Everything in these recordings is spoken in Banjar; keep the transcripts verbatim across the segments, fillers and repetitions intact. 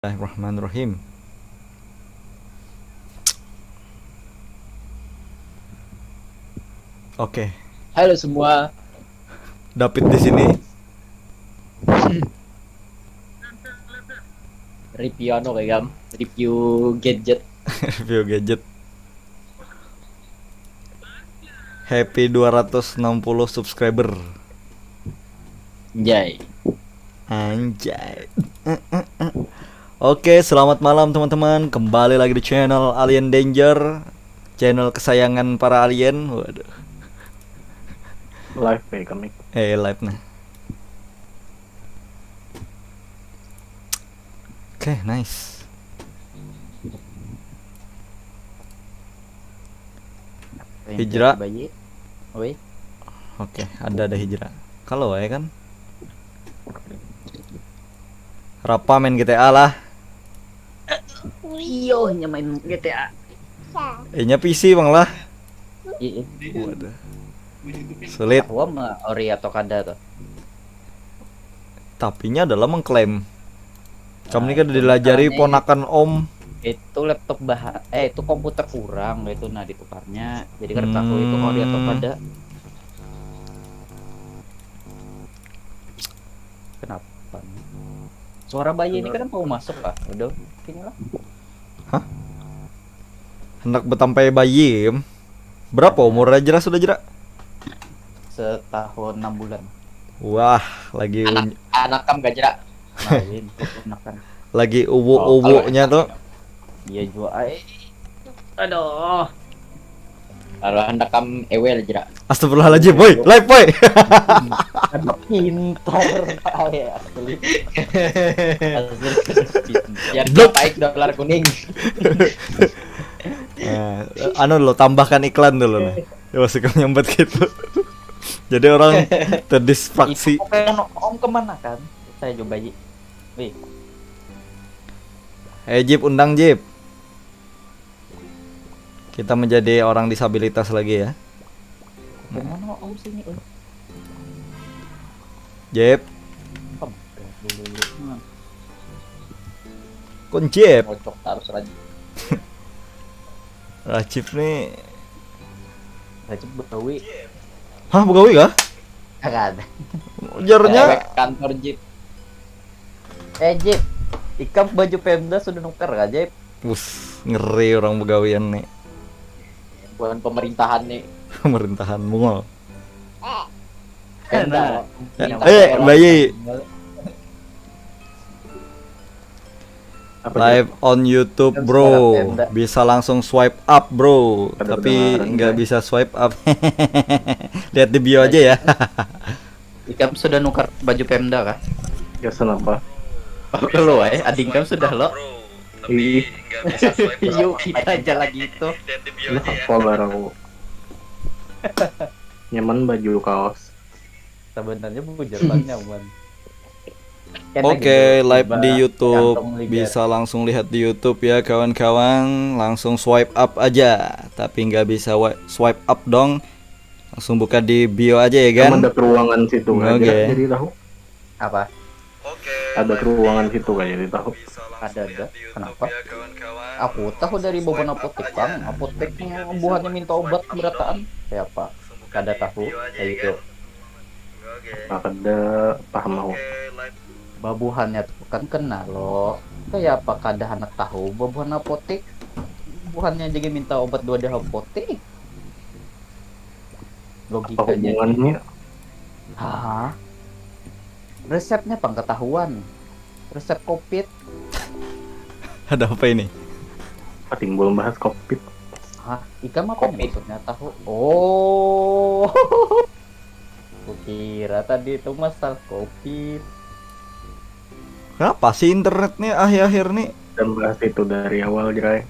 Bismillahirrahmanirrahim. Oke, Halo semua, David di sini. Review anu kayak gam, review gadget. Review gadget. Happy dua ratus enam puluh subscriber. Jai. Anjay. Oke, selamat malam teman-teman. Kembali lagi di channel Alien Danger, channel kesayangan para alien. Waduh. Live kayak kami. Eh, live nah. Oke, nice. Hijrah. Bayi. Woi. Oke, ada ada hijrah. Kalau ya kan. Rapa main G T A lah. Iyo, nya main G T A. Eh, nya P C bang lah. Iya. Waduh. Sulit. Tahu mah ori atau kada tuh. Tapi nya adalah mengklaim. Kami Nah, kan itu dilajari masalahnya. Ponakan Om. Itu laptop bah, eh itu komputer kurang itu, nah ditukarnya. Jadi kada tahu itu ori atau Hmm. kada. Kenapa? Suara bayi ini kenapa mau masuk lah? Udah, sini lah. Hendak betampai bayi. Berapa umur aja sudah jera? Setahun enam bulan. Wah, lagi Anak un- anak kam gajra. Kawin, keponakan. Lagi uwu-uwunya tuh. Iya jua ai. Aduh. Kalau hendak kam ewel jera. Astagfirullahaladzim, boy, live boy. Aduh pintar ai asli. Asli pintar. Biar Blok. Baik dolar kuning. Nah, anu lo tambahkan iklan dulu nih. Ya masih nyambat gitu. Jadi orang terdistraksi. Itu Pokemon Om kemana kan? Saya coba ji. Wih, Eh Jip, undang Jip. Kita menjadi orang disabilitas lagi ya. Pokemon Om sini. Wih, Jip, kebetulan dulu. Hmm. kun Jip. Ngocok terus aja. Rajib nih. Rajib Betawi. Hah, begawi kah? Kada. Jarnya. Cewek kantor Jip. Eh Jip, ikam baju Pemda sudah nuker gak Jip? Bus, ngeri orang begawian nih. Bukan pemerintahan nih. Pemerintahan Mongol. Pemda. Eh, bayi. Apa Live on YouTube, Kan bro. suara Pemda. Bisa langsung swipe up, bro. Ada Tapi kedengaran, nggak guys. Bisa swipe up. Lihat di bio aja ya. Ikam sudah nuker baju Pemda kah? Ya kenapa? Oh, lo eh, ading kam sudah lo. Ih, Yuk kita aja lagi itu. Nah, apa lah aku. Nyaman baju kaos. Sebenarnya bujur lah nyaman. Kena Oke, gitu, live coba di YouTube kantong liga. Bisa langsung lihat di YouTube ya kawan-kawan. Langsung swipe up aja. Tapi nggak bisa wa- swipe up dong. Langsung buka di bio aja ya kan. Kan ada ke ruangan situ kan. Oke. Jadi, jadi tahu. Apa? Ada ke ruangan situ kan, jadi tahu. Ada ada. Kenapa? Aku tahu dari babon apotek bang. Apoteknya buhannya minta obat berataan. Kayak apa? Kada tahu. Kayak itu. Nah, kada paham aku. Babuhannya tuh kan kena lo. Kayak apa kada handak tahu babuhan apotek? Buhannya jadi minta obat dua di apotek. Apa Logikanya. Hubungannya? Hah? Resepnya pang ketahuan. Resep covid. Ada apa ini? Apa timbul bahas covid? Hah? Ikam apa Covid. Maksudnya tahu? Oh. Kukira tadi itu masalah covid. Kenapa sih internetnya akhir-akhir nih? Dan bahas itu dari awal, Jrai.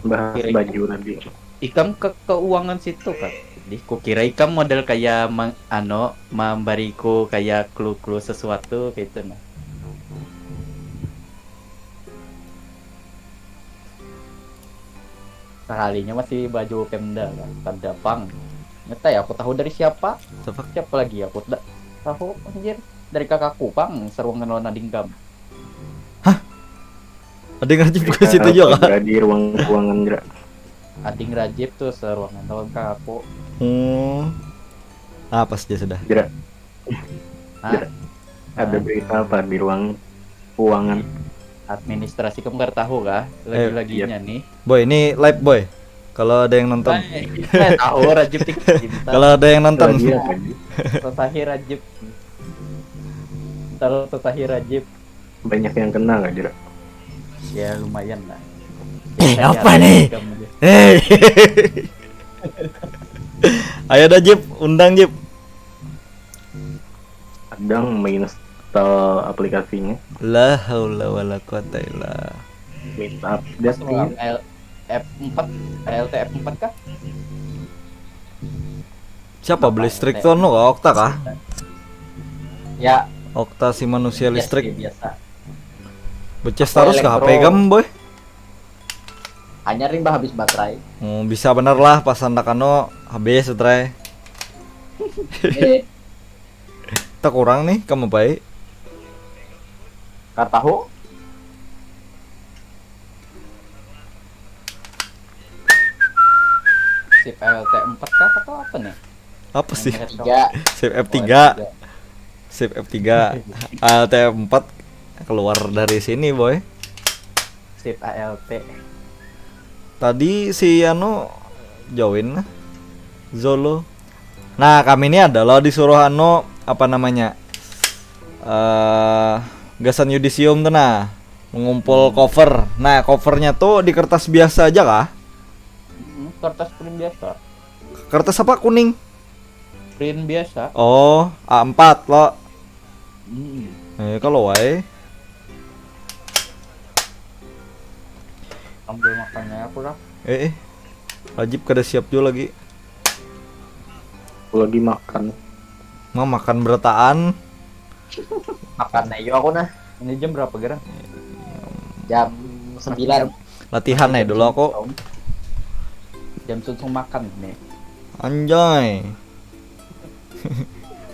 Bahas Kira- baju tadi. Ikam ke keuangan situ kan? Di kukira ikam model kayak mang, ano memberiku kayak clue-clue sesuatu kayak itu nah. Sekalinya masih baju Pemda kan, Pemda pang. Ngetai aku tahu dari siapa? Siapa? Siapa lagi aku tidak tahu anjir. Dari kakakku pang seruangan lawan ading kam. Ada yang rajin ke situ juga kah? Di ruang ruangan, Jera. Ading Rajib tuh seruangan tahun kak aku. Hmm. Apa saja sudah? Jera. Hah? Ada berita apa di ruang ruangan? Administrasi kamu nggak tahu kah? Lagi-laginya nih. Boy, ini live boy. Kalau ada yang nonton. Eh, tahu Rajib tik. Kalau ada yang nonton. Lagi apa, Ji? Sesahi Rajib. Kalau sesahi Rajib. Banyak yang kena nggak, Jera? Ya lumayan lah. Eh, apa nih? Eh. Ayo dah Jip, undang Jip. Kadang menginstal aplikasinya, La haula wala quwata illa. minta update Semua nih. L F empat, L T F empat kah? Siapa beli listrik tuh anu kah? Okta kah? Ya, Okta si manusia biasa, listrik. Biasa. Beces terus kah Elektro. H P kamu boy? Hanya ring bah habis baterai. Oh, bisa bener lah pas anu habis baterai. Eh, Tak kurang nih kamu baik. Katahu. Sip L T empat kah atau apa nih? Apa sih? Yang Sip F tiga. Sip F tiga. L T F empat keluar dari sini boy. Sip A L T. Tadi si anu join lah. Zolo. Nah, kami ini ada loh disuruh anu apa namanya? Eh gasan yudisium tuh nah, mengumpul cover. Nah, covernya tuh di kertas biasa aja kah? Hmm, kertas print biasa. Kertas apa kuning? Print biasa. Oh, A empat lo. Hmm. Eh kalau wae. Ambil makannya aku lah. Eh, eh. Rajib kada siap juga lagi. Aku lagi makan. Mau makan berataan. Makan ayo aku nah. Ini jam berapa gerang? Jam sembilan. Latihan ya dulu aku. Jam sunsung makan nih. Anjay.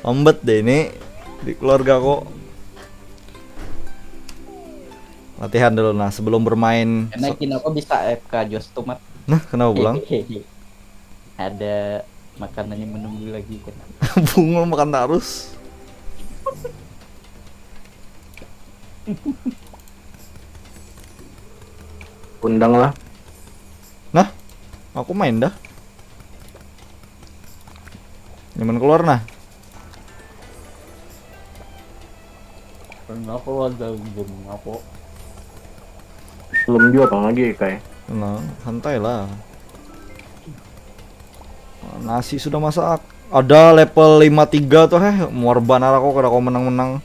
Lambat deh ini di keluarga aku. Latihan dulu nah sebelum bermain. Karena kini aku bisa F K Jos tumat. Nah, kenapa pulang? Ada makanannya menunggu lagi kan. Bungul makan terus. Undang lah. Nah, aku main dah. Nyaman keluar nah. Karena aku ada game aku. Belum juga apa lagi kayak. Nah, santai lah. Nasi sudah masak. Ada level lima tiga tuh heh, muar banar aku kada kau menang-menang.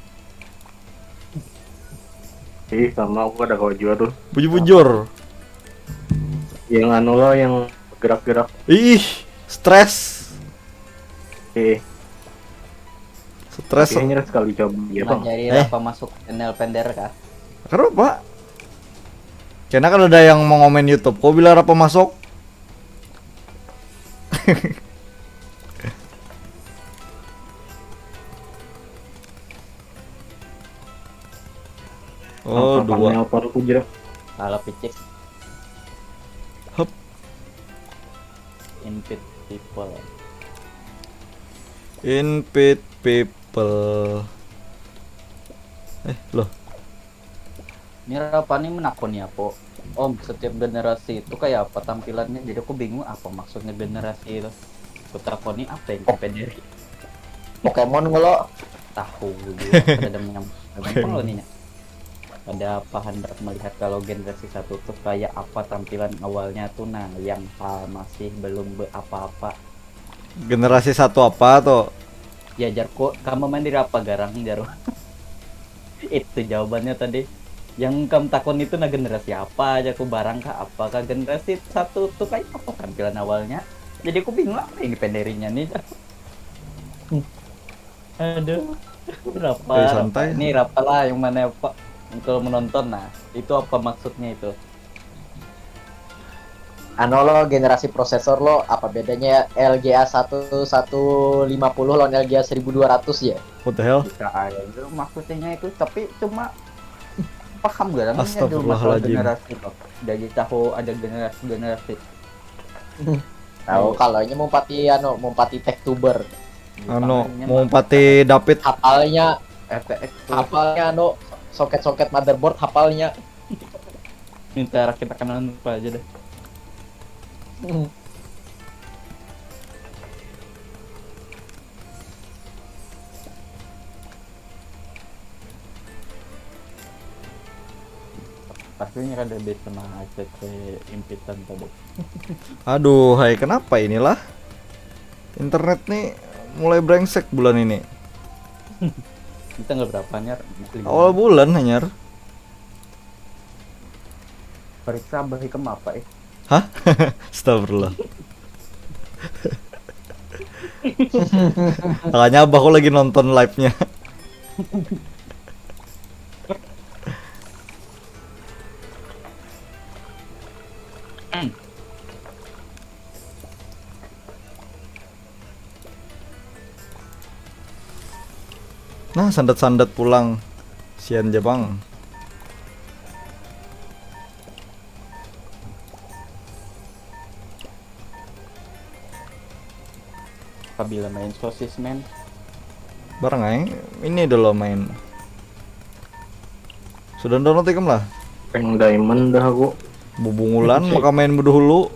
Ih, sama aku ada kau juga tuh. Bujur-bujur. Yang anu loh, yang gerak-gerak. Ih, stres. Eh, Stres. Kayaknya sekali coba ya bang. Mengajari Eh. Apa masuk channel Pender kah? Kenapa? Kena kan ada yang mau ngomen YouTube. Kok bila apa masuk? Oh, dua. Apa aku jera? Kalau picik Hup. Invite people. Invite people. Eh, loh. Ini apa nih menakoni apa? Om, setiap generasi itu kayak apa tampilannya? Jadi aku bingung apa maksudnya generasi itu. Aku takoni apa yang P D R I? Pokemon nggak lo? Tahu juga. Ada yang nyam. Apa lo nih? Ada apa hendak melihat kalau generasi satu tuh kayak apa tampilan awalnya tuh, nah, yang pa- masih belum be- apa-apa. Generasi satu apa tuh? Ya jar kok kamu main di apa garang jar. Itu jawabannya tadi. Yang kamu takon itu nah generasi apa aja aku barang kah apakah generasi satu tuh kayak apa tampilan awalnya. Jadi aku bingung apa yang dipenderinya nih. Aduh. Berapa? Eh, santai. Ini berapa lah yang mana apa? Kalau menonton nah, itu apa maksudnya itu? Ano lo generasi prosesor lo apa bedanya L G A satu satu lima puluh lawan L G A seribu dua ratus ya? What the hell? Bisa aja maksudnya itu, tapi cuma Paham gak namanya tuh masalah generasi tuh. Jadi tahu ada generasi-generasi. Tahu kalau ini mumpati anu, mumpati tech tuber. Anu, mumpati David. Hapalnya, hapalnya anu, soket-soket motherboard hapalnya. Minta kita kenal apa aja deh. Pastinya kada bisa mengacak impitan tadi. Aduh, hai, kenapa inilah? Internet nih mulai brengsek bulan ini. Kita nggak berapa, Nyar? Awal bulan, Nyar. Periksa abah ikam apa, eh? Hah? Astagfirullah. Makanya abahku lagi nonton live-nya. Nah, sandat-sandat pulang. Sian ja pang. Apabila main sosis, men. Barang aing, ini dulu main. Sudah download ikam lah? Peng diamond dah aku. Bubungulan maka main bedahulu.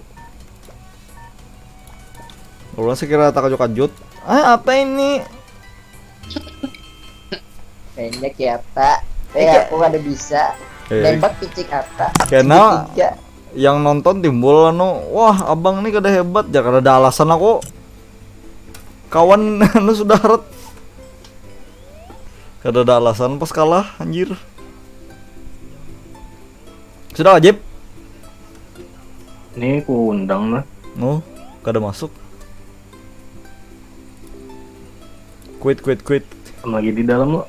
Ulah sekira takajut-kajut. Ah, apa ini? Pendek ya, Pak. Eh, aku kada bisa. Eh. Nembak picik apa? Kena. Segitiga. Yang nonton timbul anu, "Wah, abang nih kada hebat." Ya, kada ada alasan aku. Kawan anu sudah heret. Kada ada alasan pas kalah, anjir. Sudah wajib. Ini ku undang lah. No, kada masuk. Quit, quit, quit. Lagi di dalam lo.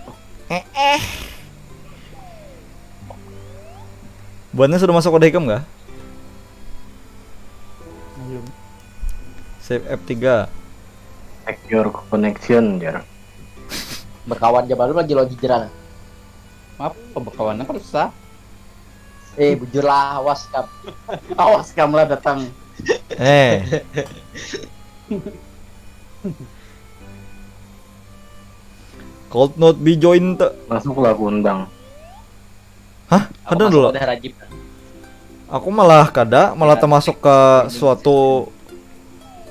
Eh, eh. Buatnya sudah masuk wadah ikam kah? Belum. Save F tiga. Secure connection, jar. Bekawan ja baru lagi lo hijrah. Apa bekawannya kan susah. Eh, bujur lah, awas kam. Awas kam lah datang. Eh. Could not be joined. Masuklah aku undang. Hah? Ada dulu. Udah rajib. Aku malah kada, malah termasuk ke suatu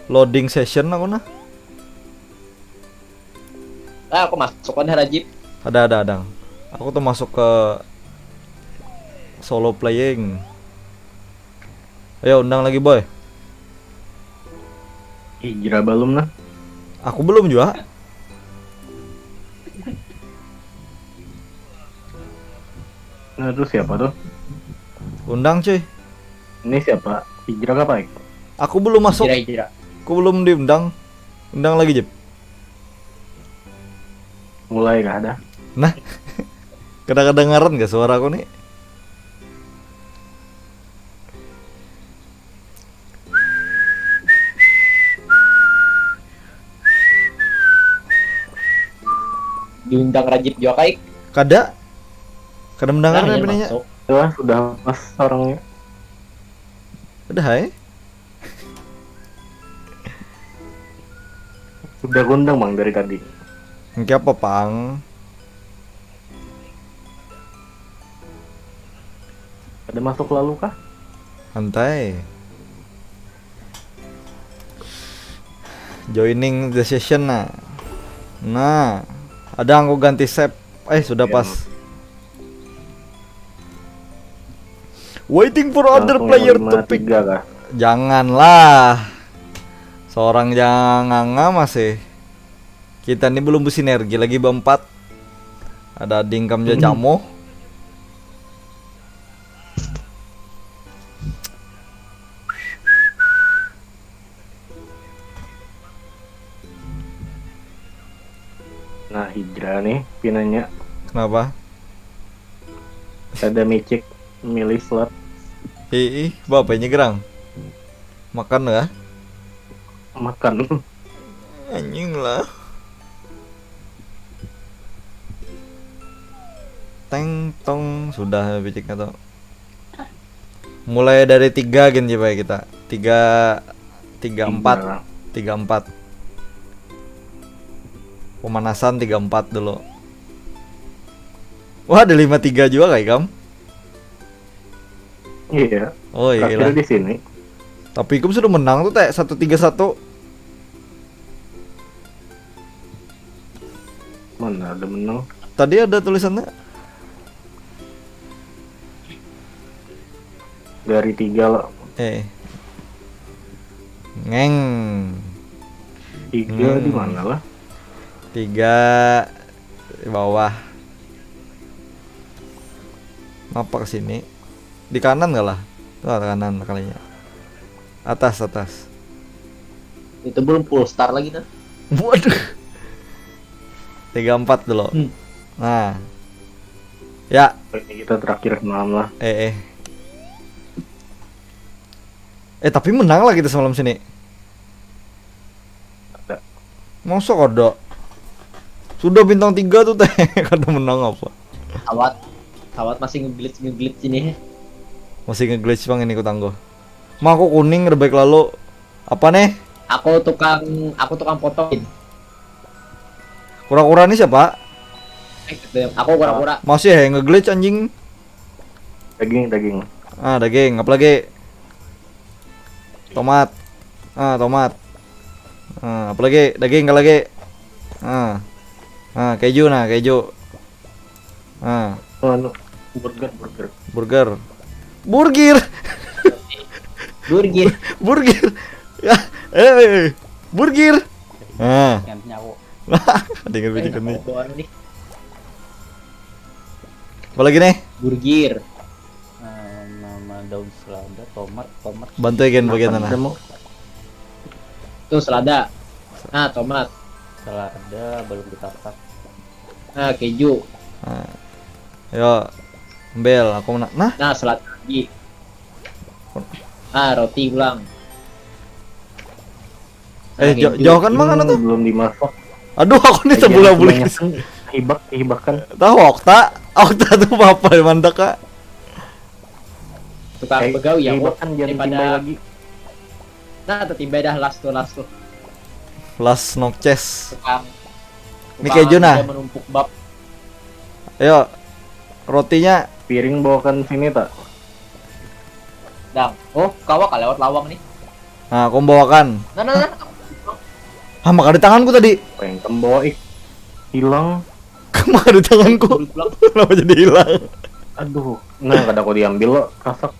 loading session aku nah. Ah, aku masuk kan, Rajib? Ada, ada, ada. Aku tuh masuk ke solo playing. Ayo, undang lagi, boy. Hijrah belum nah? Aku belum juga. Nah, itu siapa tuh? Undang, cuy. Ini siapa? Hijrah apa, Ek? Aku belum masuk. Hijrah, hijrah. Aku belum diundang. Undang lagi, Jep. Mulai kah dah? Nah. Kada kedengaran gak suara aku nih? Diundang Rajib juga, Kaik? Kada. Kada mendengar. Nah, ya, apa nanya? Masuk. Wah, sudah pas orangnya. Udah, hai. Udah gundang, Bang, dari tadi. Engke apa, Pang? Ada masuk lalu kah? Santai. Joining the session, nah. Nah, ada aku ganti save. Eh, sudah pas. Waiting for other player to pick. Janganlah. Seorang janganga masih. Kita ini belum bersinergi lagi berempat. Ada dingkam jajamu. Nah, Hijrah nih, pinanya. Kenapa? Ada micik milih slot. Ih, ih, bapak ini gerang. Makan kah? Makan. Anjing lah. Teng tong, sudah piciknya tuh. Mulai dari tiga gin coba kita. Tiga, tiga empat, tiga empat. Pemanasan tiga empat dulu. Wah, ada lima tiga juga kayak kamu. Iya. Oh iya. Terakhir di sini. Tapi kamu sudah menang tuh teh, satu tiga satu. Mana ada menang? Tadi ada tulisannya. Dari tiga lah. Eh. Ngeng. Tiga hmm. Di mana lah? Tiga di bawah. Ngapa ke sini? Di kanan gak lah? Tuh, kanan kalinya. Atas, atas. Itu belum full star lagi tuh. Waduh. Tiga empat dulu. Hmm. Nah. Ya. Ini kita terakhir malam lah. Eh, eh. Eh, tapi menang lah kita semalam sini. Masa kada? Sudah bintang tiga tuh teh. Kada menang apa? Awat. Awat masih ngeglitch ngeglitch ini. Masih ngeglitch bang ini kutangguh. Mah aku kuning rebaik lalu. Apa nih? Aku tukang aku tukang potongin. Kura-kura nih siapa? Eh, aku kura-kura. Masih ya ngeglitch anjing. Daging daging. Ah daging, apalagi? Tomat. Ah tomat. Ah, apalagi daging kalau lagi. Ah. Ah keju nah keju. Ah. Oh, anu, burger burger. Burger. Burgir. Burgir. Burgir. Ya, eh, burgir. Ah. Yang nyawo. Dengar nih. Apa lagi nih? Burgir. Nah, nama daun selada, tomat, tomat. Bantu ya bagian mana? Tuh selada. Nah, tomat. Selada belum ditatak. Nah, keju. Nah. Yo, ambil aku nak. Nah. Nah, selada lagi. Ah, roti pulang. Eh, nah, jauh kan mangan tuh? Belum dimasak. Aduh, aku nih sebulan bulik. Hibak, hibak kan. Tahu okta, okta tuh apa mandak kak? Tukang eh, begawi ya, hibak kan jadi pada lagi. Nah, tertimba dah last tuh, last tuh. Last nokces. Tukang. Ini keju nah. Menumpuk bab. Ayo, rotinya. Piring bawakan sini tak? Dang. Oh, kawa ka lewat lawang nih. Nah, aku membawakan. Nah, nah, nah. Hah, maka di tanganku tadi. Pengen bawa ik. Hilang. Maka di tanganku. Kenapa jadi hilang? Aduh, nah kada aku diambil lo, kasak.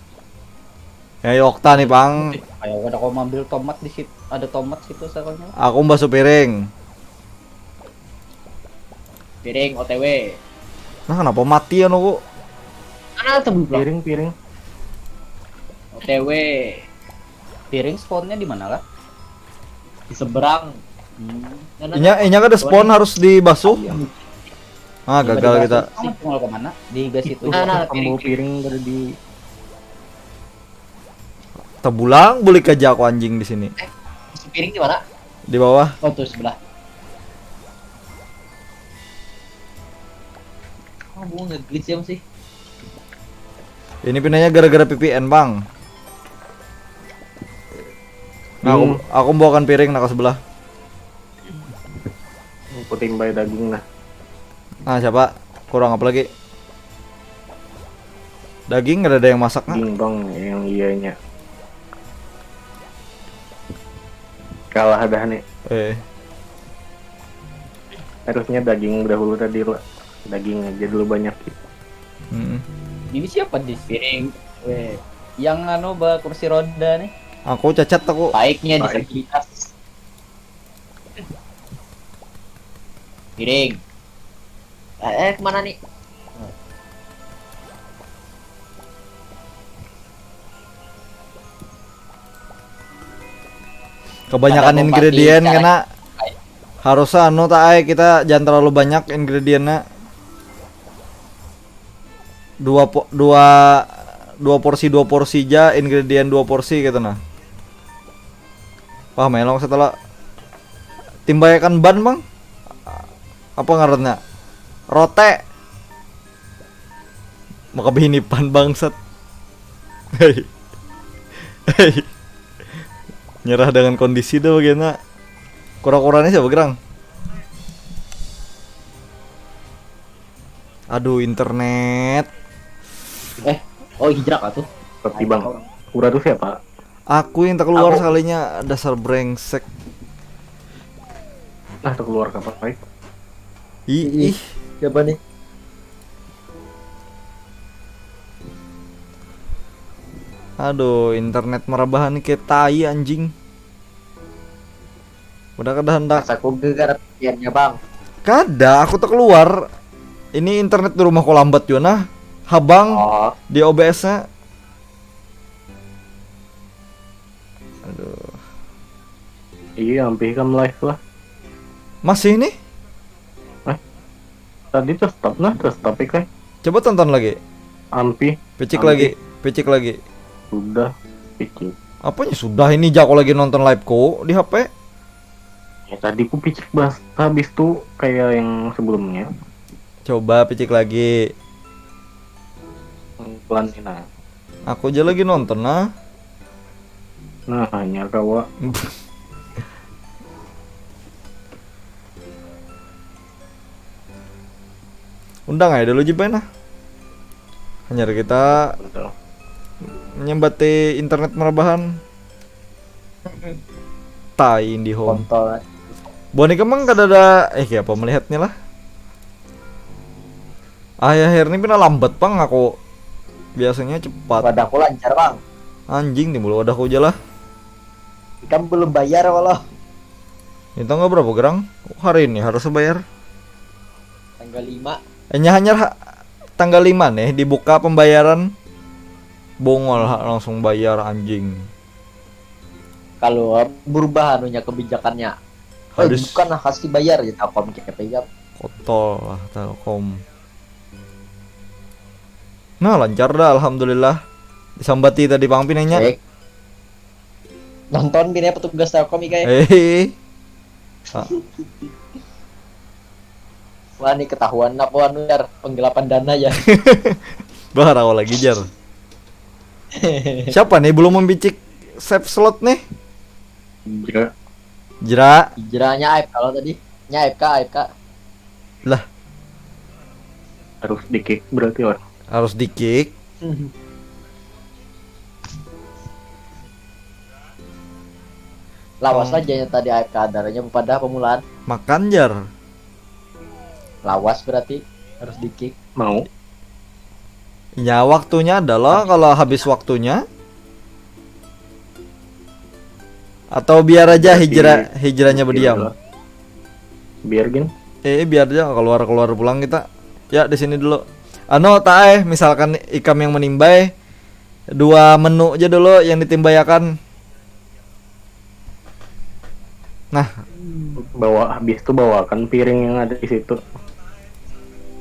Ya, Okta nih, Pang. Ayo, kada aku ambil tomat di situ. Ada tomat situ soalnya. Aku mbasuh piring. Piring O T W. Nah, kenapa mati ya noku? Mana tuh belum? Piring, piring. O T W. Piring spawnnya di mana lah? Di seberang. Hmm. Inya, inya kada spawn harus dibasuh. Ah, gagal kita. Mau ke mana? Di gas itu. Nah, nah, piring, piring. Piring di Tebulang boleh kerja aku anjing di sini. Eh, piring di mana? Di bawah. Oh, tuh sebelah. Oh, mau nge-glitch ya sih. Ini pinanya gara-gara P P N, Bang. Nah, aku, hmm. Aku membawakan piring nak ke sebelah. Aku timbai daging nah. Nah, siapa? Kurang apa lagi? Daging ada yang masak nggak? Daging bang, yang iyanya. Kalah dah nih. Eh. Harusnya daging dahulu tadi lah. Daging aja dulu banyak. Hmm. Ini siapa di piring? Weh. Yang anu ba kursi roda nih. Aku cacat aku. Baiknya disabilitas. Piring. Eh, eh kemana nih? Kebanyakan ingredient kena harusnya anu tak ay kita jangan terlalu banyak ingredientnya dua po, dua dua porsi dua porsi aja ingredient dua porsi gitu nah. Wah melong setelah timbaikan ban bang apa ngarannya rote Maka bahinipan bangsat. Hei. Hei. Nyerah dengan kondisi tu bagiannya. Kura-kuranya siapa gerang? Aduh, internet. Eh, oh hijrah kah tuh? Tapi bang, Kura tuh siapa? Aku yang tak keluar Aku- sekalinya, dasar brengsek. Nah, terkeluar kapan baik? Ih, ih. Siapa nih? Aduh, internet marabahan kayak tai anjing. Udah kada hendak. Rasaku gegar piannya bang. Kada, aku tak keluar. Ini internet di rumahku lambat juga nah. Habang Oh, di O B S-nya. Aduh. Iya, ampih kam live lah. Masih nih? Tadi tuh stop nah, tuh stop ikai. Coba tonton lagi. Ampih, Picik Nanti. lagi, picik lagi. Sudah picik. Apanya sudah ini, jago lagi nonton live-ku di H P. Ya tadi ku picik bahas habis tuh kayak yang sebelumnya. Coba picik lagi. Pelan nih nah. Aku aja lagi nonton nah. Nah, hanya kawa. Undang aja dulu jipa nah. Hanyar kita Betul. menyambati internet marabahan. Tai IndiHome. Kontol. Buah ni kemang kada ada, eh, kayak apa melihatnya lah. Akhir-akhir ini pina lambat pang aku. Biasanya cepat. Wadahku lancar bang. Anjing, timbul wadahku aja lah. Ikam belum bayar walau. Ini tanggal berapa gerang? Oh, hari ini harus bayar. Tanggal lima. Eh, nya hanyar ha- tanggal lima nih dibuka pembayaran. Bongol ha, langsung bayar anjing. Kalau berubah anunya kebijakannya. Oh, Harus- bukan lah, kasih bayar ya Telkom kayak apa ya. Kontol lah Telkom. Nah, lancar dah alhamdulillah. Disambati tadi pang pinanya. Eh, nonton bini petugas Telkom ikai. Eh. Wah, ini ketahuan apa anu jar, penggelapan dana ya. Bahar awal lagi jar. Siapa nih belum membicik save slot nih? Jera, Jera. Hijrahnya aib kalau tadi. Nya aib kah, aib kah? Lah, harus di kick berarti orang. harus di kick. Lawas Oh. aja yang tadi aib keadarannya pada pemulaan. Makan jar. Lawas berarti harus di kick. Mau? Ya, waktunya adalah kalau habis waktunya. Atau biar aja hijrah hijrahnya berdiam. Biar gin. Eh, biar aja keluar-keluar pulang kita. Ya, di sini dulu. Anu, tak eh, misalkan ikam yang menimbai, dua menu aja dulu yang ditimbayakan. Nah, Bawa habis tuh bawakan piring yang ada di situ.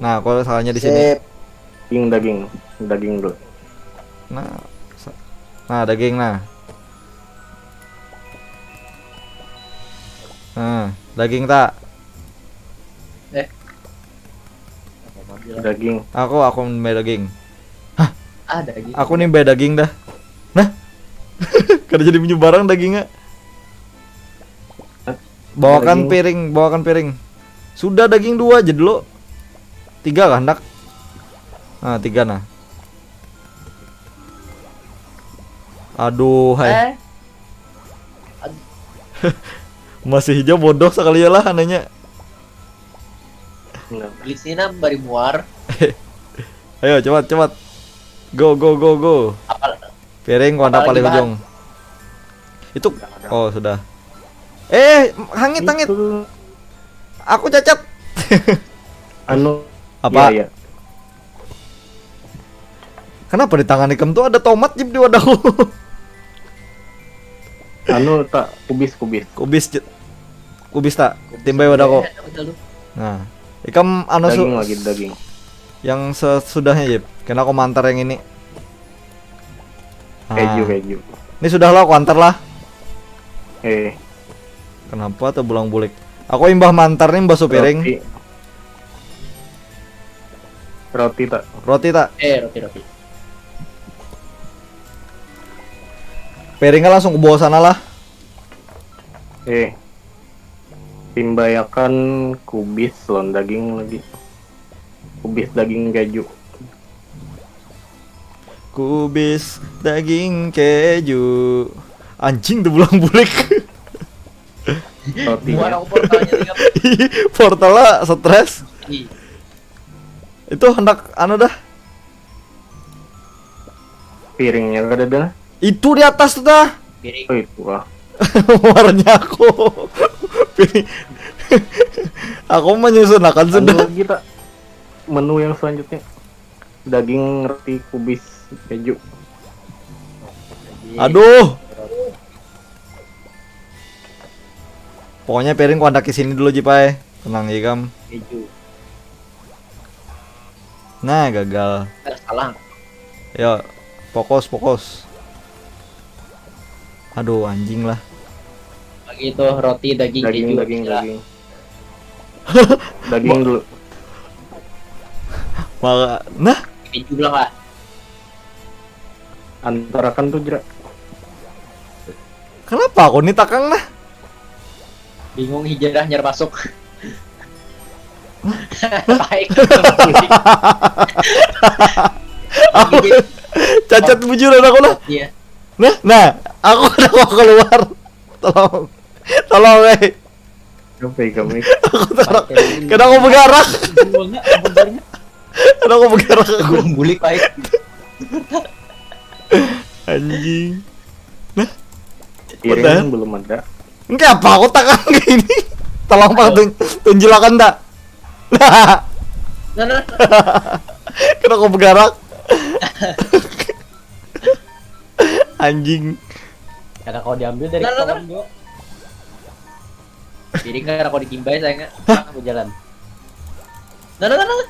Nah, kalau salahnya di sini. Sip. Daging, daging, daging dulu. Nah, sa- nah, daging nah. Nah, daging tak? Eh. Apa bilang? Daging. Aku aku nimbai daging. Ah, daging. Aku nimbai daging dah. Nah. Kada jadi menyebarang dagingnya. Bawakan Daging. Piring, bawakan piring. Sudah daging dua aja dulu. Tiga kah hendak? Nah, tiga nah. Aduh, hai. Eh, Masih hijau bodoh sekali ya lah anehnya. Nah, di sini bari muar. Ayo cepat cepat. Go go go go. Apa Piring ku handak Apalagi paling bahan. Ujung. Itu oh sudah. Eh, hangit hangit. itu Aku cacat. Anu Apa? Iya, iya. Kenapa di tangan ikam tuh ada tomat jib di wadahku? Anu tak kubis kubis. Kubis je- kubis tak? Timbai wadahku. Eh, udah lu. Nah, ikam anu su- Daging lagi daging. Yang sesudahnya jib. Kena aku mantar yang ini. Ah. Keju keju. Ini sudah lah, aku antar lah. Eh, Kenapa tuh bulang bulik? Aku imbah mantar nih, imbah supiring. roti. Roti tak? Roti tak? Eh, roti-roti. Piringnya langsung ke bawah sana lah. Eh. Timbayakan kubis lawan daging lagi. Kubis daging keju. Kubis daging keju. Anjing tuh bulang bulik. Rotinya. Buat aku portalnya tiga Portalnya stres. Ih, Itu hendak anu dah. Piringnya kada ada. Itu di atas tuh dah. Piring. Oh itu ah. Warnanya aku. Aku menyusun akan Anu sudah. Lagi tak? Menu yang selanjutnya. Daging roti kubis keju. Aduh. Pokoknya piring ku handak ke sini dulu Jipai. Tenang ya kam. Keju. Nah gagal. Eh, salah. Ya fokus fokus. Aduh anjing lah. Lagi itu roti daging, Daging keju. daging Gila. Daging. Daging dulu. Maka nah Keju bilang lah. Antarakan tuh jerak. Kenapa aku nih takang nah? Bingung hijrah nyar masuk. Baik. Aku cacat bujuran aku nah. Iya. Nah, nah, aku udah mau keluar. Tolong. Tolong, weh. Sampai kami. Aku tolong. Kenapa aku bergerak? Bunga, bunga. Kenapa aku bergerak aku? Belum bulik baik. Anjing. Piring belum ada. Enggak apa aku takang kayak ini. Tolong Pak tun tunjulakan tak? Nah, nah, Kenapa aku bergerak? Anjing. Kada kau diambil dari Nah, nah, kawan gua. Jadi kan aku ditimbai saya nggak. Aku jalan. Nah, nah, nah, nah.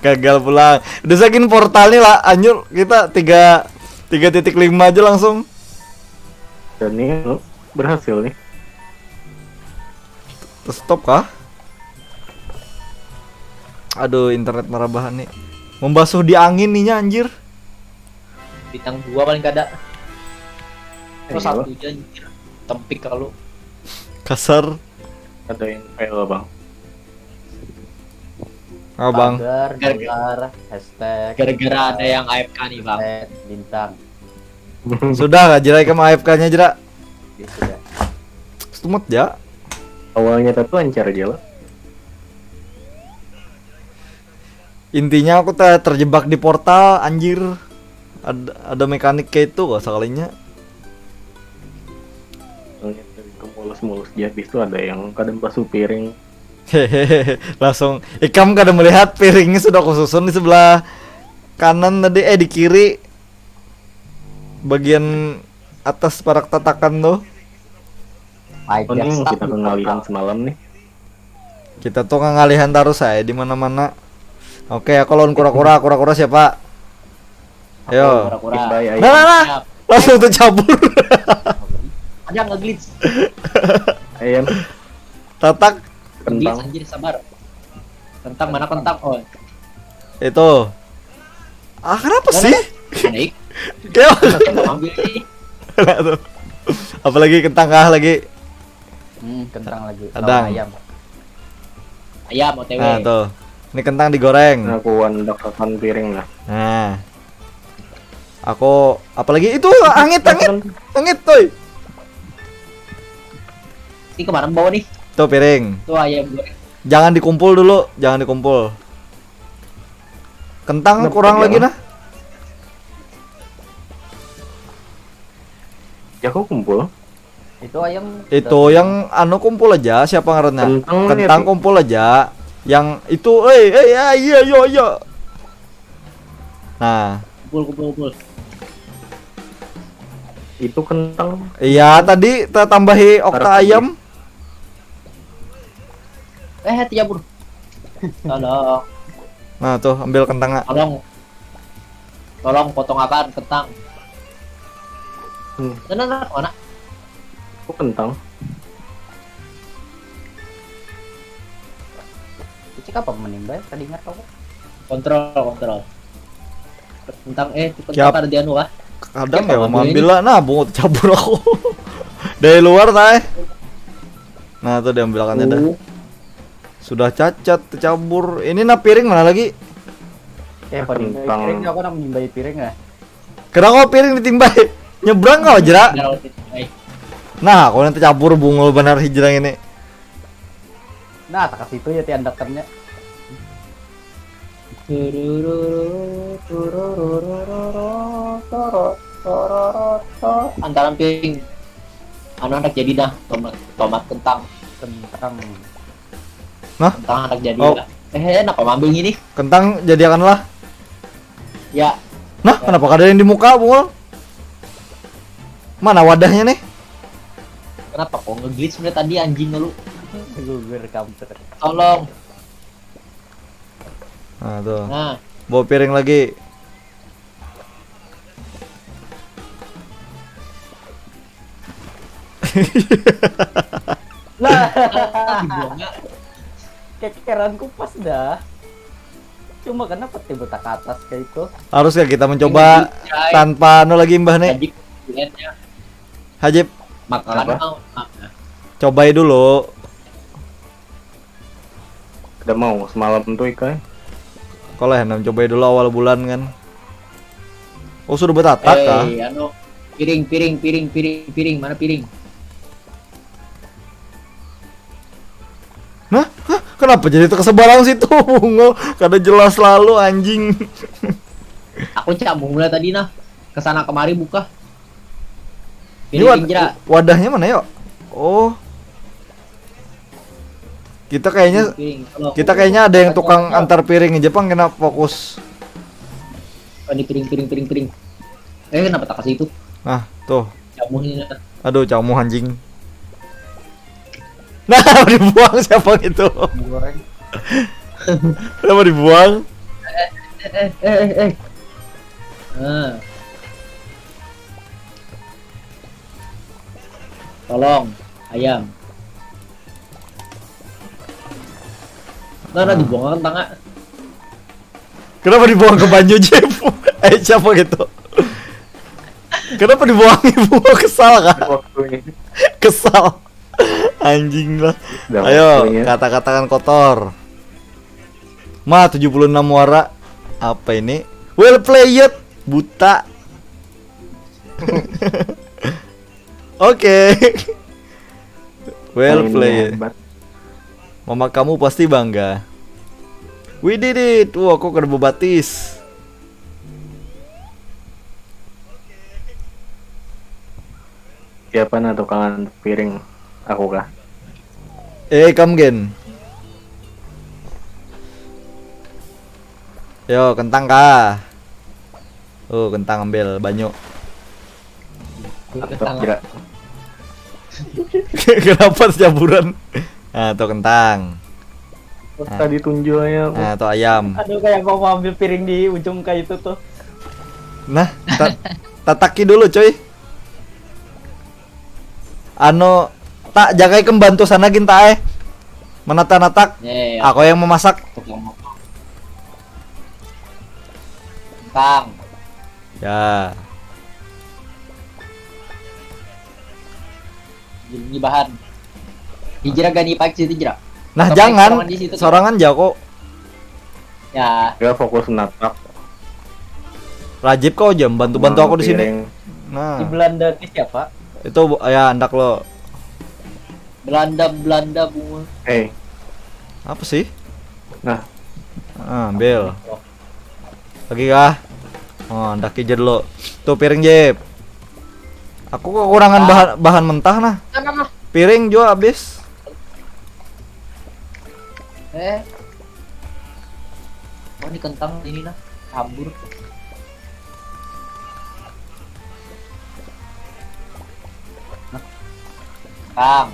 Gagal pulang. Udah saking portal nih lah, anjur kita tiga tiga titik lima aja langsung. Dan ini lu berhasil nih. Stop kah? Aduh, internet marabahan nih. Membasuh di angin nih anjir. Bintang dua paling kada. Oh, Iya. Satu aja anjir. Tempik kalau Kasar. Ada yang fail bang. Abang. Pagar, Gara- gelar, hashtag. Gara-gara ada yang A F K nih, Bang. Hashtag bintang. Sudah lah, jerai ke A F K-nya jera. Ya sudah. Setumat ya. Awalnya tuh lancar aja lah. Intinya aku te- terjebak di portal, anjir. Ada ada mekanik kayak itu kok sekalinya. Awalnya tuh itu mulus-mulus aja, habis itu ada yang kada basuh piring. Hehehe, langsung ikam kada melihat piringnya sudah aku susun di sebelah kanan tadi, eh di kiri, bagian atas parak tatakan tuh. Five Oh, ini years yang stuck kita di kengalian portal. Semalam nih. Kita tuh ngalihan terus aja di mana-mana. Oke, aku lawan kura-kura. Kura-kura siapa? Yo. Kura-kura. Timbai ayo. Nah, nah, nah. Siap. Langsung tercabur. Ada nggak glitch? Ayam Tatak Glitch kentang. Anjir, sabar. Kentang mana kentang? Oh, itu. Ah, kenapa sih? Naik. Kayak Kita ambil ini. Nah, tuh. Apalagi kentang kah lagi? Hmm, kentang lagi. Kadang. Lawan ayam. Ayam O T W. Nah, tuh. Ini kentang digoreng. Aku wandak akan piring lah. Nah. Aku apalagi itu angit angit. Angit, tuh. Ini kemarin bawa nih. Tuh piring. Tuh ayam goreng. Jangan dikumpul dulu, jangan dikumpul. Kentang Kenapa kurang dia lagi mah? Nah. Ya aku kumpul. Itu ayam. Itu yang anu kumpul aja, siapa ngarannya? Kentang Kentang ya, kumpul aja. Yang itu, eh eh ya iya iya iya. Nah, Kumpul, kumpul, kumpul. Itu kentang. iya tadi kita tambahi okta Taruh ayam. Eh, tiga puluh. Tolong, Nah, tuh ambil kentangnya. tolong. Tolong potongakan kentang. Hmm. Nah, nah, nah, mana? Aku kentang. Cik apa menimba ya? Tadi ingat aku. Kontrol, kontrol. Tentang eh Yap. Ada anu lah. Kadang ya, ya ambil lah, nah bungut cabur aku. Dari luar tay. Nah tuh diambilkannya dah. Uh. Sudah cacat, tercabur. Ini nah piring mana lagi? Eh, piring aku nak menimbai piring ya. Kenapa kau piring ditimbai? Nyebrang kau jera. Nah, kau nanti cabur bungul benar hijrang ini. Nah, tak kasih itu ya tiandakannya. Antara piring anu anak jadi dah tomat, tomat kentang. Kentang. Nah, kentang anak jadi oh. Dah. Eh, enak kok ambil ini. Kentang jadikanlah. Ya. Nah, kenapa kada yang di muka, Bungul? Mana wadahnya nih? Kenapa kok nge-glitch tadi anjing lu? Google counter. Tolong. Nah, tuh. Nah. Bawa piring lagi. Lah. Kekeranku pas dah. Cuma kenapa tiba tak ke atas kayak itu? Haruskah kita mencoba tanpa anu lagi, Mbah nih? Hajib. Makanan mau. Cobai dulu. Kada mau semalam tuh ikai. Kalau hendak cobai dulu awal bulan kan. Oh, sudah betatak kah? Eh, anu, piring, piring, piring, piring, piring, mana piring? Nah, hah? Kenapa jadi terkesebarang situ, Bungo? Kada jelas lalu, anjing. Aku cak mulai tadi nah, kesana kemari buka. Ini wad wadahnya mana, yuk? Oh. Kita kayaknya piring, kita kayaknya ada yang tukang antar piring aja, pang, kena fokus. Oh, ini piring, piring, piring, piring. Eh, kenapa tak kasih itu? Nah, tuh. Camuhnya. Aduh, camuh anjing. Nah, dibuang siapa itu? Kenapa dibuang? Eh, eh, eh, eh, eh. Nah. Tolong, ayam. Nah, nah, dibuang kentang. Kenapa dibuang ke banyu, Jep? Eh, siapa gitu? Kenapa dibuang ibu? Kesal kah? Kesal. Anjing lah. Ayo, kata-katakan kotor. Ma, tujuh puluh enam muara. Apa ini? Well played. Buta. Oke. Well played. Mama kamu pasti bangga. We did it. Wah, aku kada bebatis. Siapa nah tukang piring? Aku kah? Eh, kamu gen. Yo, kentang kah? Oh, kentang ambil banyu. Kenapa jaburan? Nah, tuh kentang. Nah. Tadi tunjuknya. Nah, tuh ayam. Aduh, kayak mau ambil piring di ujung kayak itu tuh. Nah, tataki dulu, coy. Anu, tak jagai kembantu sana gin, tak eh. Menata-natak. Ya, ya, ya. Aku yang memasak. Tukang. Ya. Ini bahan. Hijrah gani paik situ, Jrah. Nah, jangan. Sorangan, sorangan jago. Ya. Ya, fokus natak. Rajib kau jam bantu-bantu aku di sini. Nah. Di Belanda ini siapa? Itu ya, andak lo. Belanda, Belanda bunga. Eh. Apa sih? Nah. Ah, ambil. Oh. Lagi kah? Oh, andak aja dulu. Tuh piring, Jep. Aku kekurangan ah. bahan bahan mentah nah. Piring juga habis. Eh. Oh, ini kentang ini nah, campur. Kentang.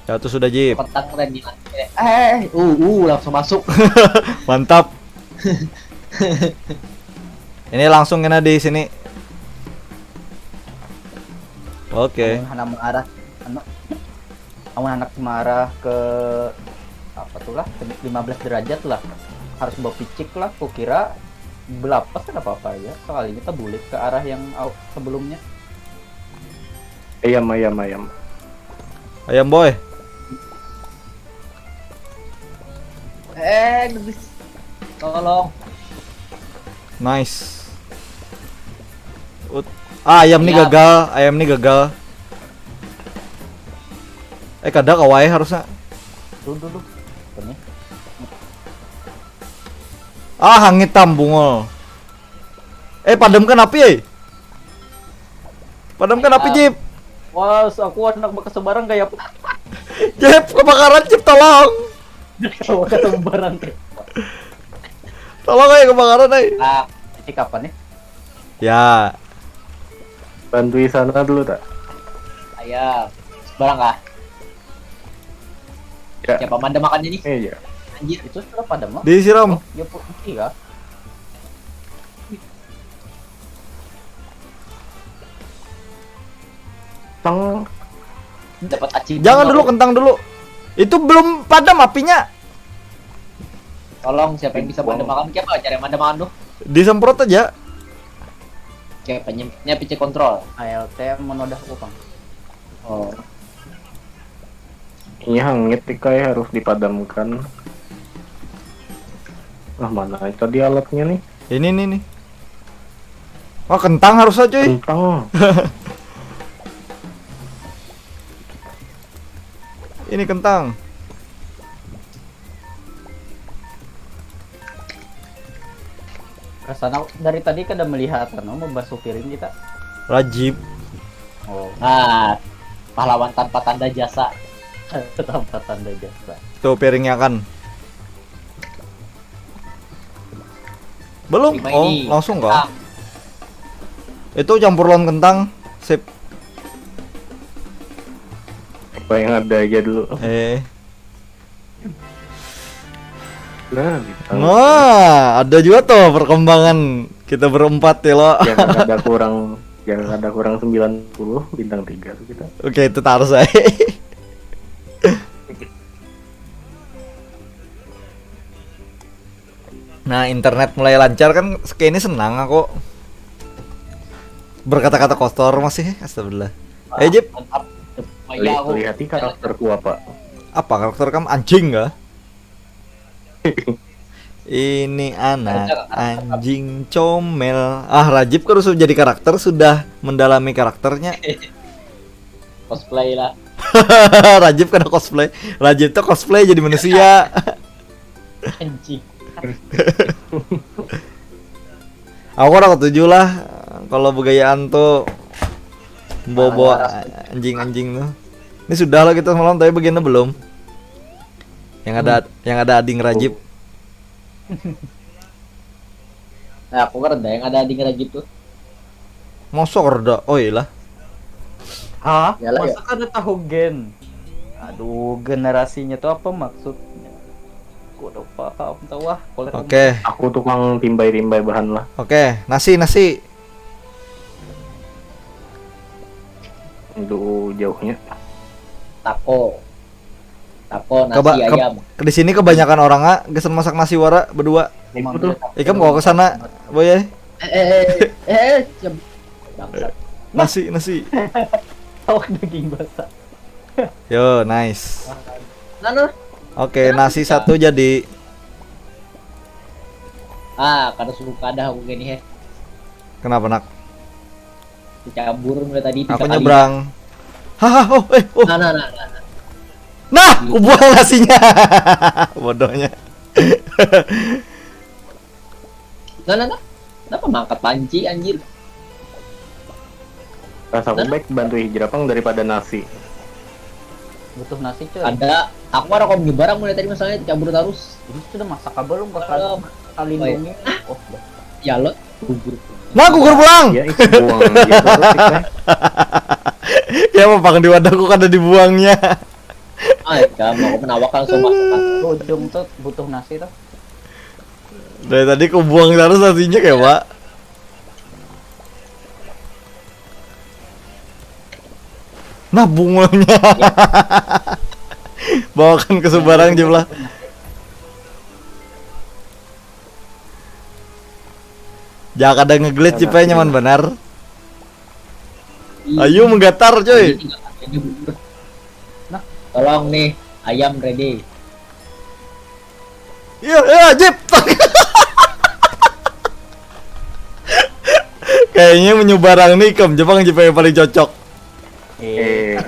Ya, itu sudah, Jip. Petang tadi. Eh, uh, uh, langsung masuk. Mantap. Ini langsung kena di sini. Oke. Amun handak mengarah, anu, amun handak mengarah ke apa tuh lah, lima belas derajat lah, harus bawa picik lah. Kukira belapas kan apa-apa aja, sekalinya tabulik ke arah yang au- sebelumnya. Ayam, ayam, ayam. Ayam boy. Eh, lebih. Tolong. Nice. Ut- ah, ayam nih Ayam. gagal, ayam nih gagal. Eh, kada kawai harusnya. Dulu dulu. Ini. Ah, hangit tam bungul. Eh, padamkan api, eh. Padamkan api, Ah. Jip. Wah, aku anak bekas barang kayak apa? Jip, kebakaran, Jip, tolong. Bekas barang kayak. Tolong, eh, kebakaran, eh. Ah, ini kapan nih? Ya, Bantui sana dulu tak? Ayam. Barang kah? Ya. Siapa manda makannya nih? Eh ya. Anjir. Itu sudah padam loh. Disiram. Ya pu- iya. Tang. Dapat achievement. Jangan Aku. Dulu, kentang dulu. Itu belum padam apinya. Tolong, siapa yang bisa Buang. Manda makan? Siapa cari Manda makan tuh? Disemprot aja. Oke, penyemprotnya P C kontrol. A L T M menodah aku, Bang. Oh. Ini hangit nih, kayak harus dipadamkan. Ah, mana tadi alatnya nih? Ini nih nih. Wah, kentang harusnya, cuy. Kentang. Ini kentang. Rasanya dari tadi kada melihat anu membasuh piring kita. Rajib. Oh, Nah, pahlawan tanpa tanda jasa. Tanpa tanda jasa. Tuh piringnya kan. Belum. Terima Oh, ini. langsung Ah, kah? Itu campur lawan kentang. Sip. Apa yang ada aja dulu. Eh. Nah, gitu. Nah, ada juga tuh perkembangan kita berempat ya, lo. Jangan ada kurang, jangan ada kurang sembilan puluh, bintang tiga tuh kita. Oke, itu taruh saya. Nah, internet mulai lancar kan, kayak ini senang aku. Berkata-kata kotor masih, astagfirullah. Eh, Jip, Mantap. Li- Ya, aku. Lihati karakterku apa? Apa karakter kamu, anjing kah? Ini anak Karakter, karakter. Anjing comel. Ah, Rajib kan sudah jadi karakter, sudah mendalami karakternya. Cosplay lah. Rajib kada cosplay. Rajib tuh cosplay jadi manusia. Anjing. Aku udah ketujuh lah kalau begayaan tuh bawa-bawa anjing-anjing tuh. Ini sudah lah kita semalam, tapi bagiannya belum. Yang ada yang ada ading Rajib. Nah, aku kan ada yang ada di Rajib tuh. Mosok reda. Oh iyalah. Hah? Yalah, Masa kada tahu gen? Aduh, generasinya tuh apa maksudnya? Aku udah paham tahu ah. Kulit Oke. Aku tukang timbai-timbai bahan lah. Oke, nasi, nasi. Aduh, jauhnya. Tako. Tako, nasi, Keba- ke- ayam. Di sini kebanyakan orang ah, gesan masak nasi wara berdua. Itu tuh. Ikam kau ke sana, boy ya. Eh, eh, eh, eh, eh, siap. Bangsat. Nasi, nasi. Awak daging basah. Yo, nice. Nah, nah. Oke, nasi satu jadi. Ah, kada suka dah aku gini, he. Kenapa, nak? Dicampur mulai tadi tiga Aku kali. Nyebrang. Haha, oh, eh, oh. Nah, nah, nah, nah, nah. Nah, aku buang nasinya. Bodohnya. Nah, nah, nah. Kenapa mangkat panci, anjir? Rasa aku baik bantu jerapang daripada nasi. Butuh nasi, coy. Ada, aku ada kom nyebrang mulai tadi, masalahnya dicampur terus. Ini sudah masak apa belum, Kak? Belum. Kalindungnya. Oh, dah. Ya lo, gugur. Nah, gugur pulang. Ya, itu buang aja terus, Ika. Ya, apa pang di wadahku kada dibuangnya. Ah, ya, mau aku menawak langsung masakan. Ujung tuh butuh nasi tuh. Dari tadi aku buang terus nasinya kayak, Pak. Nah, bungulnya. Bawakan ke subarang jumlah. Jangan ada ngeglitch supaya nyaman benar. Ayo menggatar, coy. Nah, tolong nih, ayam ready. Iya, iya, Jip. Kayaknya menyubarang nih, Kam. Jepang, Jepang yang paling cocok. Eh,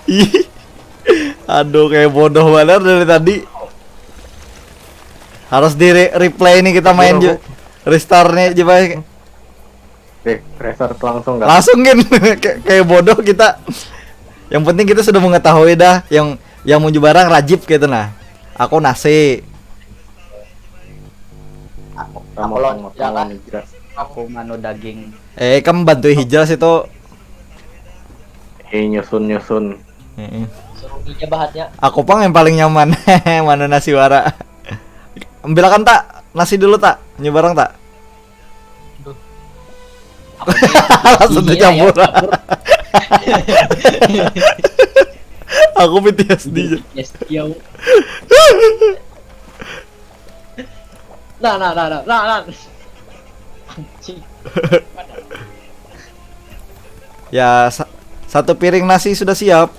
Ih. Aduh, kayak bodoh banget dari tadi. Harus di re- replay nih kita main juga. Restart nih, Jepang. Eh, restart langsung nggak? Langsung gin. Kayak, kayak bodoh kita. Yang penting kita sudah mengetahui dah yang yang mau barang Rajib gitu nah. Aku nasi. Aku Kamu aku lawan kamu Hijrah kan. kamu Hijrah. Aku manu daging. Eh, kamu bantu Hijrah situ. Eh, nyusun nyusun. Heeh. Suruh aja bahannya. Aku pang yang paling nyaman. Mana nasi wara? Ambilakan tak nasi dulu tak? Nyebarang tak? Langsung Iya, tercampur. Ya, campur. Aku P T S D. Yes, dia. Nah, nah, nah, nah, nah, nah. Anjing. Ya sa- satu piring nasi sudah siap.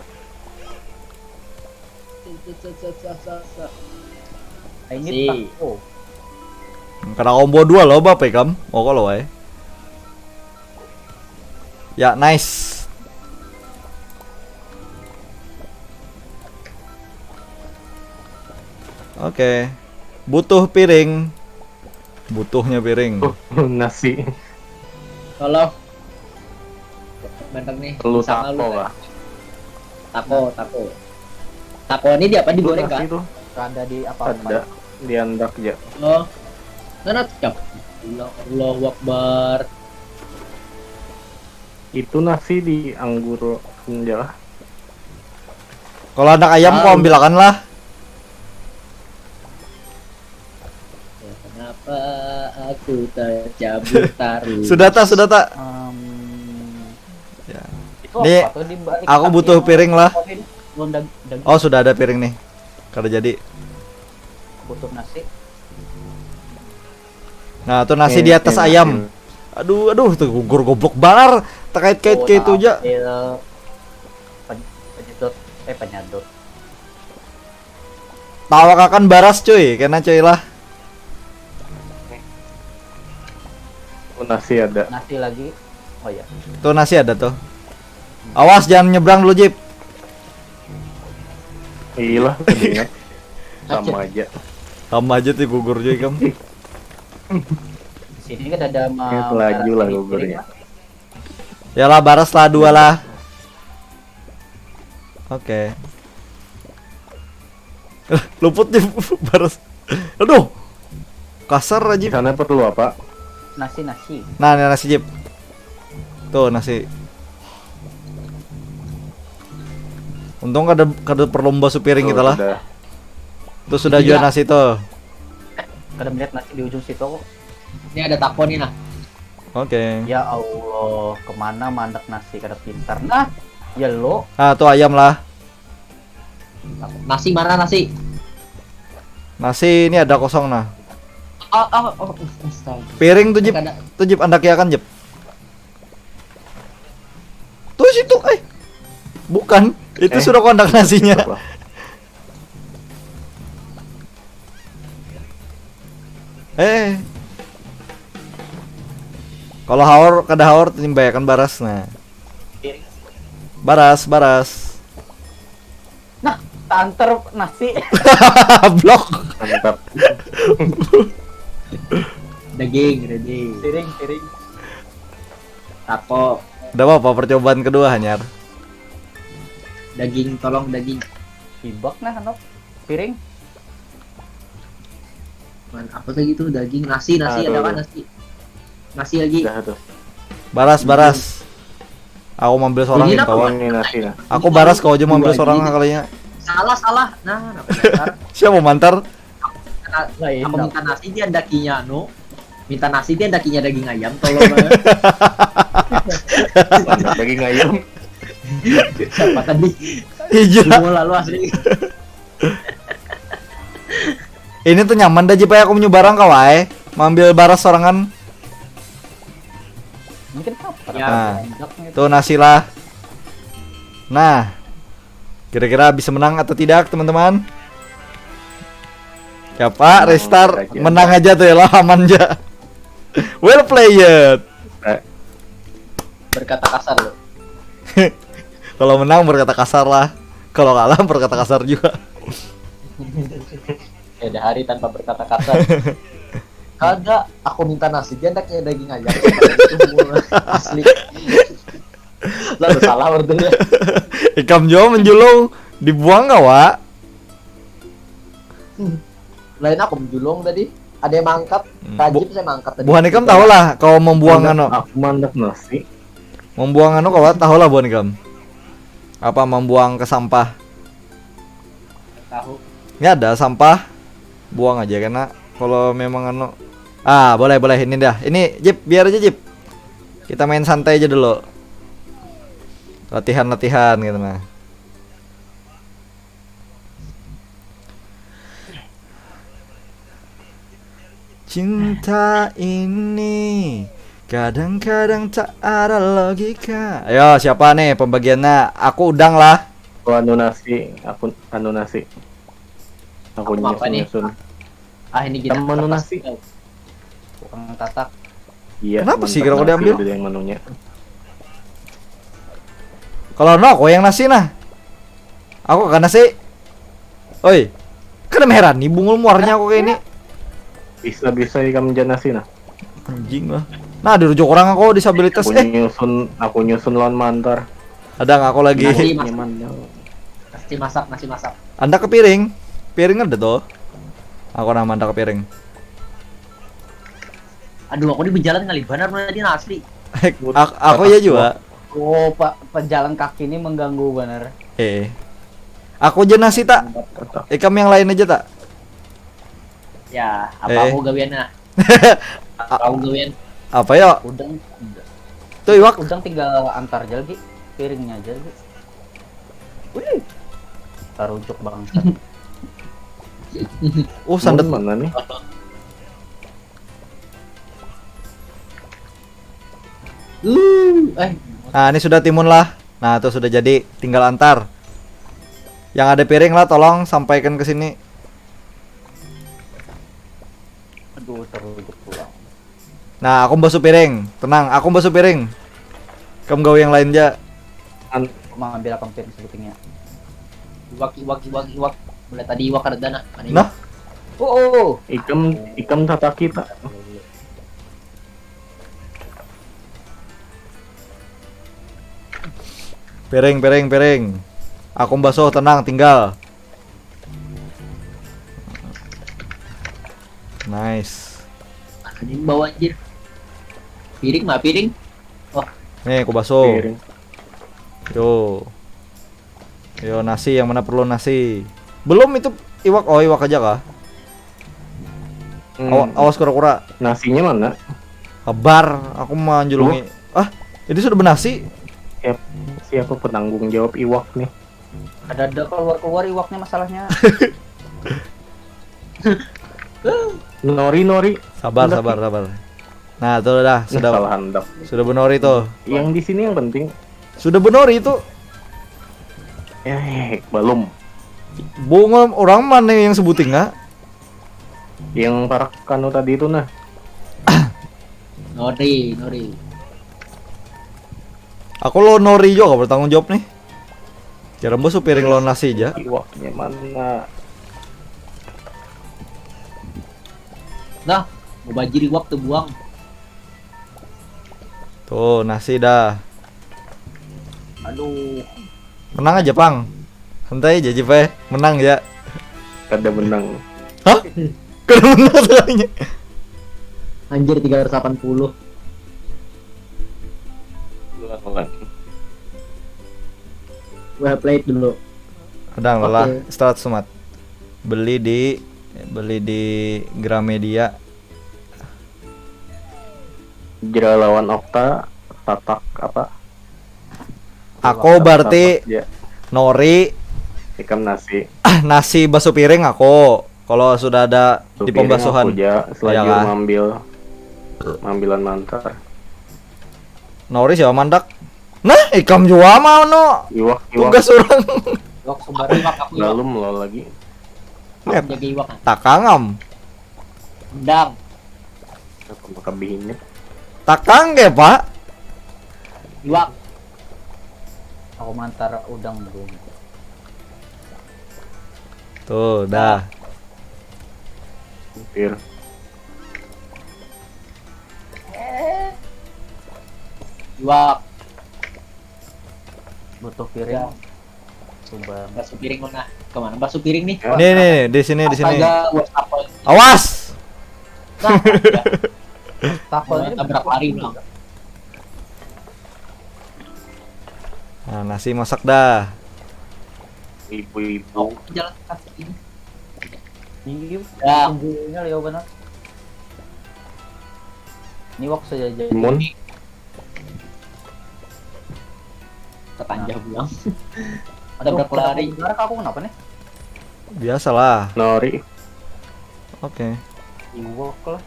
Ini Si. Taco. Kena combo dua loh bapak ikam. Oh kalau wae. Ya nice. Oke. Butuh piring. Butuhnya piring. Nasi. Kalau bener nih, Perlu sama taco lu, lah. Taco, taco. Taco ini di apa, digoreng Nasi kan? Tuh Gak ada di apa-apa. Ada di andak ya. Oh. Sana cap. Allah, Allahu Akbar. Itu nasi di anggur aja lah. Kalau anak ayam kau ambilakan lah. Ya, kenapa aku tercabut taruh? Sudah tak, sudah tak. Em, Ya. itu Nih, apa tuh di balik aku tapi butuh yang piring lah. Koin, daun dag- daging Oh sudah ada piring nih. Kada jadi. Butuh nasi. Nah tuh nasi Nih, di atas nih, ayam. nasi. Aduh aduh tuh gugur goblok banar. Terkait kait Oh, kayak itu aja. Ambil pen- penyedot, eh, penyedot. Tawakakan baras cuy, kena cuy lah. Oh, nasi ada. Nasi lagi. Oh ya. Tuh nasi ada tuh. Awas jangan nyebrang dulu Jip. Iya lah, mendingan. Sama aja. Sama aja tuh gugur cuy kamu. Di sini kan ada ma- Ini laju lah piring gugurnya. lah. Ya lah baras lah dua lah. Oke. Luput Jip baras. Aduh. Kasar Di aja. Sana perlu apa? Nasi nasi. Nah, ini nasi Jip. Tuh nasi. Untung kada kada perlu membasu piring Tuh, kita lah. Sudah. Tuh sudah Iya. jual nasi tuh. Kada melihat nasi di ujung situ kok. Ini ada taco nih nah. Oke. Ya Allah, kemana mandak nasi kada pintar. Nah, ya lo. Ah, tuh ayam lah. Nasi mana nasi? Nasi ini ada kosong nah. Oh, oh, oh, astaga. Piring tuh Jip. Kada. Tuh Jip andak ya kan Jip. Tuh situ eh. Bukan. Itu Eh. Sudah kondak nasinya. Apa? Eh. Kalau haur kada haur timbayakan baras nah. Baras, baras. Nah, tanter nasi. Blok. Mantap. Daging ready. Piring, piring. Taco. Udah apa-apa percobaan kedua hanyar. Daging, tolong daging. Ibak nah, Nok. Piring. Man, apa lagi tuh daging, nasi, nasi ada Aduh. kan nasi? Nasi lagi. Dah tuh. Baras, baras. Aku mambil seorang Ini yang apa? kawan. Ini nasi nah. Aku baras kau aja mambil Dua seorang gini. Kalinya. Salah, salah. Nah, apa dasar? Siapa mantar? Nah, Lain, aku Nok. Minta nasi dia dakinya anu. Minta nasi dia dakinya daging ayam, tolong. Daging ayam. Siapa tadi? Iya. Semua lalu asli. Ini tuh nyaman dah, Jip, aku menyebarang kawai. Mambil baras sorangan. Mungkin apa? Ya. Nah. Endaknya itu. Tuh nasi lah. Nah. Kira-kira bisa menang atau tidak, teman-teman? Siapa? Menang Restar aja. Menang aja tuh ya lah, aman aja. Well played. Berkata kasar loh. Kalau menang berkata kasar lah. Kalau kalah berkata kasar juga. Tiada hari tanpa berkata kasar. Kagak, aku minta nasi dia ndak kayak daging ayam. Itu mulu. Asli. Lalu salah ordernya. Ikam juga menjulung, dibuang kawa? Lain aku menjulung tadi. Ada yang mangkat. Hmm. Rajin saya mangkat tadi. Buhan ikam tahu lah kalau membuang Mandak, anu, aku mandak nasi. Membuang anu kawa tahu lah buhan ikam. Apa membuang ke sampah? Tahu. Ini ada sampah, buang aja karena kalau memang anu, ah, boleh, boleh, ini dah, ini Jip, biar aja, Jip, kita main santai aja dulu, latihan-latihan gitu nah. Cinta ini kadang-kadang tak ada logika. Ayo, siapa nih pembagiannya? Aku udang lah. Aku anu nasi, aku anu nasi. Aku Aku apa nih? Nyusun-nyusun. Ah, ini Kita kita menu lepas. Nasi. Tukang tatak. Iya. Kenapa sih Mantap kira-kira nasi diambil? Udah yang menunya. Kalau no, aku yang nasi nah. Aku kan nasi. Oi, kan heran nih bungul muarnya aku kayak ini. Bisa-bisa ikam jan nasi nah. Anjing lah. Nah, dirujuk orang aku disabilitas. Aku Eh, nyusun, aku nyusun lawan mantar. Ada nggak aku lagi? Nasi, Mas. Nyaman. Nasi masak, nasi masak. Anda ke piring. Piring ada tuh. Aku nama anda ke piring. Aduh, aku di berjalan ngalih banar tadi nah, asli. Ak- aku ya juga. Oh, pak, pejalan kaki ini mengganggu bener. Eh, aku aja nasi tak. Ikam yang lain aja tak. Ya, apa Eh. aku gawiannya? Apa aku gawian? Apa yo? Udang, Tuh iwak. Udang tinggal antar aja lagi, piringnya aja lagi. Wih, tarujuk bangsat. Uh, sandet. Mana nih? Uh, eh, Nah, ini sudah timun lah. Nah, tuh sudah jadi, tinggal antar. Yang ada piring lah, tolong sampaikan ke sini. Aduh, tarujuk pulang. Nah, aku basuh piring. Tenang, aku basuh piring. Kamu gawe yang lain aja. An- Mengambil akang piring sebutingnya. iwak, iwak, iwak, iwak. Mulai tadi iwak ada dana. Mana Nah, Oh, oh. Ikam, ikam tataki tak? Piring, piring, piring. Aku basuh, tenang, tinggal. Nice. Mana nih bawa anjir? Piring mah piring. Nih, aku basuh. Piring. Yo. Yo, nasi, yang mana perlu nasi? Belum itu iwak. Oh, iwak aja kah? Hmm. Awa- awas kura-kura. Nasinya mana? Kabar, aku menjulungi. Ah, ini sudah bernasi. Siapa, siapa penanggung jawab iwak nih? Ada ada keluar keluar iwaknya masalahnya. Nori, nori. Sabar, Hendak sabar, nih. Sabar. Nah, tuh dah, Ini sudah salah hendak. Sudah benori tuh. Yang di sini yang penting. Sudah benori itu. Eh, belum. Bungul orang mana yang sebuting, ah? Yang parak kanu tadi itu nah. Nori, nori. Aku lo nori juga bertanggung jawab nih. Jarang bos piring lo nasi aja. Iwaknya mana? Nah, mau bajir iwak tuh buang. Tuh, nasi dah. Aduh, Menang aja, Pang. Santai aja, Jip, eh. Menang ya. Kada menang. Hah? Kada menang soalnya. Anjir, tiga ratus delapan puluh. Lawan. Well played dulu. Kadang lelah, Oke. Start Sumat. Beli di beli di Gramedia. Jera lawan Okta, tatak apa? Aku berarti Ya, Nori, ikam nasi. Nasi basuh piring aku. Kalau sudah ada di Supiring pembasuhan. Aku ja, selagi Iya kah? Ngambil ngambilan mantar. Nori siapa mandak? Nah, ikam juga mau no. Iwak, iwak. Tugas orang. Iwak sembarang. Iwak aku iwak. Lalu melo lagi. Lihat. Jaga iwak. Takangam. Dang. Apa maka bihini? Takang ke, Pak? Iwak. Aku mantar udang dulu. Tuh, dah. Hampir. Iwak. Butuh piring. Ya. Coba. Basuh piring mana? Kemana basuh piring nih? Ya. Nih, nih, nih, di sini, di sini. Astaga, wastafel. Awas. Nah, ya. Takol ini Tabrak lari ulang. Nah, nasi masak dah. Ibu-ibu. Oh, jalan kaki ini. Iya, Ya. tunjuknya liau benar. Ini waktu saja aja. Timun. Tetanjah pulang. Aduh, Tabrak lari. Kenapa aku kenapa nih? Biasalah. Nori. Oke. Iwak lah.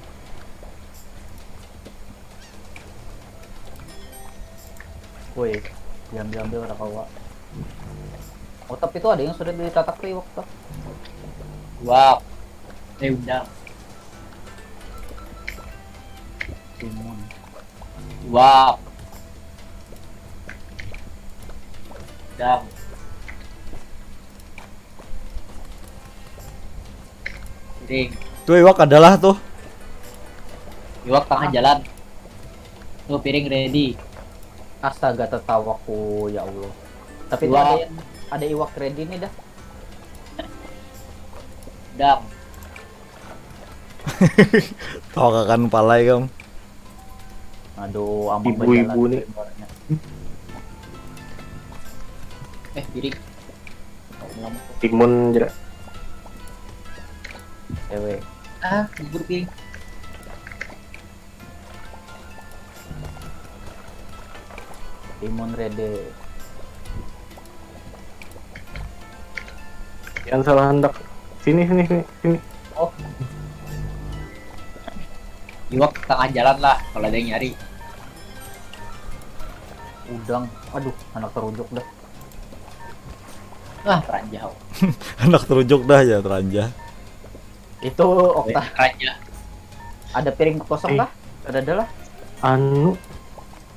Woi, diambil-ambil orang kawa. Oh, tapi itu ada yang sudah ditatak tuh iwak tuh. Iwak. Eh, udang. Timun. Iwak. Udang. Piring. Tuh iwak adalah tuh. Iwak tengah jalan. Tuh piring ready. Astaga, tertawaku, ya Allah. Tapi itu Iwak. Ada yang, ada iwak ready nih dah. Udang. Tawa kakan palai kamu. Aduh, ampun. Ibu-ibu nih. Eh, piring. Timun jera. Cewek. Ah, bubur piring. Timun ready. Jangan salah hendak. Sini, sini, sini, sini. Oh. Iwak tengah jalan lah kalau ada yang nyari. Udang. Aduh, anak terujuk dah. Wah, ranjau. Anak terujuk dah ya, teranjah. Itu Okta. Raja. Ada piring kosong Eh. Kah? Ada ada lah. Anu.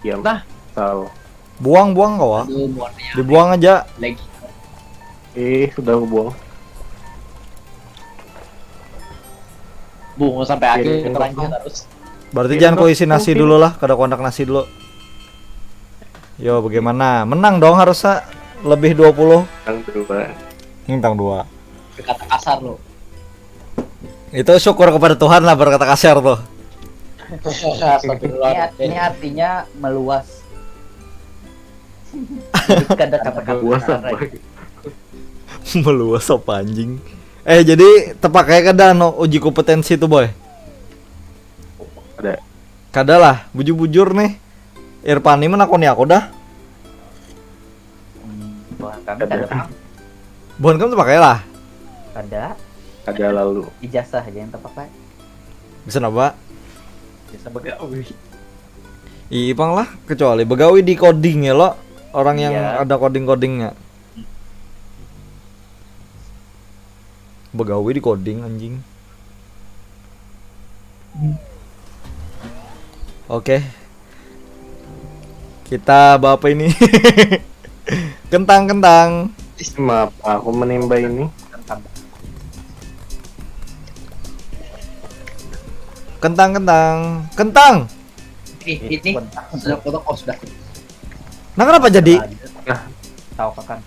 Ya, Nah. Salah. Buang, buang kawa. Aduh, muatnya Dibuang aja. Lagi. Eh, sudah aku buang. Bungo sampai akhir Piring terlanjur kosong. Terus. Berarti Piring jangan ku isi kosong, nasi piring. Dulu lah, kada kontak nasi dulu. Yo, bagaimana? Menang dong harusnya lebih dua puluh. Yang kedua. Ini tang dua. Berkata kasar lo. Itu syukur kepada Tuhan lah berkata kasar tuh. Ini, art- ini artinya meluas. Jadi kada kata-kata Meluas kasar, apa? Ray. Meluas apa anjing? Eh, jadi terpakai kada anu uji kompetensi tuh, Boy? Ada. Kada lah, bujur-bujur nih. Irfani menakoni aku dah. Hmm, bukan kami Ada. kada paham. Bukan kamu terpakai lah. Kada. Ada lalu. Ijazah aja yang terpakai. Bisa napa? Bisa begawi. Ipang lah, kecuali begawi di coding ya lo. Orang yang Iya. Ada coding-codingnya. Begawi di coding anjing. Oke. Kita bawa apa ini? Kentang, kentang. Maaf, aku menimba ini. Kentang, kentang. Kentang. Ini, ini sudah foto kok sudah. Nah, kenapa jadi? Tahu kakan.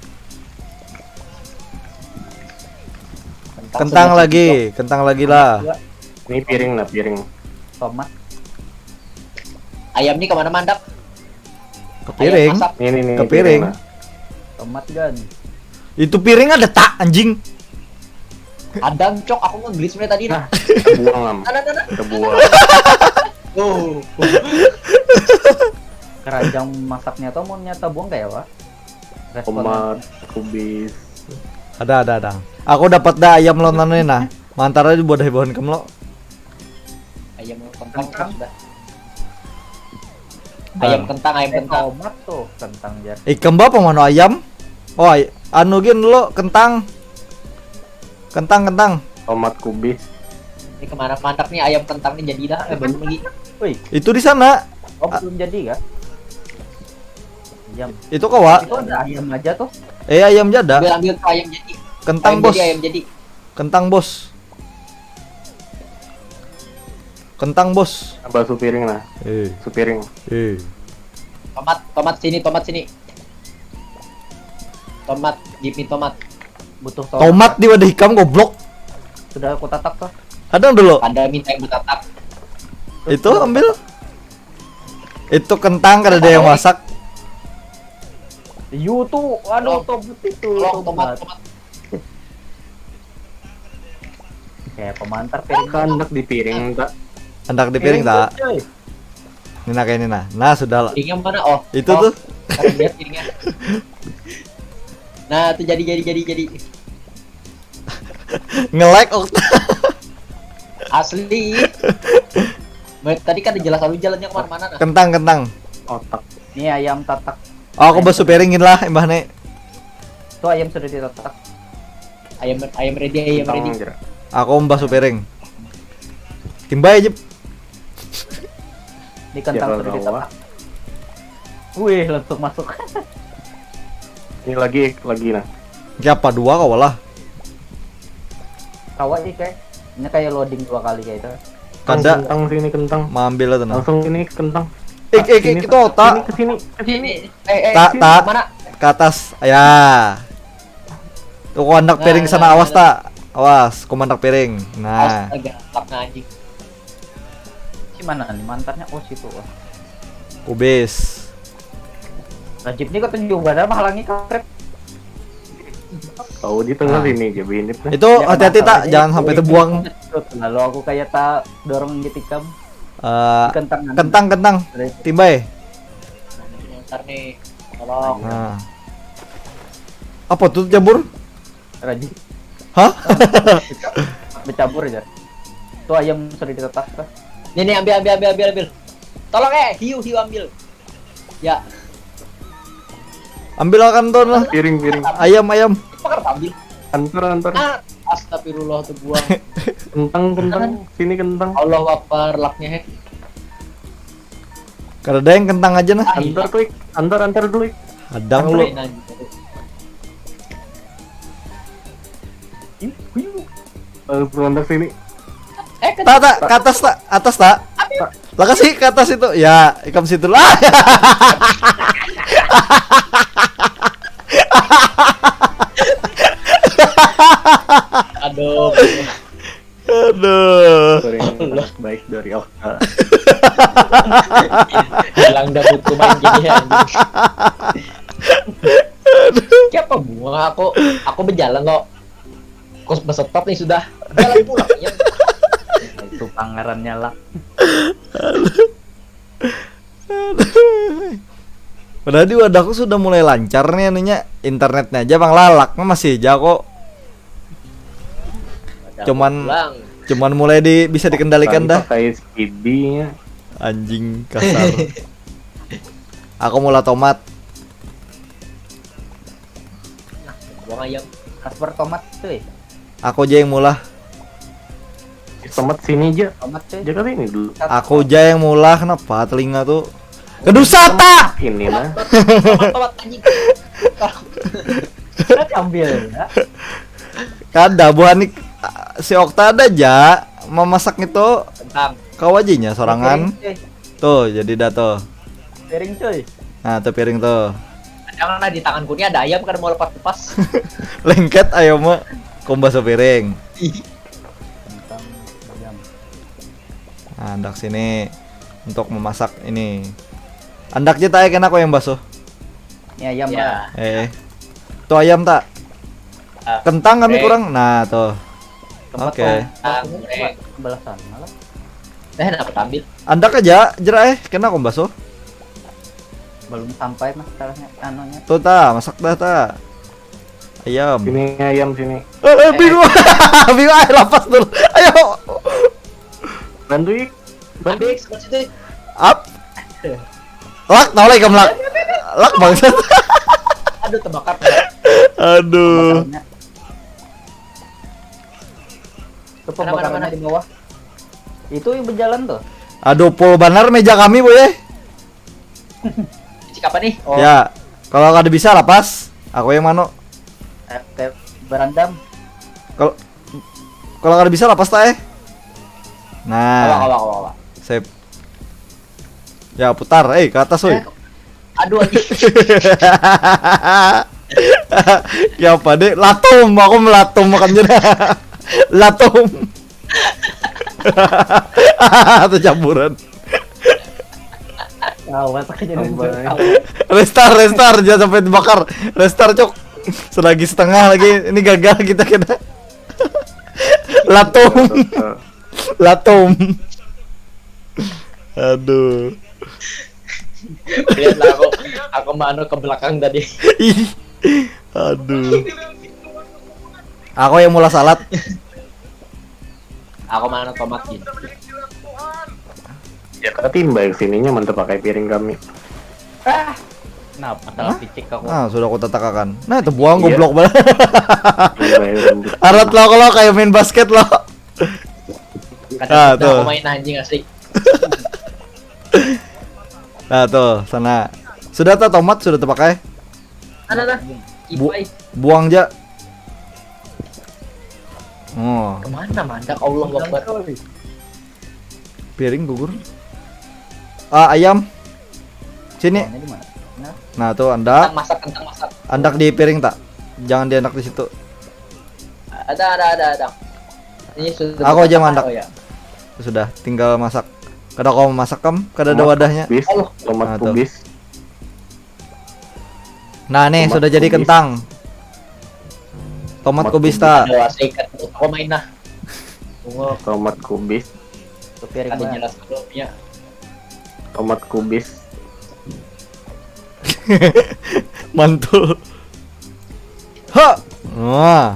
Kentang lagi, kentang lagi lah. Ini piring lah, piring. Tomat. Ayam nih kemana mandak? Ke piring. Masak. Ini nih, Ke piring. Nah. Tomat gan. Itu piring ada tak, anjing? Ada cok, aku mau beli sebenarnya tadi nah. Kita buang am. Ada ada. Kita buang. Oh. Keranjang masaknya tuh mau nyata buang kayak apa? Tomat, kubis. Ada, ada, ada. Aku dapat dah ayam lo nanu ni nah. Mantar aja buat hiburan kamu lo. Ayam kentang sudah. Ayam kentang, ayam kentang. Tomat tuh, kentang jar. Ikam bapak mana ayam? Oh, ay- anu gin lo kentang. Kentang, kentang. Tomat, kubis. Ini kemana mantap nih ayam kentang nih jadi dah. Eh, belum lagi. Itu di sana. Oh, belum jadi kah? Ayam. Itu kawa. Itu ada ayam aja tuh. Eh, ayam jada. Ambil ambil tuh ayam jadi. Kentang Ayam bos. Jadi, ayam jadi. Kentang bos. Kentang bos. Tambah supiring nah. Eh, Supiring. Eh. Tomat, tomat sini, tomat sini. Tomat, give me tomat. Butuh tomat. Tomat di wadah ikam goblok. Sudah aku tatak tuh. Ada dulu. Ada minta yang bertatak. Itu ambil. Itu kentang kada ada yang masak. You tuh, aduh, tomat itu. Tomat, tomat. Kayak pemantar piring. Kan anak di piring tak. Anak di piring tak? Ini nah kayak ini nah. Nah sudah lah. Piringnya mana? Oh. Itu tuh. Lihat piringnya. Nah, itu jadi jadi jadi jadi. Nge-lag Okta. Asli. Tadi kan jelas lalu jalannya kemana-mana nah. Kentang kentang. Otak. Ini ayam tatak. Oh, aku basuh piringin lah imbah nih. Tuh ayam sudah ditatak. Ayam ayam ready, ayam ready. Aku membasuh piring. Timbai aja. Ini kentang sudah ditatak. Wih, langsung masuk. Ini lagi lagi nah. Siapa dua kau lah? Kawa sih kayak. Ini kayak loading dua kali kayak itu. Kada. Kentang sini kentang. Maambil itu nah. Langsung ini kentang. Ik ik ik itu tak. Ke sini, ke sini. Eh, eh, Tak sini, tak. Mana? Ke atas. Ya. Tuh kau anak piring sana awas tak? Awas, kau anak piring. Nah. Astaga, tak anjing. Si mana nih mantarnya? Oh, situ. Oh. Kubis. Rajib nih kata juga ada mah lagi kampret. Kau di tengah sini aja binit nah. Itu hati-hati tak, jangan sampai terbuang. Lalu aku kayak tak dorong gitu kam. Eh, Kentang. Kentang kentang. Timbai. Ntar nih, tolong. Nah. Apa tuh campur? Rajib. Hah? Bercampur aja. Tuh ayam sudah ditetak tuh. Nih nih ambil ambil ambil ambil ambil. Tolong eh, hiu hiu ambil. Ya. Ambil akan tuh lah. Piring piring. Ayam ayam. Pakar ambil. Antar antar. Ah, astagfirullah tuh buang. Kentang kentang. Sini kentang. Allahu Akbar laknya he. Kada ada yang kentang aja nah. Antar tuh Ik. Antar antar dulu Ik. Hadang lu. Nah, gitu. Hiu, hiu. Eh, Antar sini. Eh, ke Tak tak ke atas tak, atas tak. Lah kasih ke atas itu. Ya, ikam situ lah. Aduh. Aduh. Sorry, yang terbaik dari Okta. Bilang dah butuh main gini ya. Anjing. Siapa bunga aku? Aku berjalan loh. Kos besetop nih sudah. Jalan pulang ya. Itu pangerannya lah. Padahal di wadahku sudah mulai lancar nih anunya, internetnya aja bang lalak masih aja kok. Cuman Pulang. Cuman mulai di bisa dikendalikan dah. Pakai speedy-nya. Anjing kasar. Aku mula tomat. Buang ayam. Kasper tomat tuh. Aku aja yang mula. Tomat sini aja. Tomat tuh. Jaga ini dulu. Aku aja yang mula, kenapa telinga tuh? Kedusata. Ini lah. Tomat tomat anjing. Kan ambil ya. Kada buhan ni, si Okta ada aja memasak itu. Kentang. Kau aja nya sorangan. Piring, cuy. Tuh jadi dah tuh. Piring cuy. Nah tuh piring tuh. Jangan lah, di tanganku ini ada ayam kada mau lepas lepas. Lengket ayo mah. Kumbah piring. Kentang ayam. Nah, hendak sini untuk memasak ini. Hendak aja tak kena kau yang basuh. Ini ayam Ya. lah. Eh. Tuh ayam tak? Ah, Kentang kami eh, kurang. Nah, tuh. Tempat Oke. kau- Ah, kau- goreng. Sebelah sana lah. Eh, kenapa tampil? Hendak aja jerak eh kena kau basuh. Belum sampai masalahnya, anunya. Tuh ta, masak dah ta. Ayam. Sini ayam sini. Eh, eh, bingung. Bingung, ayo lapas dulu. Ayo. Bantu ik. Bantu ik. Habis, masih deh. Up. Lak, tahu lagi kamu lak. Lak bangsat. Aduh, terbakar. Aduh. Itu pembakarannya di bawah. Itu yang berjalan tuh. Aduh, full banar meja kami, boy. Cik apa nih? Oh, Ya, kalau kada bisa lapas, aku yang mano. Eh, kayak berandam. Kalau kalau kada bisa lapas ta eh. Nah, Awak, awak, awak, awak. Sip. Ya putar, eh ke atas woi. Eh, aduh, anjing. Ya apa deh, latum, aku melatum makannya. Latum. Tercampuran. Awak tak jadi Restar, restar, jangan sampai dibakar. Restar, cok. Selagi setengah lagi, ini gagal kita kena. Latum, latum. Aduh. Lihatlah aku, aku mano ke belakang tadi. Ih. Aduh. Aku yang mula salat. Aku mano tomat gini. Ya ketimbang sininya mantep pakai piring kami. Ah, kenapa salah titik aku? Nah, sudah aku tatakakan. Nah, itu buang Iya. Goblok banget. Timbang rambut. Arat lo kalau kayak main basket lo. Kadang Ah, kita tuh. Aku main anjing asli. Nah, tuh, sana. Sudah ta tomat sudah terpakai? Ada lah. Bu- Ipai. Buang aja. Oh, Kemana mandak Allah Akbar? Piring gugur. Ah, ayam. Sini. Ini di mana? Nah, Nah, tuh andak. Kentang masak, kentang masak. Andak di piring tak? Jangan di andak di situ. Ada, ada, ada, ada. Ini sudah. Aku aja Berapa? Mandak. Oh, ya. Sudah, tinggal masak. Kada kau masak kam, kada ada Tomat wadahnya. Kubis, Allah. tomat Nah, tuh. Kubis. Nah, nih Tomat sudah jadi kubis. Kentang. Tomat Tomat kubis kubis. tak? Ada wasai kan. Aku main nah. Bungo Tomat Kubis, ke piring ada jelas belumnya. Tomat Kubis. Mantul. Ha. Wah.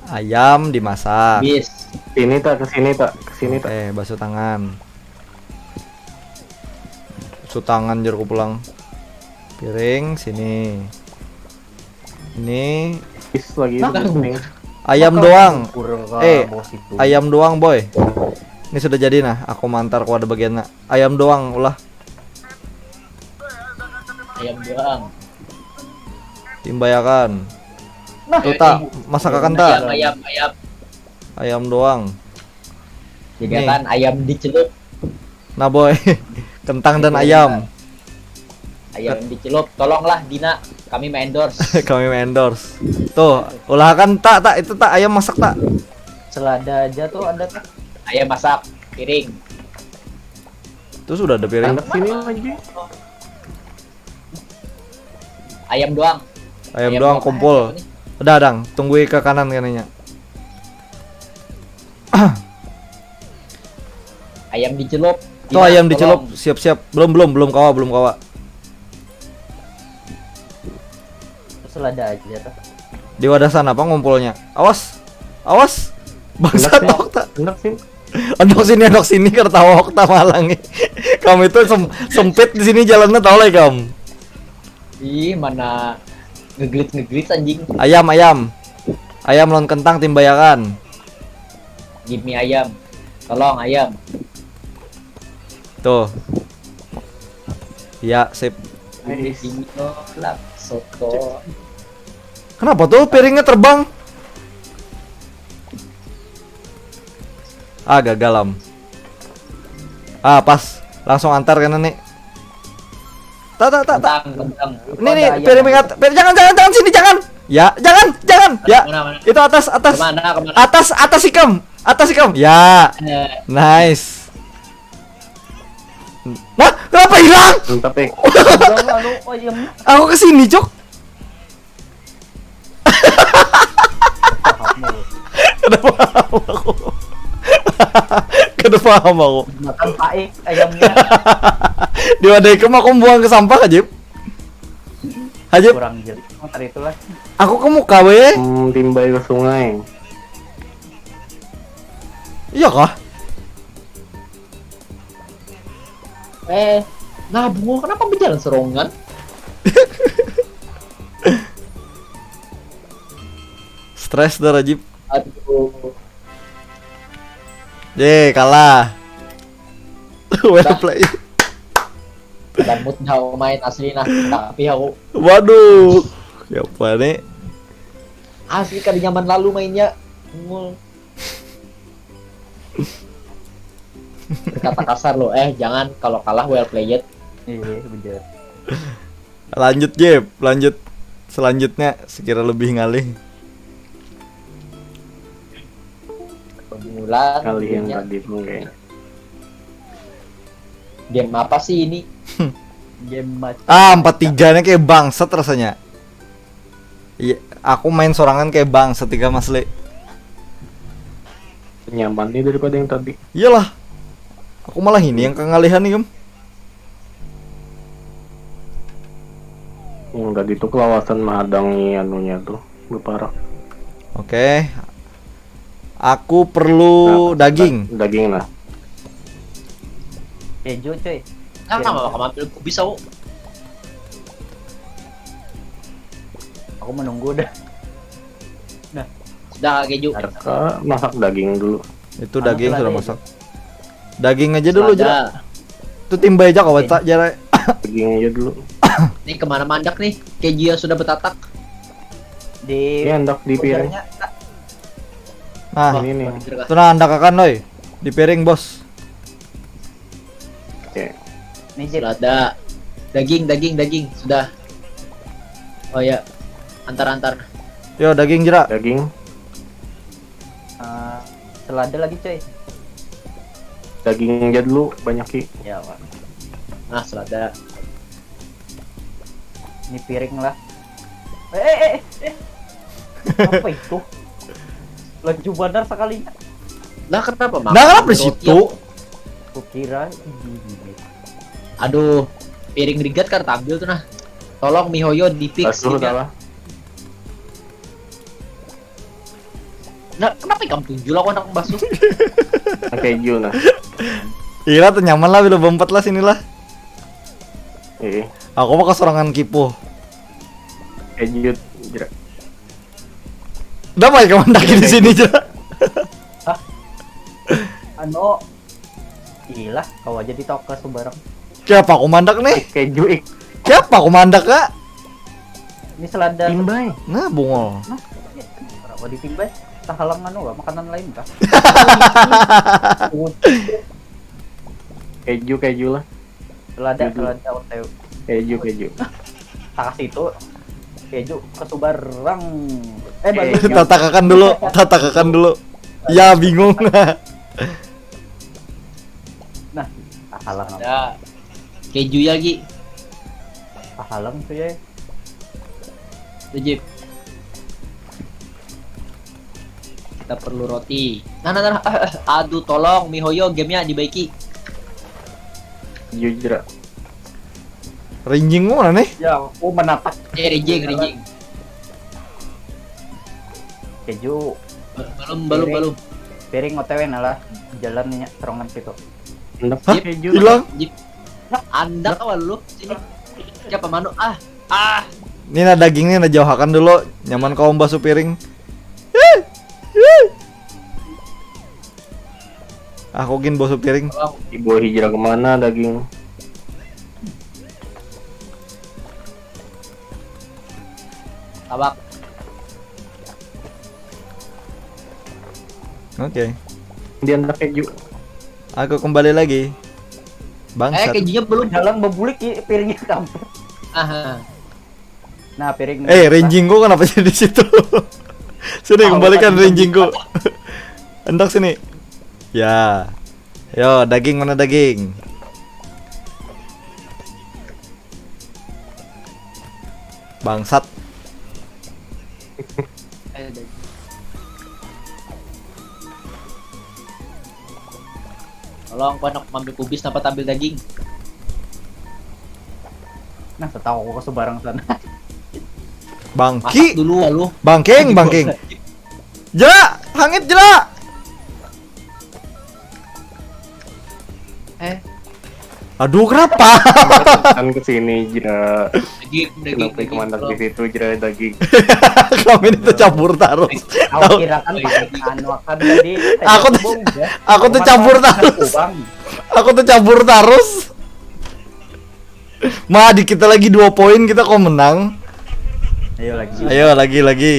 Ayam dimasak. Bis. Sini tak, ke sini tak, ke sini tak. Eh, basuh tangan. Basuh tangan jerku pulang. Piring sini. Ini Kubis lagi itu nih. ayam doang. Kurang Eh, bos itu. Ayam doang, boy. Ini sudah jadi nah, aku mantar ku ada bagiannya. Ayam doang ulah. Ayam doang. Timbayakan. Nah, Tuh tak, masak akan tak? Ayam, ayam, ayam. Ayam doang. Jadi kan ayam dicelup. Nah, boy. Kentang dan ayam. Ayam dicelup. Tolonglah Dina. Kami endorse. Kami endorse. Tuh, ulahakan tak, tak, itu tak ayam masak tak? Selada aja tuh ada tak? Ayam masak. Piring. Tuh sudah ada piring. Anak sini lagi. Ayam doang. Ayam doang kumpul. Udah, dang, tunggui ke kanan kananya. Ayam dicelup. Tuh ayam dicelup, siap-siap. Belum, belum, belum kawa, belum kawa. Selada aja tuh. Di wadah sana apa ngumpulnya? Awas. Awas. Bangsat, Enak sih. Okta. Enak sih. Aduh sini, aduh sini, kada tahu Okta malangi. Kami tuh sem- sempit di sini jalannya, tahu lah kamu. Ih, mana ngeglit-ngeglit anjing. Ayam, ayam. Ayam lawan kentang timbayakan. Give me ayam. Tolong ayam. Tuh. Ya, sip. Ini nolak soto. Kenapa tuh piringnya terbang? Ah, gagal am. Ah, pas. Langsung antar kena nih. Tak, tak, tak, tak. Kentang, kentang. Ini nih, piring ingat. Piring, jangan, jangan, jangan sini, jangan. Ya, jangan, jangan. Ya. Mana, mana? Itu atas, atas. Kemana, kemana? Atas, atas ikam. Atas ikam. Ya. Eh, Nice. Nah, kenapa hilang? Mantap, eh. Udah, anu, oh iya. Aku ke sini, Cok. Kenapa aku? Kada paham aku. Makan paik ayamnya. Di wadah ikam aku buang ke sampah, Hajib. Hajib. Kurang jeli motor itulah. Aku ke muka be. Hmm, timbai ke sungai. Iya kah? Eh, nah bungo kenapa berjalan serongan? Stres dah, Rajib. Aduh. Ye, kalah. Well play. Dan mood dah main asli nah, tapi aku. Waduh. Siapa nih? Asli kada nyaman lalu mainnya. Berkata kasar lo, eh jangan, kalau kalah well played. Iya, bener. Lanjut, Jep, lanjut. Selanjutnya sekira lebih ngalih. Pergumulan. Kali yang tadi pun kayaknya. Game apa sih ini? Game macam. Ah, empat tiga nya kayak bangsat rasanya. Iya, aku main sorangan kayak bangsat tiga, Mas Le. Nyaman nih daripada yang tadi. Iyalah. Aku malah ini yang kengalihan nih, Gem. Yang tadi tuh kelawasan menghadangi anunya tuh, beparak. Oke. Aku perlu nah, daging. Daging lah. Keju, cuy. Nah, kenapa kamu ambil kubis aku? Aku menunggu dah. Nah, sudah keju. Arka masak daging dulu. Itu daging sudah masak. Daging aja dulu, Jera. Itu timbai aja kau tak, Jera. Daging aja dulu. Ini kemana mandak nih? Keju yang sudah betatak. Di ini andak di piring. Nah, ini nih. Itu nah andak akan, oi. Di piring, Bos. Oke. Ini selada. Daging, daging, daging. Sudah. Oh ya. Antar, antar. Yo, daging, Jera. Daging. Uh, selada lagi, coy. Daging aja dulu, banyak ki. Ya, Pak. Nah, selada. Ini piring lah. Eh, eh, eh, eh. Apa itu? Laju banar sekalinya. Nah, kenapa makan? Nah, kenapa di situ? Kukira ini. Aduh, piring rigat kan tampil tuh nah. Tolong mihoyo di fix. Basuh salah. Nah, kenapa ikam tunjul aku anak basuh? Pakai Ju nah. Ira tuh nyaman lah bila berempat lah sini lah. Iya. Aku mah kesorangan kipuh. Kejut, Jera. Udah baik kamu di sini aja. Anu, ilah, kau aja di toko sebarang. Siapa aku mandak nih? Keju ik. Siapa aku mandak, Kak? Ini selada. Timbai. Nah, bungol. Nah, kenapa ditimbai? Tahalang anu lah, makanan lain kah? Keju, keju lah. Selada, selada, O T W. Keju, keju. Takas itu. Keju kesubarang. Eh, bagus. Tatakan dulu, tatakan dulu. Ya, bingung. Nah, tahalang. Ada keju ya, Gi. Tahalang tuh ya. Rejip. Kita perlu roti. Nah, nah, nah. Aduh, tolong, mihoyo gamenya dibaiki. Jujur. Rinjing mana nih? Ya, aku menatap. Eh, rinjing, rinjing. Keju. Belum, belum, belum. Piring O T W nah lah. Jalannya serongan situ. Hah? Hilang? Andak awal lu sini. Siapa manuk? Ah, ah. Ini nah dagingnya nah jauhakan dulu. Nyaman kau basuh piring. Aku gin basuh piring. Ibu hijrah kemana daging? Tabak. Oke. Dia anak keju. Aku kembali lagi. Bangsat. Eh, kejunya belum. Dalam bebulik piringnya kampung. Aha. Nah, piring. Eh, rinjingku kenapa jadi di situ? Sini, kembalikan rinjingku. Hendak sini. Ya. Yo, daging mana daging? Bangsat. Eh, daging. Tolong, aku handak mambil kubis, napa taambil daging? Nah, setahu aku ke sebarang sana. Bangki. Masak dulu, lalu. Bangking, bangking. Jela, hangit jela. Eh, Aduh, kenapa? Kan kesini jera. daging, daging, Kenapa daging. Komandan Tolong. Di situ jera daging? Kami ini tercampur terus. Aku kira kan anu akan tadi. Aku tuh- Aku tuh campur terus. Aku tuh campur terus. Ma, dikit lagi dua poin kita kok menang. Ayo lagi. Ayo lagi, lagi.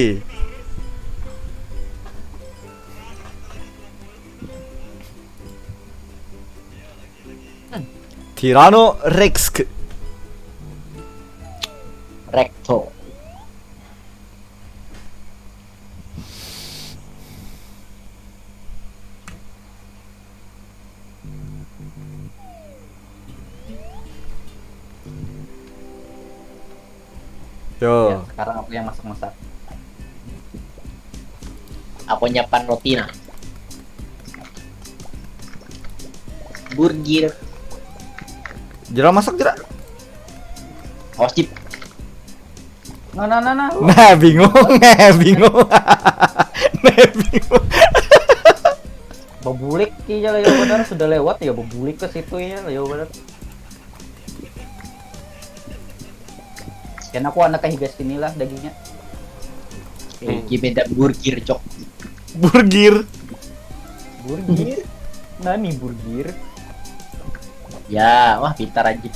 Tyranno Rex. Recto. Yo. Ya, sekarang aku yang masak-masak. Aku nyiapkan roti nah. Burgir. Jera masak, jera. Oh, sip. Nah, nah, nah, nah. Nah, bingung, nah, bingung. Nah, bingung. Bebulik iya lah ya benar sudah lewat ya bebulik ke situ ya lah ya benar. Dan aku anak kayak higas inilah dagingnya. Iki beda burgir, cok. Burgir. Burgir. Nani burgir? Ya, wah, pintar aja.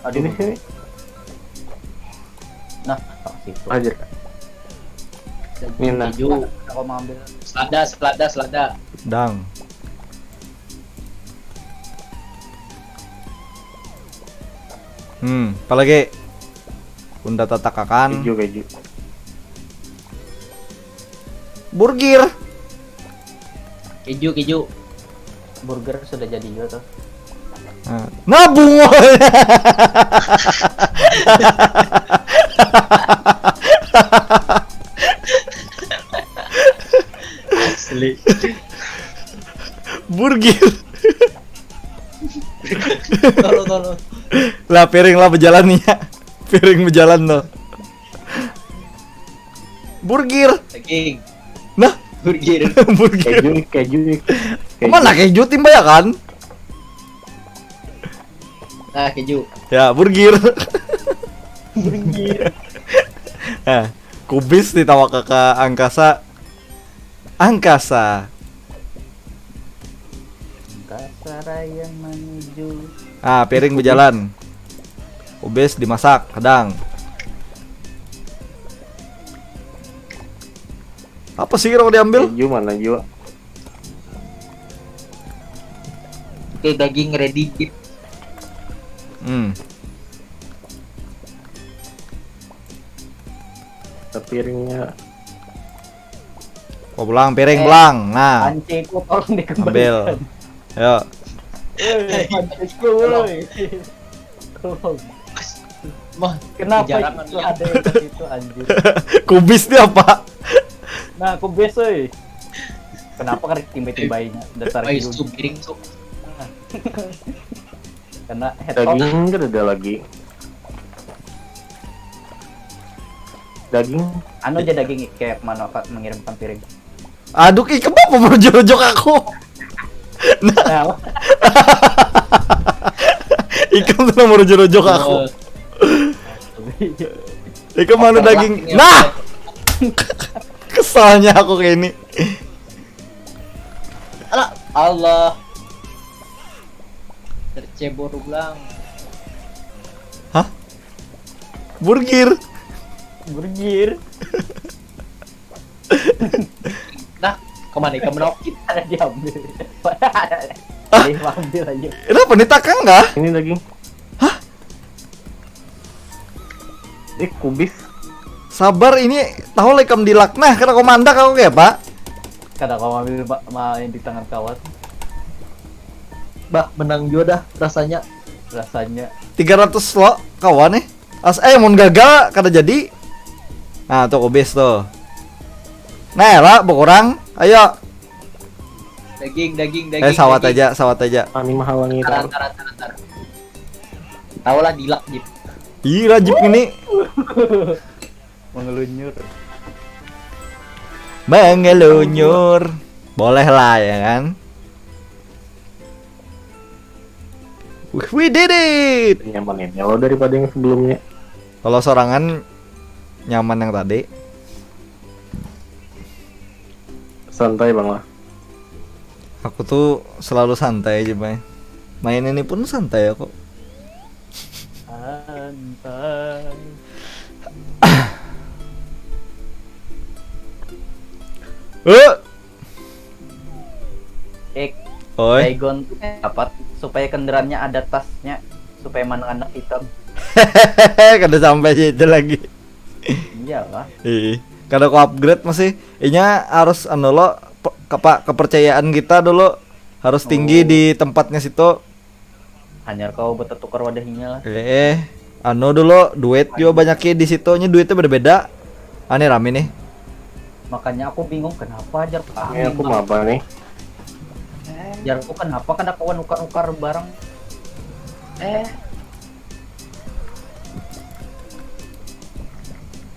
Aduh. Ini sini. Nah, tak situ. Aja. Daging Ini nah. Keju. Aku mau ambil. Selada, selada, selada. Dang. Hmm, apalagi? Unda tatakakan. Keju, keju. Burgir. Keju, keju. Burger sudah jadi juga tuh. Nah, nah, bungul. Asli. Burgir. Tolong, tolong. Lah, piring lah berjalan nih ya. Piring berjalan tuh. Burgir. Daging. Nah, Burgir. burgir. Keju, keju. Keju. Mana keju, timba ya kan? Nah, keju. Ya, burgir. Burgir. Nah, kubis ditawa ke, ke angkasa. Angkasa. Angkasa yang menuju. Ah, piring berjalan. Kubis dimasak, kadang. Apa sih kira diambil? Keju mana juga? Oke, daging ready, Git. Hmm. Piringnya. Oh, pulang piring, Eh. pulang. Nah, Panciku tolong dikembalikan. Ambil. Yo. Eh, panciku, woi. Tolong. Wah, Kenapa jarang itu ya. Ada yang ke situ anjir? Kubis dia apa? Nah, kubis, woi. Kenapa kan tiba-tiba ini datar Wah, gitu? Itu piring tuh. Kena headshot. Daging kan ada lagi. Daging. Anu aja daging kayak mana Pak mengirimkan piring. Aduh, ih, kenapa merujur-rujur aku? Nah, Ikam tuh merujur-rujur aku. Ikam mana daging? Nah, kesalnya aku kayak ini. Alah, Allah. Tercebur ulang. Hah? Burgir. Burgir. Nah, kemana ikam menokit? Ada diambil. Diambil aja. Kenapa nih takang kah? Ini daging. Hah? Eh, kubis. Sabar, ini tahu lekam dilak nah karena komandak aku kayak pak. Kada kau ambil pak main di tangan kawan. Bah, menang juga dah rasanya. Rasanya. Tiga ratus lo kawan nih. As eh mun gagal kada jadi. Nah, tuh kubis tuh. Nah, lah berkurang. Ayo. Daging, daging, daging. Eh, sawat daging. aja, sawat aja. Kami menghalangi Taran, taruh. taran, taran, taran. Tahu lah, dilak gitu. Ih, Rajib ini. Mengelunyur. Mengelunyur. Boleh lah ya kan? We did it. Nyaman ini lo daripada yang sebelumnya. Kalau sorangan nyaman yang tadi. Santai bang lah. Aku tuh selalu santai aja, Bay. Main ini pun santai aku. Santai. Eh, Eh, oi, Daigon tuh dapat supaya kendaraannya ada tasnya supaya mana anak hitam. kada sampai situ lagi. Iyalah. Ih, kada ku upgrade masih. Inya harus anu lo pe- kepa- kepercayaan kita dulu harus tinggi Oh. Di tempatnya situ. Hanyar kau buat tukar wadahnya lah. Eh, anu dulu duit juga banyak di situ nya duitnya beda-beda. Aneh rame nih. Makanya aku bingung kenapa jar Ini aku mau apa nih? Jar aku kenapa kada kawan ukar-ukar barang. Eh,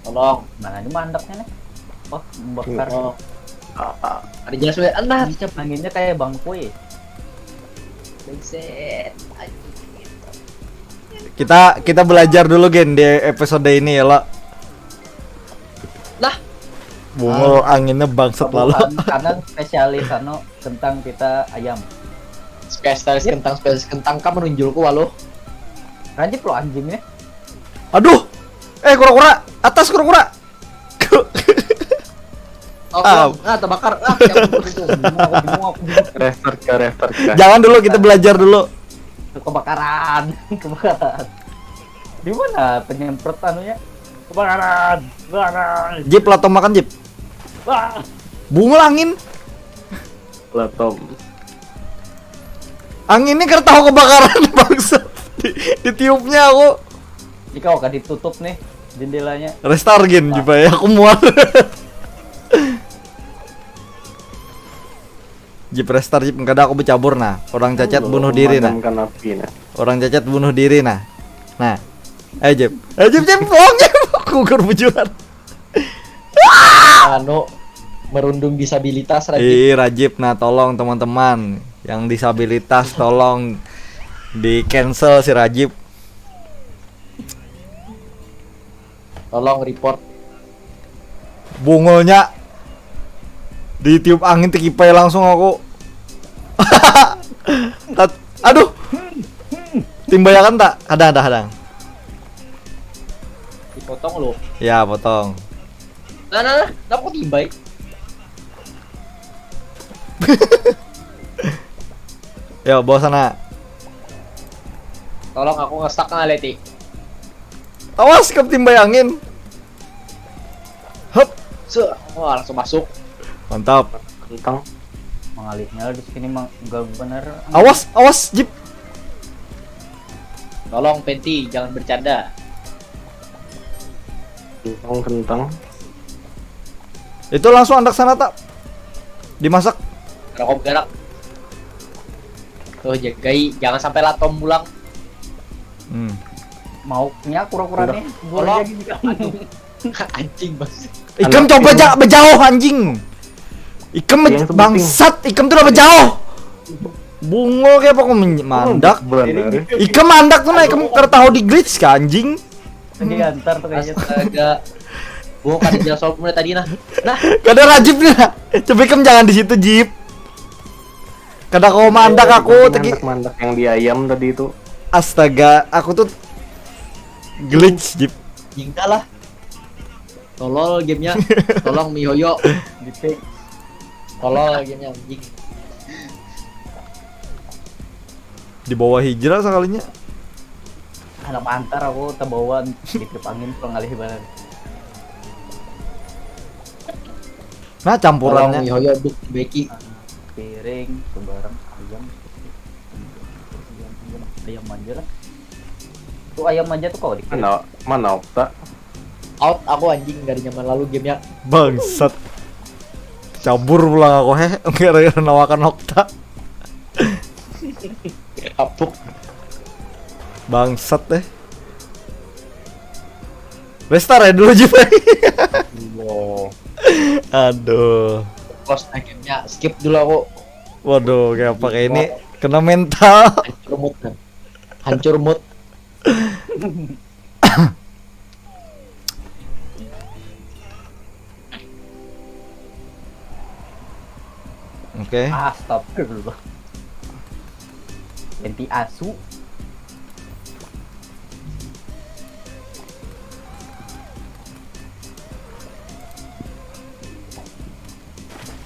tolong. Mana ini mandaknya nih? Oh, bakar. Oh. Ada jelas weh. Alah, siap. Anginnya kayak bangkui. Buset. Anjing. Kita kita belajar dulu gen di episode ini ya lo. Lah, Bungo anginnya bangsat lalu. Bukan, karena spesialis anu kentang kita ayam. Spesialis kentang, spesialis kentang kamu menunjulku waluh. Rajib lo anjingnya. Aduh, eh kura-kura, atas kura-kura. Oh, ah, terbakar. Ah, yang itu. Bingung aku, bingung aku, bingung. Restart ke restart ke. Jangan dulu kita belajar dulu. Kebakaran, kebakaran. Di mana penyemprot anunya? Kebakaran, kebakaran. Jip latom makan Jip. Wah, Bungul angin. Latom. Anginnya kada tahu kebakaran bangsa. Di, ditiupnya aku. Jika kau ditutup nih jendelanya. Restart gen juga ya aku mual. Jip restart Jip kada aku bercabur nah. Orang cacat bunuh diri nah. Memadamkan api nah. Orang cacat bunuh diri nah. Nah. Eh Jip. Eh Jip Jip bohong Jip. Gugur bujuran. Anu, merundung disabilitas lagi. Ih Rajib nah tolong teman-teman yang disabilitas tolong di cancel si Rajib. Tolong report. Bungulnya ditiup angin tekipai langsung aku. Tat- Aduh. Timbayakan tak? Ada ada ada. Dipotong lo. Ya potong. Nah, nah, nah, kenapa kok timbai? Ya bawa sana. Tolong aku ngestak ngalih ti. Awas kau timbai angin. Hup. Se, wah langsung masuk. Mantap. Kentang. Mengalihnya lah di sini mang gak bener. Awas awas Jip. Tolong Penti, jangan bercanda. Kentang kentang. Itu langsung andak sana tak? Dimasak. Rokok berak. Tuh jagai, jangan sampai latom pulang. Hmm. Maunya kura-kura nih. Tolong. Gini kan. Anjing bos. Ikam coba aja bejauh anjing. Ikam Yang sebuting. Bangsat, ikam tuh udah bejauh. Bungul kayak apa kau men- mandak? Bener. Ikam mandak tuh nah, ikam kada tahu di glitch kah anjing? Diantar tuh kayaknya. Astaga. Gua kan jalan soal mulai tadi nah. Nah, Kada Rajib nih. Nah. Coba ikam jangan di situ Jip. Kada kau mandak aku tadi. Mandak mandak yang di ayam tadi itu. Astaga, aku tuh glitch Jip. jingka lah. Tolol gamenya. Tolong mihoyo. Gitu. Tolol gamenya anjing. Di bawah hijrah sekalinya. Anak antar aku terbawa di trip angin pengalih banar. Nah, Tolong campurannya. mihoyo buk beki. Piring, sebarang ayam. Ayam, ayam, ayam aja lah. Tuh ayam aja tuh kalau di Mana mana Okta? Out aku anjing, gak ada nyaman lalu gamenya. Bangsat. Cabur pulang aku, heh, gara-gara nawakan Okta. Apuk. Bangsat deh. Restart ya dulu, Jip. Wow. Aduh. Close akhirnya, skip dulu aku. Waduh, kayak apa kayak ini kena mental. Hancur mood kan. Hancur mood. Oke. Ah, stop dulu. Ganti asu.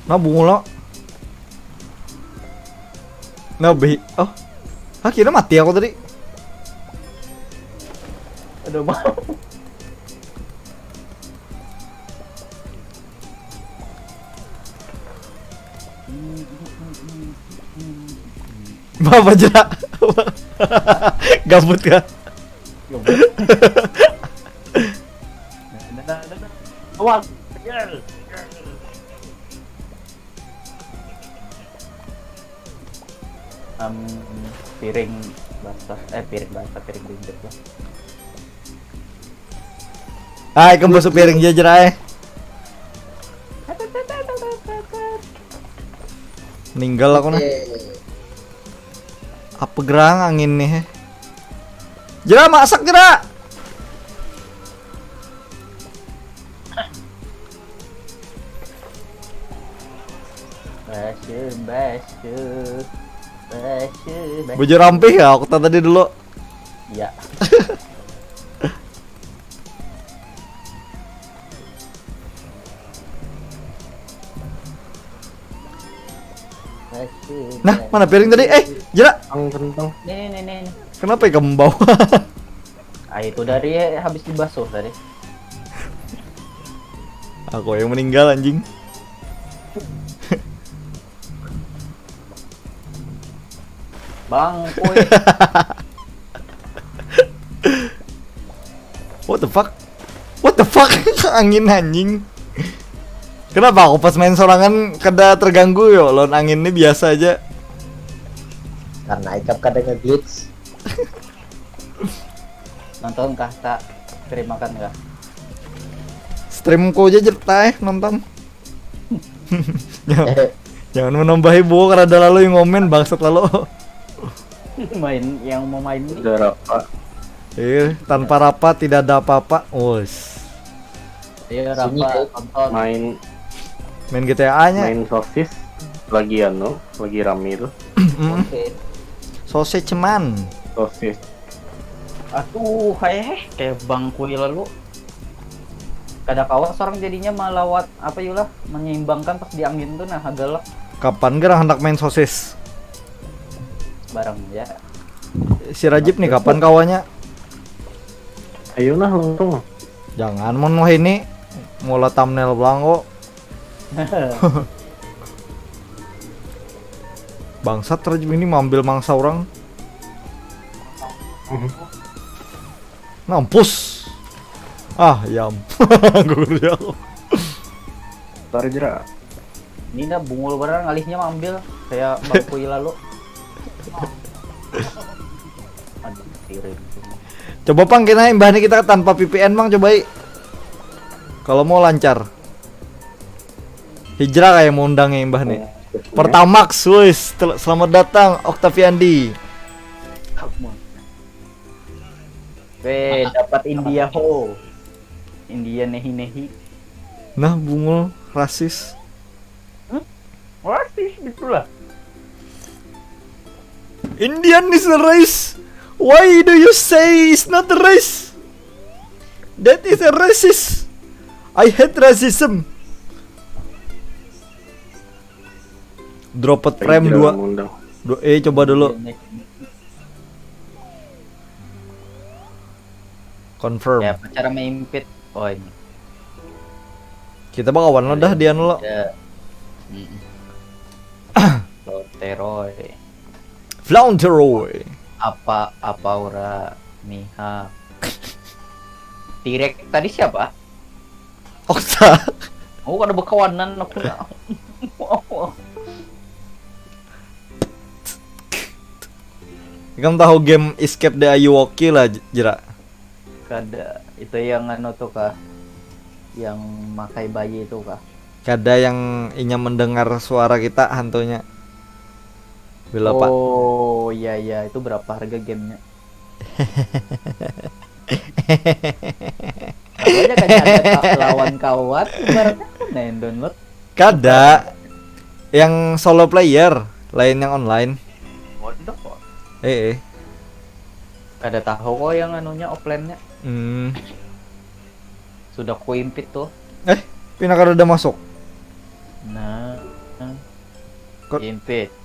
Nah, bungu lo. Nah, be, oh. Hah, kira mati aku tadi. Aduh, mau. Bapak jerak. Gabut kah? Awal. Am, piring basah, eh, piring basah, piring ringgit lah. Hai, kembus piring aja jerai. Meninggal aku nah. Apa gerang angin nih? Jera, masak, Jera. Basu, basu, basu, basu. Baju rampih ya, aku tadi dulu. Iya. Basu, Nah, basu. Mana piring tadi? Eh, Jera. Kentang kentang. Nih, nih, nih, nih. Kenapa ya kembau? Ah, itu dari habis dibasuh tadi. Aku yang meninggal, anjing. Bang, kuy. What the fuck? What the fuck? Angin, anjing. Kenapa aku pas main sorangan kada terganggu yo? Lawan angin ini biasa aja. Karena Icap kadang nge-glitch. Nonton kah tak? Stream makan kah? Streamku aja cerita eh nonton. Jangan, jangan menambahi buku karena ada lalu yang ngomen, bangsat lalu. Main yang mau main ini. Udah rapa. Iya, tanpa rapa tidak ada apa-apa. Wos. Iya, Sunyi, Rapa, Cuk. Tonton. Main Main G T A-nya. Main sosis lagi anu, lagi rame tuh. Mm. Oke. Sausage man. Sosis. Aduh, heh, kayak bangku lalu. Kada kawa seorang jadinya melawat apa yulah menyeimbangkan pas di angin tuh nah galak Kapan gerang hendak main sosis? Bareng ya. Si Rajib nih kapan kawanya? Ayo nah langsung. Jangan mun wah ini mula thumbnail belang kok. Bangsat Rajib ini mambil mangsa orang. Nampus. Ah, yam. Gugur ya aku. Tar jera. Ini dah bungul barang alihnya mambil kayak bangkui lalu. Aduh, tiring. Coba pang kena imbahnya kita tanpa V P N mang cobai. Kalau mau lancar. Hijrah kayak mau undang ya imbah nih. Pertamax, wis, tel- selamat datang Octaviandi. Weh, dapat India ho. India nehi nehi. Nah, bungul rasis. Rasis gitulah. Indian is a race. Why do you say it's not a race? That is a racist. I hate racism. Dropped frame Hijrah dua. Mundang. Dua eh coba dulu. Confirm. Ya, apa cara maimpit? Oh, ini. Kita bakawan lo dah dia lo. Ya. Mm-mm. Loteroy. Flaunteroy. Apa apa ora mihak. Tirek tadi siapa? Okta. Aku kada bakawanan aku lah. Ikam tahu game Escape the Ayuwoki lah, Jera? Kada, itu yang anu tuh kah? Yang makai bayi itu kah? Kada, yang inya mendengar suara kita, hantunya. Bila pak. Oh iya iya, itu berapa harga gamenya? Apa aja kan ada ka- lawan kawat, ibaratnya aku main download. Kada. Yang solo player, lain yang online. Waduh kok. Eh, eh. Kada tahu kok yang anunya offline-nya. Hmm. Sudah ku invite tuh. Eh, pina kada ada masuk. Nah, Kok- invite.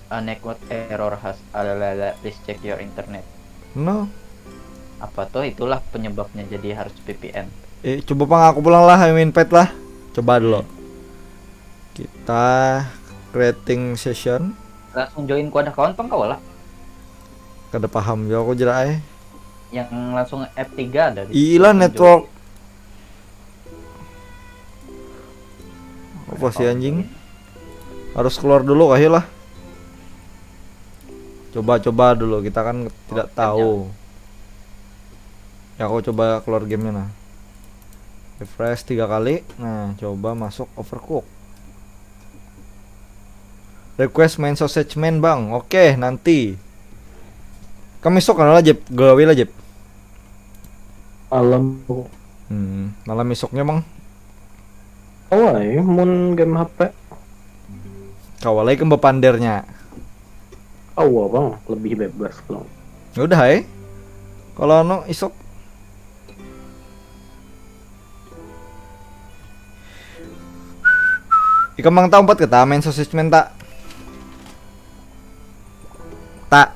A network error has alalala, please check your internet. No. Apa tuh, itulah penyebabnya jadi harus V P N. Eh, coba pang aku pulang lah, I mean pet lah. Coba dulu. Kita creating session. Langsung join ku ada kawan pang kawa lah. Kada paham juga aku, Jera ai. Yang langsung F tiga ada di Ilah langsung network. join. Apa sih anjing? Harus keluar dulu kah lah. Coba-coba dulu, kita kan tidak Oh, tahu. Ya, aku coba keluar gamenya nah. Refresh tiga kali. Nah, coba masuk Overcook. Request main sausage man, Bang. Oke, nanti. Kami sok lah, Jep. Gawe lah, Jep. Malam. Hmm, malam isuknya, Bang. Oh, ayo, mun game H P. Kawa lagi kebepandernya. Awa bang, lebih bebas kalau. Ya udah, eh. Kalau anu isuk. Ikam mang tak umpat kita main sausage man tak? Tak.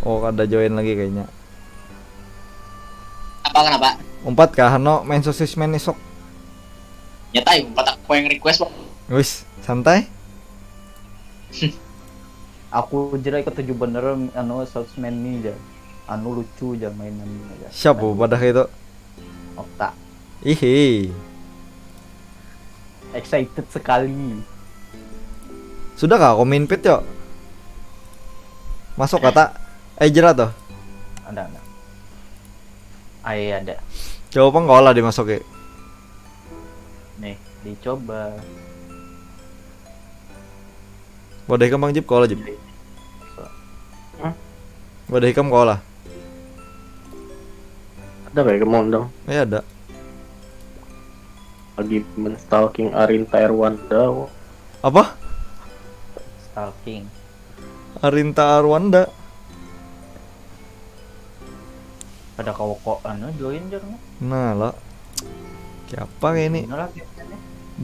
Oh, kada join lagi kayaknya. Apa, kenapa? Umpat kah, anu, main sausage man isuk? Nyatai, umpat aku yang request, Bang. Wis, santai. Aku, Jera, ketuju bener anu sausage man ni aja. Anu lucu aja mainan aja. Siapa pada itu? Okta. Ihi. Excited sekali. Sudah kah aku main pit, yuk? Masuk kata? Eh, Jera tuh. Ada, ada. Ai ada. Coba pang kawa lah dimasuki. Nih, dicoba. Wadah ikam, Bang Jip, kawa lah, Jip. Hah? Wadah ikam kawa lah. Ada kayak mau dong. Eh, ada. Lagi menstalking Arinta Erwanda. Apa? Stalking. Arinta Arwanda. Pada kawa kok anu join, Jera. Nah, lah. Siapa kayak ini? Inilah gamenya.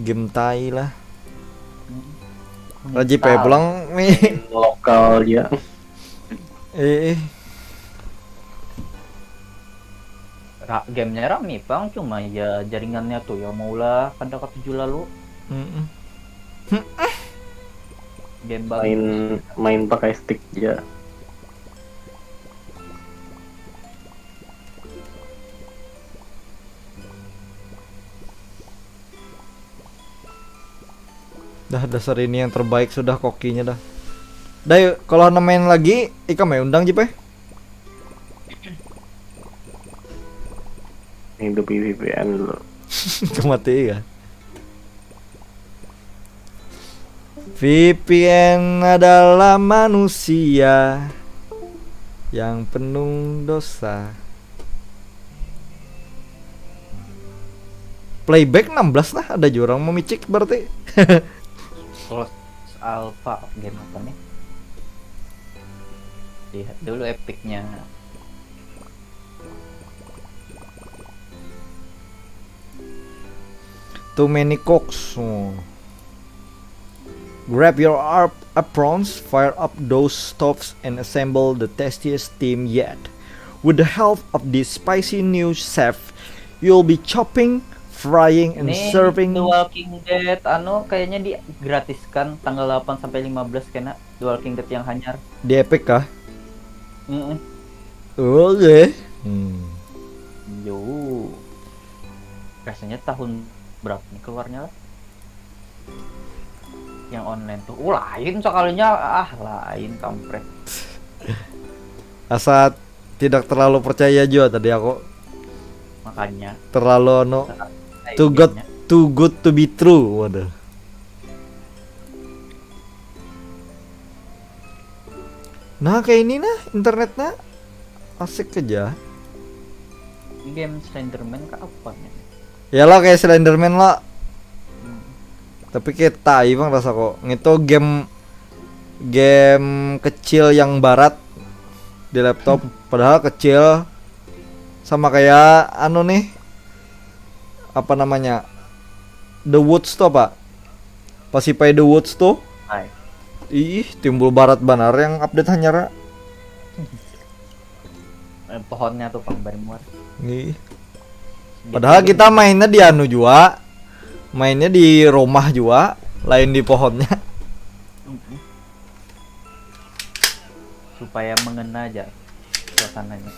Game tai lah. Hmm. Raji pe Install. Pulang nih. Lokal ya. Eh, eh. Ra gamenya rami pang, cuma ya jaringannya tuh ya maulah kada katuju lalu. Mm-mm. Game bagus. Main main pakai stick ya. Dah, dasar ini yang terbaik sudah kokinya dah. Dah, yuk, kalau ada main lagi, ikam ya undang, Jip, eh. Hidup V P N dulu. Kemati ya. V P N adalah manusia yang penuh dosa. Playback enam belas nah, ada jurang memicik berarti. Close Alpha, game apa nih? Lihat dulu epicnya. Too many cooks. Oh. Grab your ap- aprons, fire up those stoves, and assemble the tastiest team yet. With the help of this spicy new chef, you'll be chopping, frying, and Ini serving. The Walking Dead anu kayaknya digratiskan tanggal delapan sampai lima belas kena The Walking Dead yang hanyar. Di Epic kah? Heeh. Oke. Hmm. Yo. Rasanya tahun Berapa nih keluarnya lah? Yang online tuh. Oh, lain sekalinya. Ah, lain kampret. Asa tidak terlalu percaya juga tadi aku. Makanya. Terlalu anu, too good, too good to be true. Waduh. Nah, kayak ini nah internetnya asik aja. Ini game Slenderman kah apa nih? Ya lah, kayak Slenderman lah. Hmm. Tapi kayak tai bang rasa kok. Itu game game kecil yang barat di laptop. Padahal kecil, sama kayak anu nih, apa namanya, The Woods tuh apa? Pasipai The Woods tuh. Hai. Ih, timbul barat banar yang update hanyar. Eh, pohonnya tuh pang bari muar. Ih. Padahal kita mainnya di anu juga, mainnya di rumah juga, lain di pohonnya. Supaya mengena aja suasananya.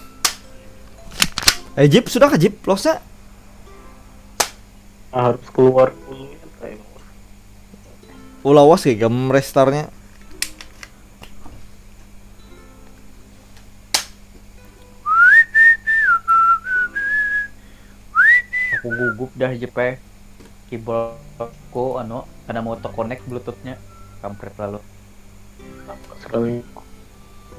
Eh, Jeep, sudah ke Jeep, losnya? Ah, harus keluar dulu ya, kayak. Ulawas kayak gam restartnya. Aku gugup dah, Jep, eh. Keyboardku anu kada mau terkonek bluetoothnya, kampret lalu. Sekali.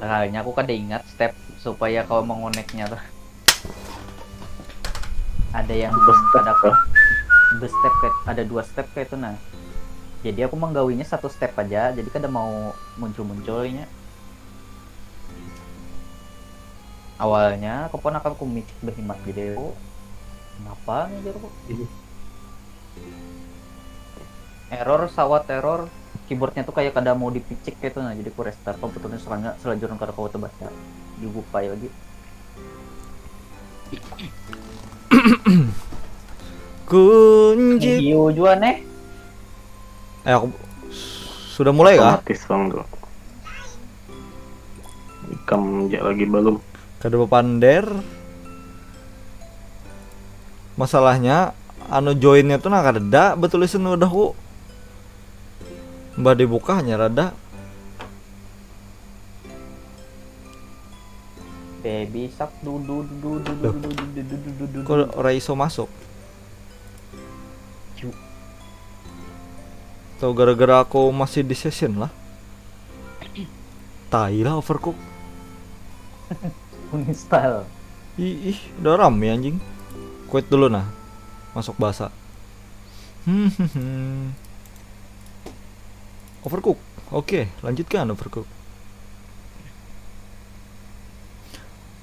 Soalnya aku kada ingat step supaya kau mengoneknya tuh. Ada yang Dua step ada kah? Dua step kayak, ada dua step kayak itu nah. Jadi aku menggawinya satu step aja, jadi kada mau muncul-munculnya. Awalnya keponakan ku micik berhemat gede, kenapa nih, jar ku. Iya. Error, sawat error, keyboardnya tuh kayak kada mau dipicik gitu nah, jadi ku restart komputernya, soalnya selajur kada kawa terbaca, dibupai lagi. Kunci. Hiu jua neh. Eh, aku sudah mulai kah? Otomatis bang tuh. Ikam ja lagi belum. Kada bapander. Masalahnya anu joinnya tuh nah kadada betulisan wadahku. Mbah dibuka hanya rada. Baby shark, du du du du du du Duh. du du du du du du du. Kok ora iso masuk? Ju. Atau gara-gara aku masih di session lah. Tai lah Overcook. Uninstall. Ih, ih, udah rame anjing. Quit dulu nah. Masuk bahasa. Hmm, hmm, hmm. Overcook. Oke, lanjutkan Overcook.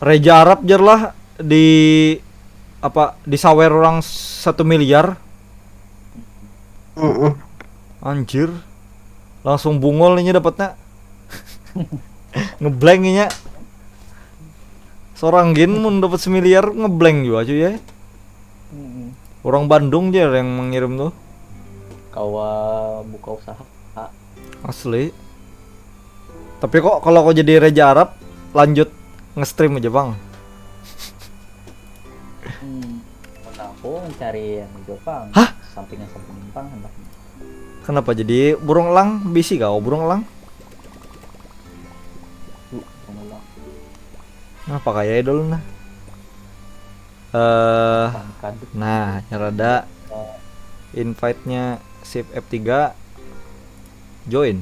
Raja Arab jar lah di apa, disawer orang satu miliar. Heeh. Anjir. Langsung bungol ini dapatnya. Ngeblank inya. Seorang gin mun dapat semiliar ngeblank juga cuy ya. Mm-mm. Orang Bandung aja yang mengirim tuh. Kawa buka usaha. Asli. Tapi kok kalau aku jadi Raja Arab lanjut nge-stream aja bang. Hmm. Mun aku mencari yang jopang. Hah? Sampingan-sampingan pang hendaknya. Kenapa jadi burung elang? Bisi kau burung elang? Tuh, burung elang. Nah, pakai aja dulu nah. Eh, Pangkat. Nah, yang rada invite-nya shift F tiga join.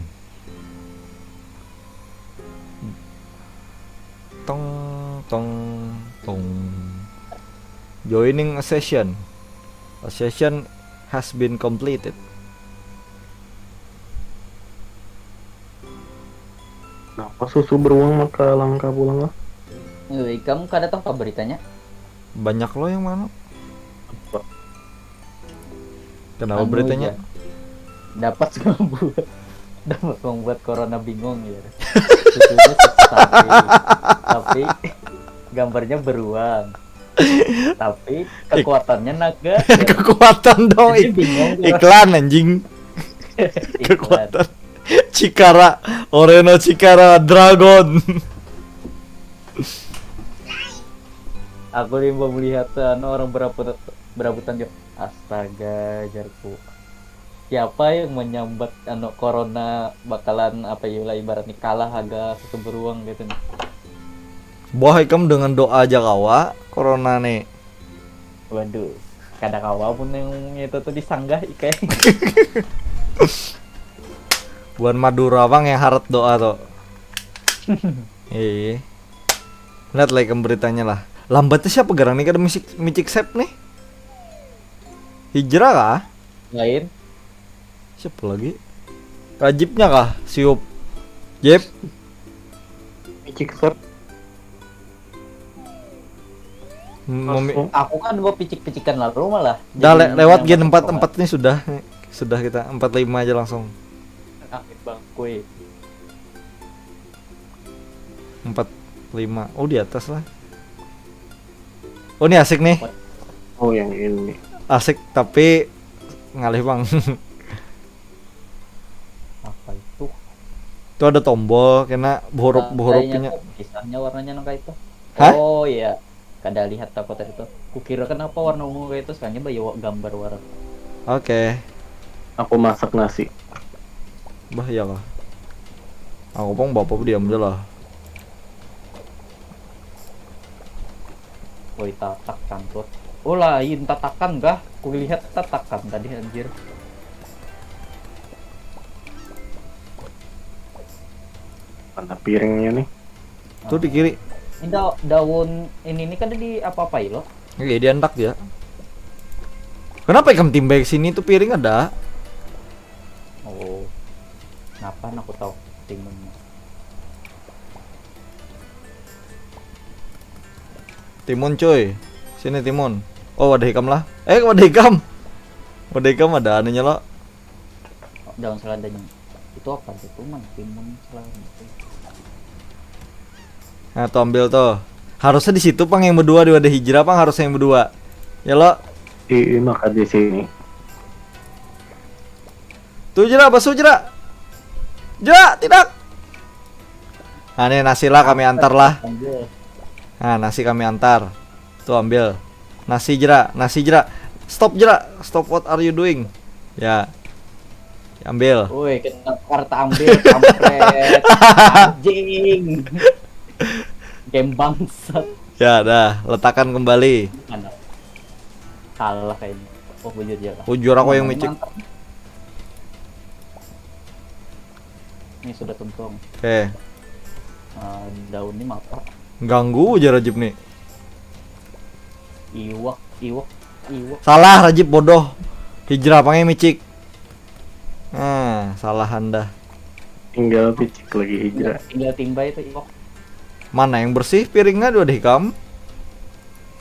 Tong tong tong. Joining a session. A session has been completed. Kenapa susu beruang maka langka pulang lah? Eh, ikam kada tahu kah beritanya? Banyak lo yang mana? Kenapa Anu beritanya? Ja. Dapat membuat dapat membuat corona bingung ya. Susunya susu sapi, tapi gambarnya beruang. Tapi kekuatannya naga. Kekuatan dong Jadi ik- bingung ya. Iklan anjing. Iklan. Kekuatan Chikara, Oreno Chikara Dragon. Aku rimba melihat anu orang berabut berabutan jo. Astaga, jarku. Siapa yang menyambat anu corona bakalan apa ya lah, ibaratnya kalah aga susu beruang gitu nih. Boh, ikam dengan doa aja kawa corona nih. Waduh, kada kawa pun yang itu tuh disanggah ikai. Buan Madura bang yang harat doa tuh. Iya. Lihat lah ikam beritanya lah. Lambatnya siapa garang nih kada micik micik sep nih? Hijrah kah? Lain. Siapa lagi? Rajibnya kah? Siup. Jep. Micik sep. Memi- Aku kan mau picik-picikan lalu malah. Dah le- Jadi lewat yang gen empat pertama. Empat nih sudah. Sudah kita empat lima aja langsung. Sakit bangkui. Empat lima. Oh, di atas lah. Oh, ini asik nih. Oh, yang ini. Asik tapi ngalih bang. Apa itu? Itu ada tombol kena bohorop Kayaknya bohoropnya. Kok kisahnya warnanya nang kayak itu. Hah? Oh iya, kada lihat aku tadi tuh. Kukira kenapa warna ungu kayak itu, sekarangnya bayi gambar warna. Oke. Aku masak nasi. Bah ya lah. Aku pang bapak diam aja lah. Woi, tatak cantut. Oh lain tatakan kah? Kulihat tatakan tadi anjir. Mana piringnya nih? Tuh di kiri. Ini da- daun ini nih kada di apa-apai loh. Oke, dia hendak dia. Kenapa ikam timbai ke sini tuh piring ada? Oh. Kenapa aku tahu timunnya? Timun cuy. Sini timun. Oh, wadah ikam lah. Eh, wadah ikam. Wadah ikam ada anunya lo. Oh, daun seladanya. Itu apa sih? Itu mah timun selada. Nah, tuh ambil tuh. Harusnya di situ pang yang berdua, di wadah hijrah pang harusnya yang berdua. Ya lo. Di maka di sini. Tuh jera, basuh jera. Jera, tidak. Nah, ini nasi lah kami antar lah. Ambil. Nah, nasi kami antar. Tuh ambil. Nasi jera, nasi jera. Stop jera. Stop, what are you doing? Ya. Ambil. Woi, kena kartu ambil, kampret. Anjing. Game bangsat. Ya, dah, letakkan kembali. Mana? Salah kayaknya. Oh, bujur ya lah. Bujur aku yang micik. Mantap. Ini sudah tuntung. Oke. Eh, daun ini apa? Ganggu aja Rajib nih. Iwak, iwak, iwak. Salah, Rajib bodoh. Hijrah apa micik? Nah, salah anda. Tinggal picik lagi hijrah. Tinggal timba itu iwak. Mana yang bersih piringnya dua deh kam?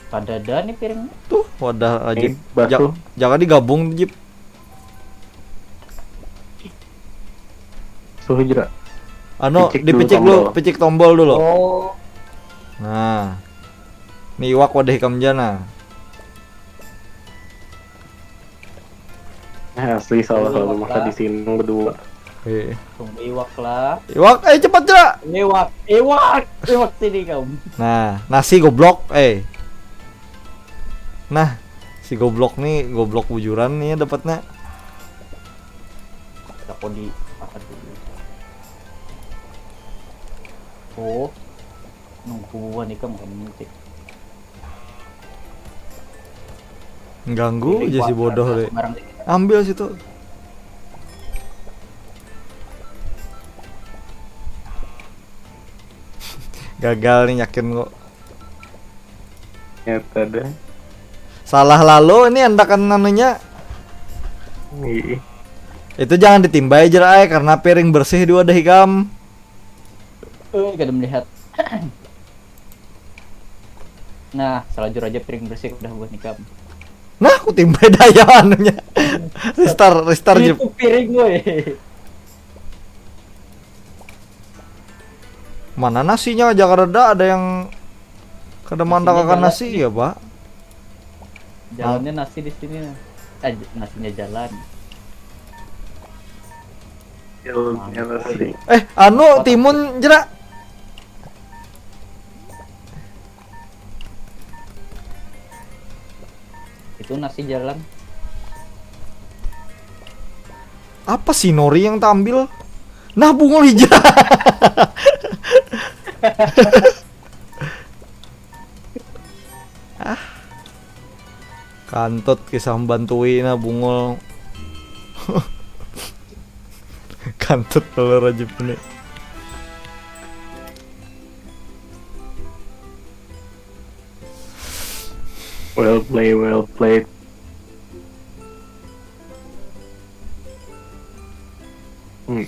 Kada ada nih piring. Tuh, wadah Rajib. Ini basuh. Ja- jangan digabung, Jib. Suhu jera. Anu, Picik dulu dipicik dulu, tombol. Picik tombol dulu. Oh, Nah. Ini iwak wadah ikam jana. Eh, asli salah Dulu selalu makan. Maka di sini berdua. Oke. Tunggu iwak lah. Iwak, ayo cepat jera. Iwak, iwak, iwak sini kamu. Nah, nasi goblok, eh. Nah, si goblok nih, goblok bujuran nih dapatnya. Aku di apa dulu? Oh, nunggu bubuhan ikam kamu micik. Ganggu aja si bodoh deh. Sembarang dikit. Ambil situ. Gagal nih yakin kok. Nyata deh. Salah lalu ini andakan anunya. Ih, Itu jangan ditimbai jera ai karena piring bersih dua deh ikam. Eh, kada melihat. Nah, selajur aja piring bersih udah buat nikam. Nah, aku timbai daya anunya. Restart, restart Jib. Itu piring gue. Mana nasinya aja kada ada, ada yang kada mandakakan jalan. Nasi ya, Pak. Jalannya nasi di sini. Eh, j- nasinya jalan. Ilmunya nasi. Eh, anu timun jera. Itu nasi jalan. Apa sih Nori yang tampil? Nah, bungul hijrah. Ah. Kantut kisah membantui nah bungul. Kantut kalau rajib ini. Well play, well played. Hmm.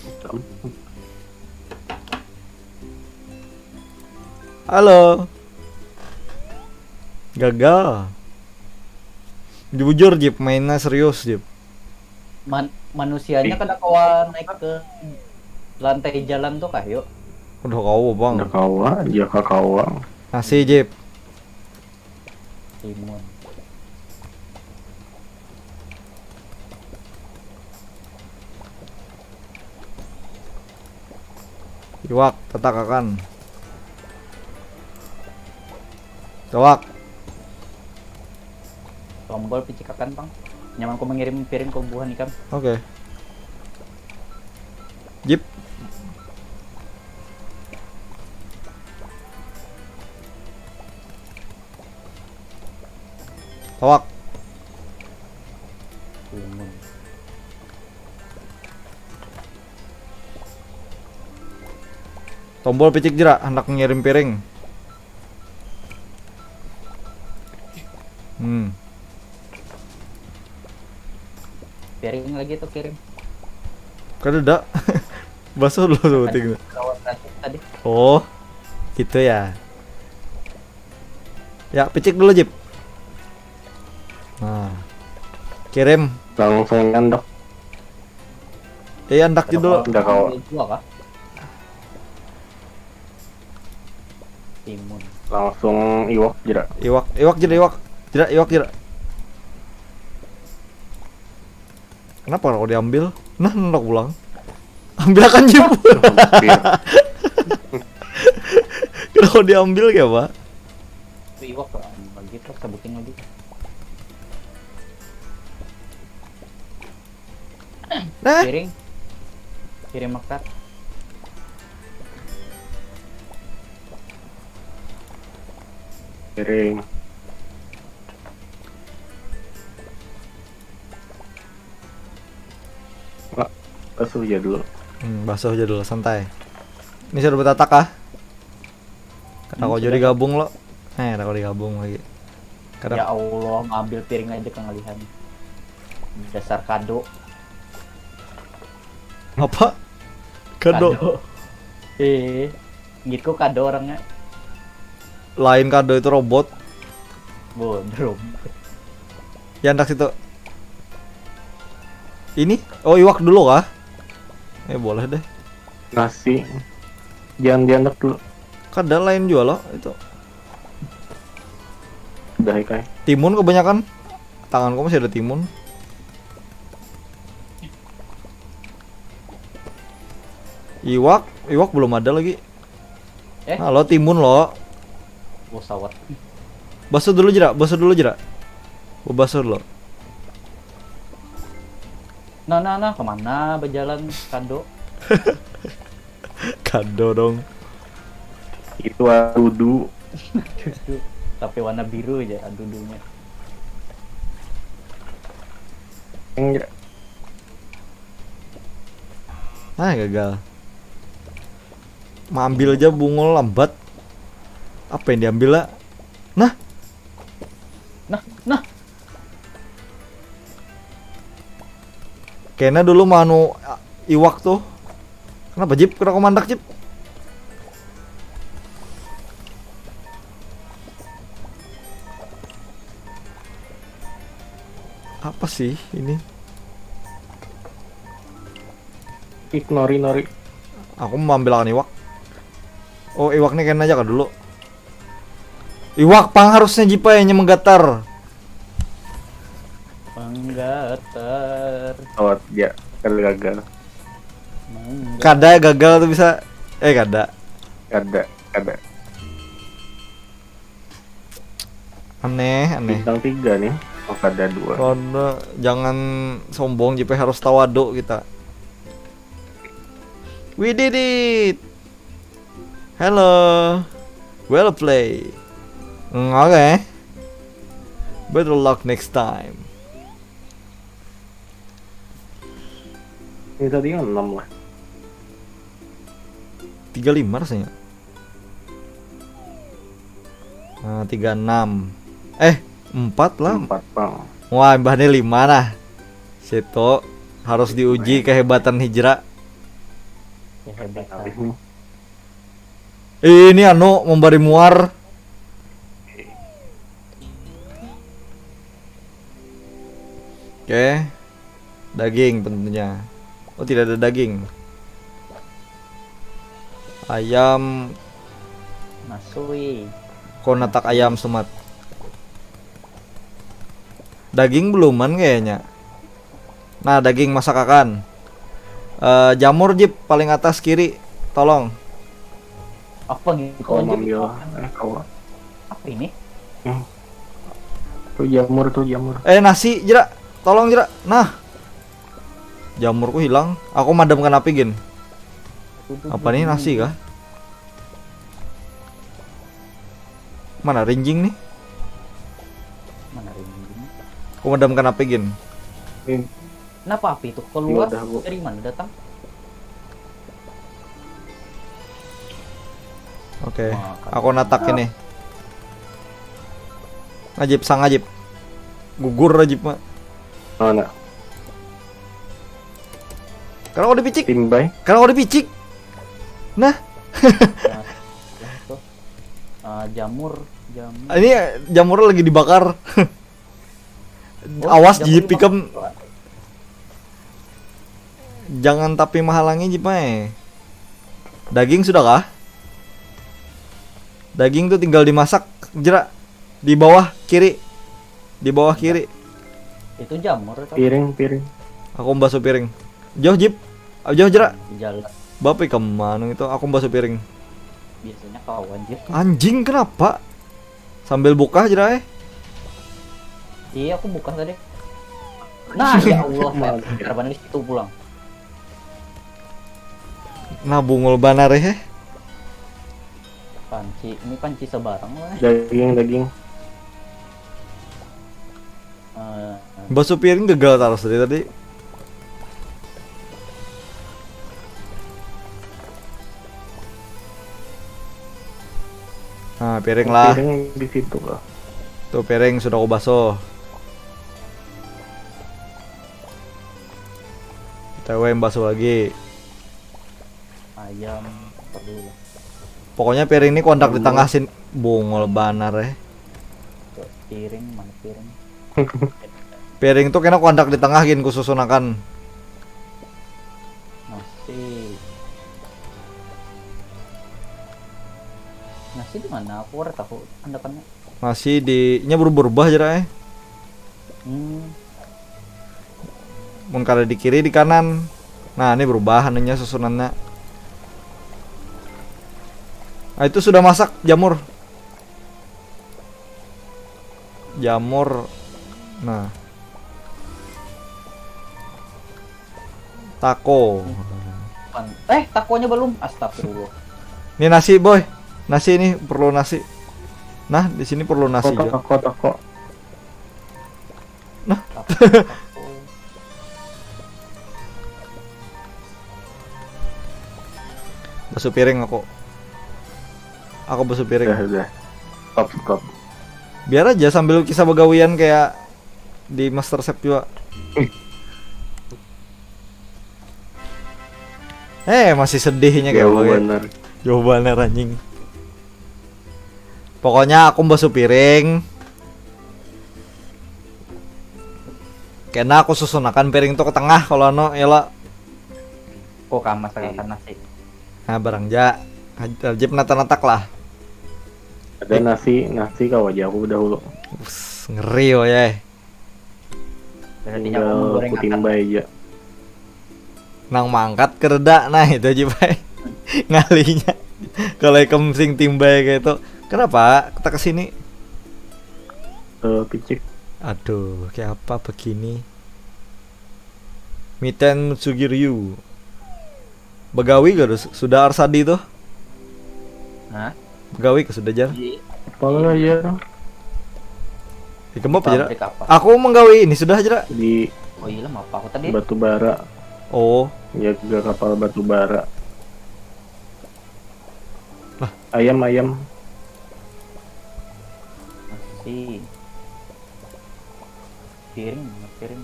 Halo. Gagal. Jujur Jip, mainnya serius Jip. Man manusianya kada kawa naik ke lantai jalan tuh kah yuk? Udah kau bang. Udah kawa, ya kawa. Nasi Jip. Timun. Iwak, tetakakan. Tawak. Tombol picikakan pang. Nyamanku mengirim piring ke buhan ikam. Oke. Jip. Tawak. Timun. Tombol picik jera, hendak ngirim piring. Hmm. Piring lagi tuh kirim. Kada ada. Basuh dulu sebuting. Lawan racun tadi. Oh, gitu ya. Ya, picik dulu Jip. Nah, kirim. Langsung nyandak. Eh, andak dulu. Udah kawa. Dua kah? Timun. Langsung iwak jera. Iwak, iwak jera iwak. Jera iwak jera. Kenapa kau diambil? Nah, nolak pulang. Ambil akan Jip. Kenapa diambil ya, Pak? Itu iwak tuh, ah, lagi tuh sebutin lagi. Nah, Kirim. Kirim mekar. Kirim. Pak, basuh aja dulu. Hmm, basuh aja dulu, santai. Ini sudah betatak kah? Kata Hmm, kau sudah. Jadi gabung lo. Eh, kata kau digabung lagi. Ya Kada Allah, ngambil piring aja kengalihan. Dasar kado. Apa? Kado. Eh, gitu kado orangnya. Lain kado itu robot. Bodrom. Ya, andak situ. Ini? Oh, iwak dulu kah? Eh, boleh deh. Nasi. Jangan diandak dulu. Kada lain juga loh itu. Udah ikai. Timun kebanyakan. Tanganku masih ada timun. Iwak, iwak belum ada lagi. Eh? Nah, lo timun lo. Pesawat. Basuh dulu jera, basuh dulu jera. Basuh dulu. Nah, nah, nah, kemana berjalan kado? Kado dong. Itu adudu. Tapi warna biru aja adudunya. Yang jera. Ah, gagal. Maambil aja bungul lambat. Apa yang diambil lah? Nah, Nah, nah, kena dulu manu iwak tuh. Kenapa Jip? Kenapa komandak Jip? Apa sih ini? Ignori nori. Aku mau ambil akan iwak. Oh, iwak nih kena aja kah dulu. Iwak pang harusnya Jipa yang menggatar. Menggatar. Awat dia. Kada gagal. Menggatar. Kada gagal tuh bisa. Eh, kada. Kada. Kada. Aneh, aneh. Bintang tiga nih. Oh, kada dua. Kada, jangan sombong Jipa, harus tawadu kita. We did it. Hello. Well play. Mm, okay. Better luck next time. Ini tadi kan enam lah. Tiga lima rasanya. Nah, tiga enam. Eh, empat lah. Empat bang. Wah, imbahnya lima nah. Situ harus diuji kehebatan Hijra. Ya hebat lah. Habis nih. Ini anu membari muar. Oke. Daging tentunya. Oh, tidak ada daging. Ayam. Masui. Kau natak ayam sumat. Daging beluman kayaknya. Nah, daging masakakan. Eh, jamur, Jip, paling atas kiri. Tolong. Apa gitu? Kau Anjir, ambil apa? Eh, kau. Apa ini? Tuh jamur, tuh jamur. Eh, nasi, Jera. Tolong, Jera. Nah. Jamurku hilang. Aku madamkan api, gin. Apa nih, nasi kah? Mana rinjing nih? Mana ini? Aku madamkan api, gin. Ini Kenapa api itu keluar? Wadah, Bu. Dari mana datang? Oke, Makan. Aku natak ini. Ajib, sang ajib. Gugur ajib, Mak. Mana? Karena aku dipicik. Timbai. Karena aku dipicik. Nah. Nah, tuh. Ah, jamur, jamur. Ini jamur lagi dibakar. Oh, Awas, jamur Jip, dibakar. Ikam. Jangan tapi menghalangi, Jip, eh. Daging sudah kah? Daging tuh tinggal dimasak, Jera. Di bawah kiri. Di bawah kiri. Itu jamur kan? Piring, piring. Aku membasuh piring. Jauh, Jip. Ah, jauh, Jera. Jalan. Bapak kemana itu? Aku membasuh piring. Biasanya kawan, Jir. Anjing, kenapa? Sambil buka, Jera, eh. Iya, aku buka tadi. Nah, ya Allah, saya bener di situ pulang. Nah, bungul banar, eh. Panci, ini panci sebarang lah. Daging, daging. Eh, Basuh piring gagal terus dari tadi. Nah, piring lah. Piring di situ lah. Tuh, piring sudah aku basuh. Kita yang basuh lagi. Ayam perlu lah. Pokoknya piring ini kontak di tengah sin, bungul banar, eh. Tuh, piring, mana piring? Piring tuh kena kontak di tengah, gin, kususunakan. Nasi. Nasi di mana? Aku ora tahu andakannya. Masih di nya berubah-ubah, Jera, eh. Hmm. Mun kada di kiri, di kanan. Nah, ini berubah anunya, susunannya. Nah, itu sudah masak jamur. Jamur. Nah. Tako. Pan- Eh, takonya belum. Astagfirullah. Ini nasi, boy. Nasi ini perlu nasi. Nah, di sini perlu nasi Toko, juga. Toko, toko. Nah, Tako, tako. Basuh piring aku. Aku basuh piring. Udah, udah. Stop, stop. Biar aja sambil kisah begawian kayak di Master Chef juga. Eh, masih sedihnya kayak Jauh gue. Bener. Jauh bener, anjing. Pokoknya aku basuh piring. Kena aku susunakan piring tuh ke tengah kalau anu, ya lah. Kok kamas akan nasi? Nah, barang ja. Ajib nata-natak lah. Ada nasi, nasi kau aja aku dahulu. Us, ngeri, oh ya. Berarti aku Tinggal menggoreng akan. Kutimbai aja. Nang mangkat kereda, nah itu aja, Pak. Ngalinya. Kalau ikam sing timbai kayak itu. Kenapa kita ke sini? Eh, picik. Aduh, kayak apa begini? Miten Sugiryu. Begawi gak sudah Arsadi tuh? Hah? Begawi ke sudah, Jar? Iya. Apa lah ya? Ikam apa, Jar? Aku menggawi ini sudah, Jar. Di Oh iya lah, apa aku tadi? Batu bara. Oh. Jaga kapal batu bara. Lah. Ayam, ayam. Masih. Piring, piring.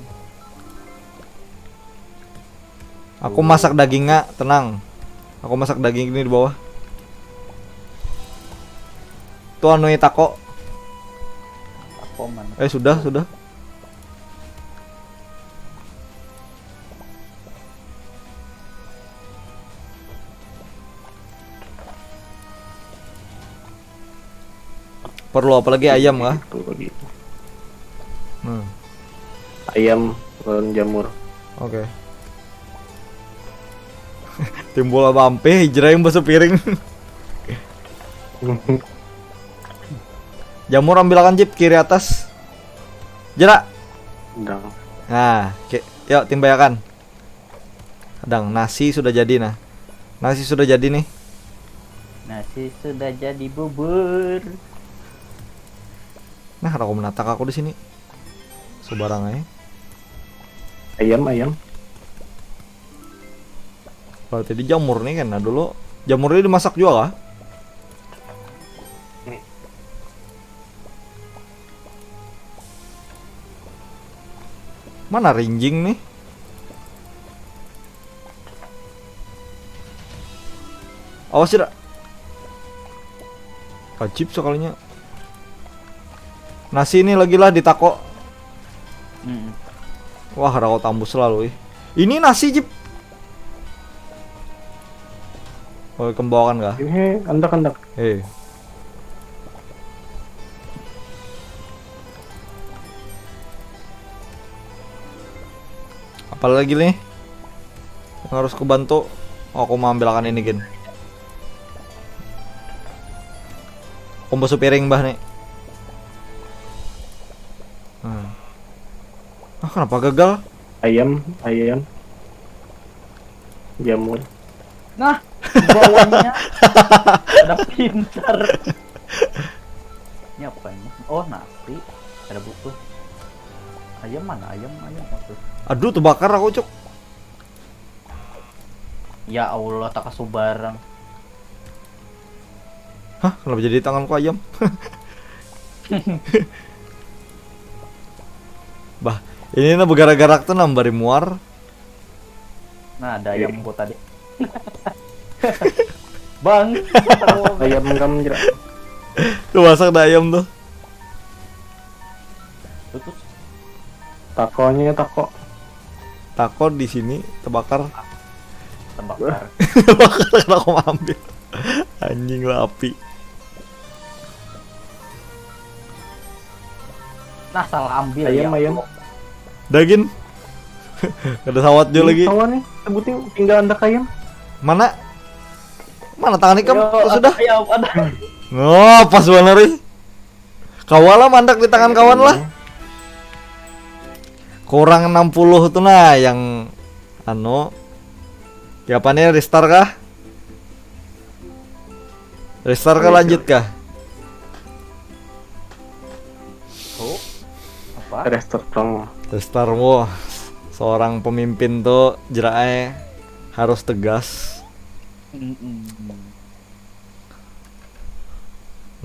Aku masak dagingnya, tenang. Aku masak daging ini di bawah. Tuh anu tako. Tako mana? Eh, sudah, sudah. Perlu apa lagi, ayam kah? Itu lagi. Hmm. Ayam lawan jamur. Oke. Okay. Timbul apa ampe hijrah yang basuh piring. Jamur ambilakan, Jip, kiri atas. Jerak. Nah, yuk timbayakan. Kadang nasi sudah jadi nah. Nasi sudah jadi nih. Nasi sudah jadi bubur. Nah, aku menatak aku di sini. Sebarang aja. Ayam, ayam. Kalau tadi jamur nih kan, nah dulu jamurnya dimasak juga kah? Mana rinjing nih? Awas tidak. Ajib sekalinya. Nasi ini lagi lah ditako. Hmm. Wah, rako tambus selalu ih. Ini nasi, Jip. Oh, kembawakan kah? Ini andak-andak. Eh. Apalagi nih yang harus kubantu? Oh, aku mau ambil akan ini gin. Aku basuh piring bah nih. Hmm. Ah, kenapa gagal? Ayam, ayam. Jamur. Nah, bawahnya ada pintar. Ini apa ini? Oh, nasi. Ada butuh. Ayam mana? Ayam, ayam apa tuh? Aduh, terbakar aku, Cuk. Ya Allah, tak kasubarang. Hah, kenapa jadi tanganku ayam? Bah, ini nah bergarak-garak tuh nambah muar. Nah, ada ayam kok tadi. Bang, ayam kamu jerak. Tuh masak ada ayam tuh. Tutus. Takonya tako. Tako di sini terbakar. Terbakar. Terbakar, aku ambil. Anjing lah api. Nah, salah ambil ayam, ya. Ayam. Daging. Ada sawat juga lagi. Kawan nih, sebutin tinggal andak ayam. Mana? Mana tangan ikam? Yo, sudah. Ayam ada. Oh, pas banget nih. Kawalah mandak di tangan kawan lah. Kurang enam puluh tuh nah yang anu. Ya apa nih, restart kah? Restart kah, lanjut kah? Oh, apa? Restart dong. Restart, wah. Seorang pemimpin tuh jerai harus tegas. Mm -mm.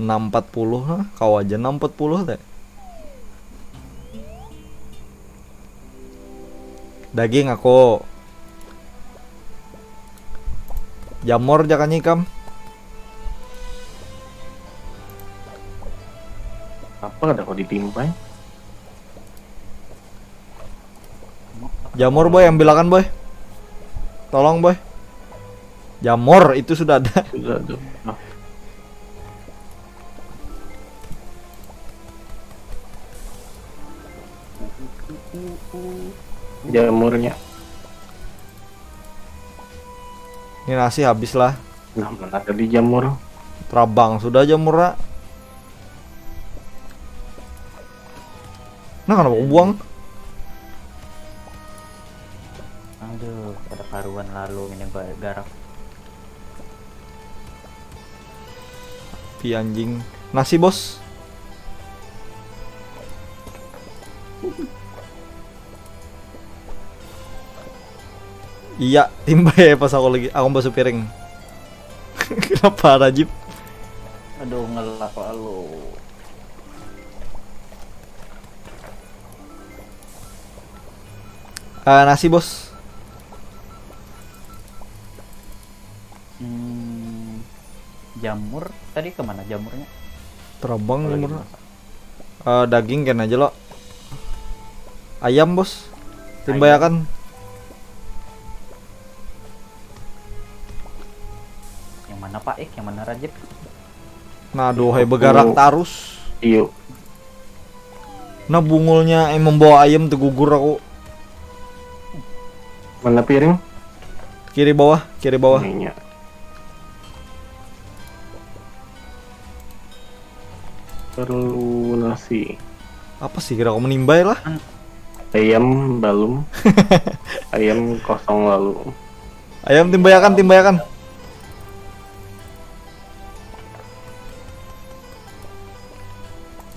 Enam empat puluh lah, kau aja enam empat puluh teh. Daging aku. Jamur jangan nyikam. Apa ada kau ditimpai? Jamur boy, ambilakan boy. Tolong boy. Jamur itu sudah ada. Sudah ada. Jamurnya. Ini nasi habis lah. Nah, mana tadi jamur? Terabang sudah jamur lah. Nah, kenapa aku buang? Aduh, pada Karuan lalu ini ba- garak. Pi anjing. Nasi, Bos. Iya, timba ya pas aku lagi. Aku basuh piring. Kenapa, Rajib? Aduh, ngelak lalu. Eh, nasi, Bos. Hmm, jamur tadi kemana jamurnya? Terabang Oh, lagi jamur. masak. Eh, daging kan aja lo. Ayam, Bos. Timbayakan. Yang mana Pak Ik? Yang mana Rajib? Nah, aduh, hai begarak tarus. Iyo. Nah, bungulnya eh, membawa ayam tegugur aku. Mana piring? Kiri bawah, kiri bawah. Ininya. Perlu nasi. Apa sih kira aku menimbai lah? Ayam balum. Ayam kosong lalu. Ayam timbayakan, timbayakan.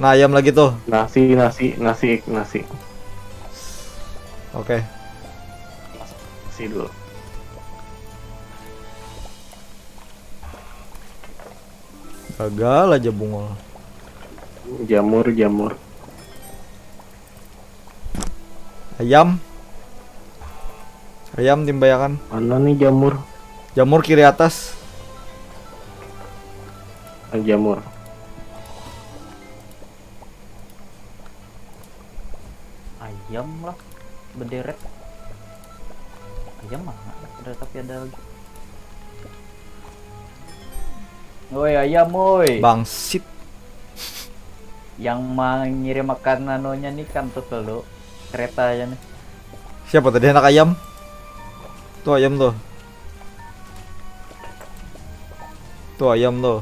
Nah, ayam lagi tuh. Nasi, nasi, nasi, nasi. Oke. Nasi dulu. Gagal aja bungul. Jamur, jamur. Ayam. Ayam timbayakan. Mana nih jamur? Jamur kiri atas. Ah, jamur. Ayam lah, berderet. Ayam mana? Ada, tapi ada lagi. Woi, ayam, woi. Bangsit. Yang mengirim makan anunya nih kan tuh dulu. Kereta aja nih. Siapa tadi anak ayam? Tuh ayam tuh. Tuh ayam tuh.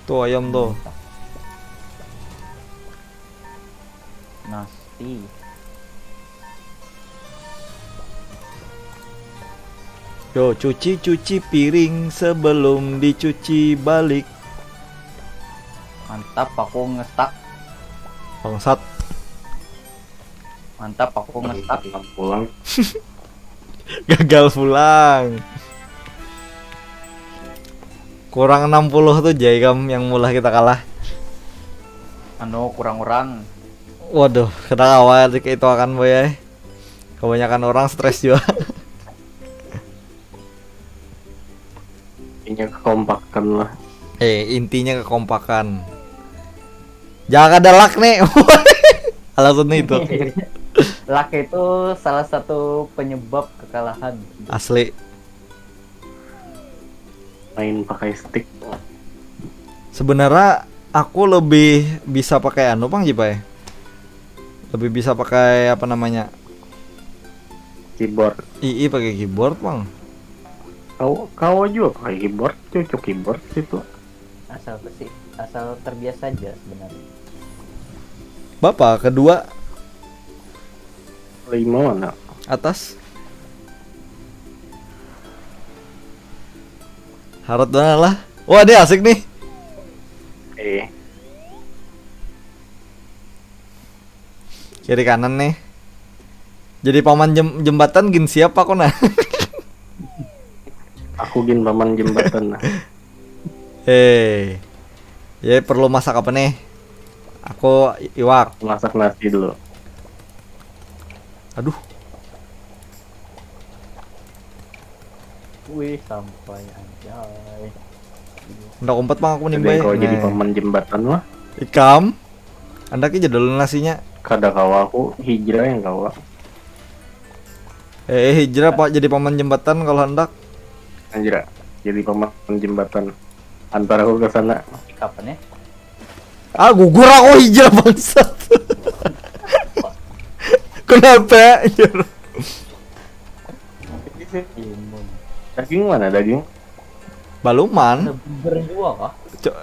Tuh ayam tuh. Nasi. Yo, cuci-cuci piring sebelum dicuci balik. Mantap, aku ngestak. Bangsat. Mantap, aku ngestak. Pulang. Gagal pulang. Kurang enam puluh tuh, Jai, kam, yang mulah kita kalah. Anu, kurang orang. Waduh, kita awal itu akan, boy, eh. Kebanyakan orang stres juga. Intinya kekompakan lah. Eh, intinya kekompakan. Jangan ada luck nih. Alasannya itu. Luck itu salah satu penyebab kekalahan. Asli. Main pakai stick. Sebenarnya aku lebih bisa pakai anu, pang, Jipai. Lebih bisa pakai apa namanya? Keyboard. Ii pakai keyboard, pang. Kau kau juga pakai keyboard, cocok keyboard situ. Asal besi, asal terbiasa aja sebenarnya. Bapak kedua Lima mana? Atas. Harut mana lah? Wah, dia asik nih. Eh, Kiri kanan nih. Jadi paman jem- jembatan gin siapa aku nah? Aku gin paman jembatan nah. Hei. Ya, perlu masak apa nih? Aku i- iwak. Masak nasi dulu. Aduh. Wih, sampai anjay. Ndak umpat, pang, aku Ada nimbai. yang kau jadi Nah. Paman jembatan lah. Ikam. Andak aja dulu nasinya. Kada kawa aku, Hijrah yang kawa. Eh, eh, Hijrah, Pak, jadi paman jembatan kalau hendak. Hijrah jadi paman jembatan. Antar aku ke sana. Kapan ya? Ah, gugur aku, Hijrah, bangsat. Kenapa? Anjir. Imun. Daging mana daging? Baluman. Ada burger juga kah? Co-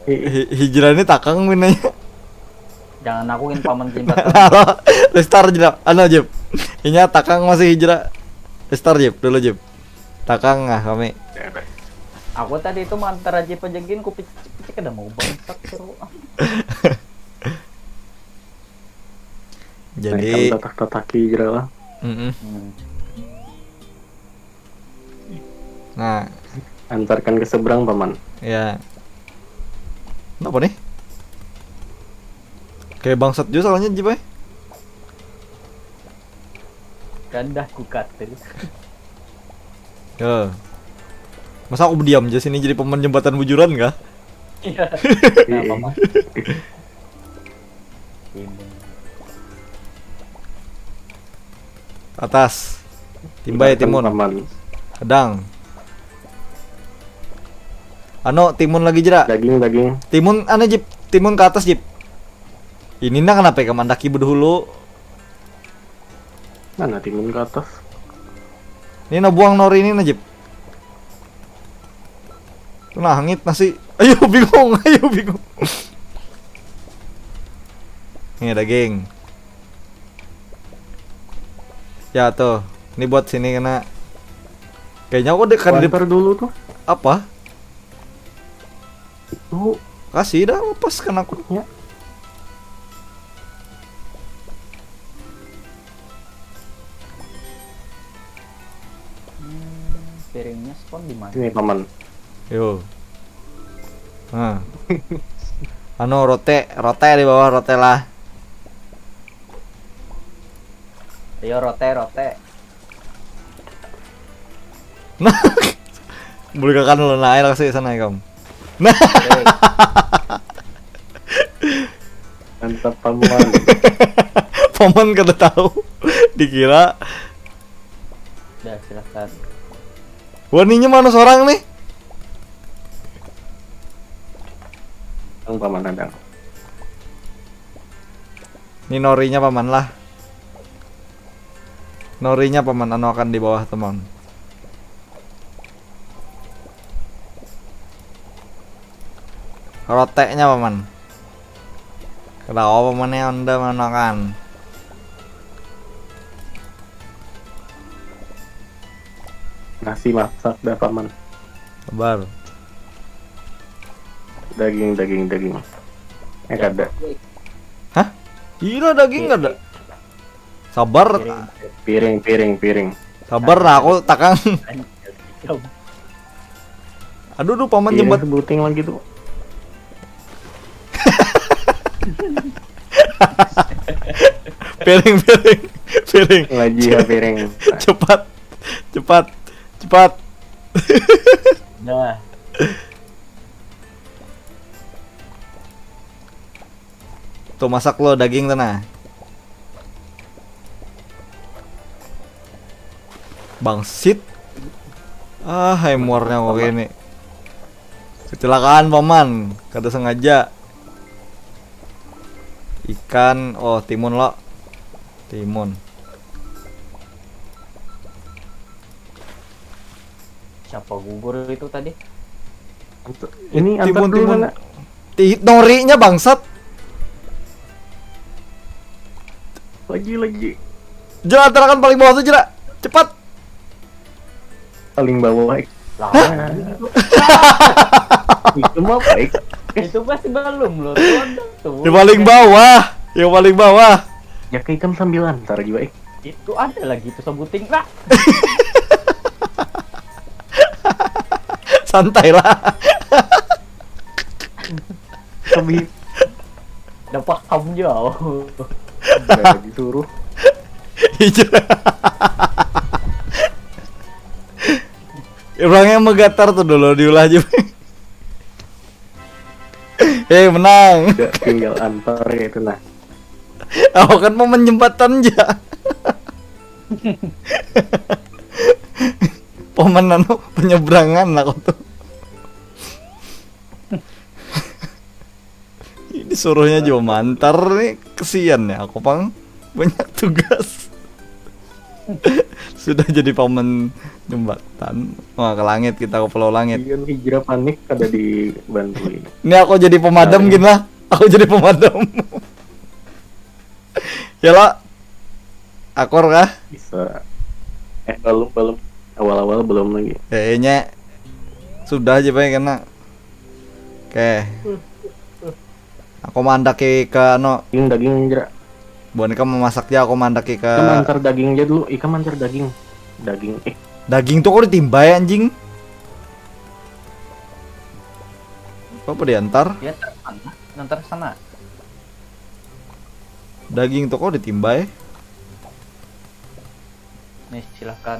Hi- Hijrah ini takang minanya. Jangan aku yang Paman jembatan. Halo, restart aja. Anu, Jep. Inya takang masih hijrah. Star Jip dulu Jip. Takang ah kami. Aku tadi itu mantar aja pejegin ku picik-picik ada mau bangsat seru. Jadi tatak-tataki jera lah. Mm-mm. Hmm. Nah, Antarkan ke seberang paman. Ya. Kenapa nih? Kayak bangsat juga soalnya Jip eh. Kan dah ku kata. Ya. Masa aku diam aja sini jadi paman jembatan bujuran kah? Iya. Kenapa, Mas? Timun. Atas. Timbai timun. Paman. Kadang. Ano timun lagi jera. Daging daging. Timun aneh Jip. Timun ke atas Jip. Ini nah kenapa ya mandaki bedahulu. Mana timun ke atas? Ini nah buang nori ini nah Jip. Nah hangit nasi. Ayo bingung, ayo bingung. Ini daging. Ya tuh, ini buat sini kena. Kayaknya aku dek kan dek Water dulu tuh. Apa? Tuh Kasih dah lepas kan aku. Ya. Hmm, piringnya spawn di mana? Ini paman. Yo. Nah. Anu rote, rote di bawah rote lah. Ayo rote rote. Nah. Boleh kakan lo naik kasih sana ya kamu. Nah, Oke. Mantap paman. paman kada tahu. Dikira Udah silahkan. waninya mana seorang nih? Yang paman ada. Ini norinya paman lah. Norinya paman anu akan di bawah teman. Roteknya paman. Kenapa pamannya onda manakan? Nasi masak dah paman. Sabar. Daging daging daging. Eh kada. Hah? Gila daging ada. Sabar. Piring. Piring piring piring. Sabar lah aku takang. Aduh duh paman Piring jembat. Sebuting lagi tuh. Piring piring piring. Lagi ya piring. Cepat. Cepat. Cepat. Dah. Tuh masak lo daging tuh nah. Bangsit. Ah, hai muarnya kok ini. Kecelakaan paman, kada sengaja. Ikan, oh timun lo. Timun. Siapa gugur itu tadi? Ini antar Timun dulu timun. mana? Ti norinya bangsat. Lagi lagi. Jera antarakan paling bawah tuh jera. Cepat. Paling bawah. Ik. Lah, Itu mah apa ik? itu masih belum loh. Tuh ada tuh. Yang paling bawah. Yang paling bawah. Ya ikam sambil antar juga ik. Itu ada lagi itu sebuting lah. Santai lah. Kami Udah paham jauh. Udah disuruh. Iya. Orangnya megatar tuh dulu diulah aja. Eh menang. Udah tinggal antar ya itu nah. Aku kan mau menjembatan aja. Paman anu penyeberangan aku tuh. Ini suruhnya juga mantar nih kesian ya aku pang banyak tugas. Sudah jadi paman jembatan. Wah ke langit kita ke pulau langit. Iya hijrah panik kada dibantuin. Ini aku jadi pemadam gini lah. Aku jadi pemadam. Ya lah. Akor kah? Bisa. Eh, belum, belum. Awal-awal belum lagi. Kayaknya sudah aja, Pak, kena. Oke. Aku mandaki ke, anu. Ini daging, Jera. Bukan ikam memasak aja, aku mandaki ke. Ikam antar daging aja dulu. Ikam antar daging. Daging. Eh, Daging tuh kok ditimbai, anjing? Apa diantar? Dia ntar sana, ntar sana. Daging tuh kok ditimbai? Nih, silahkan.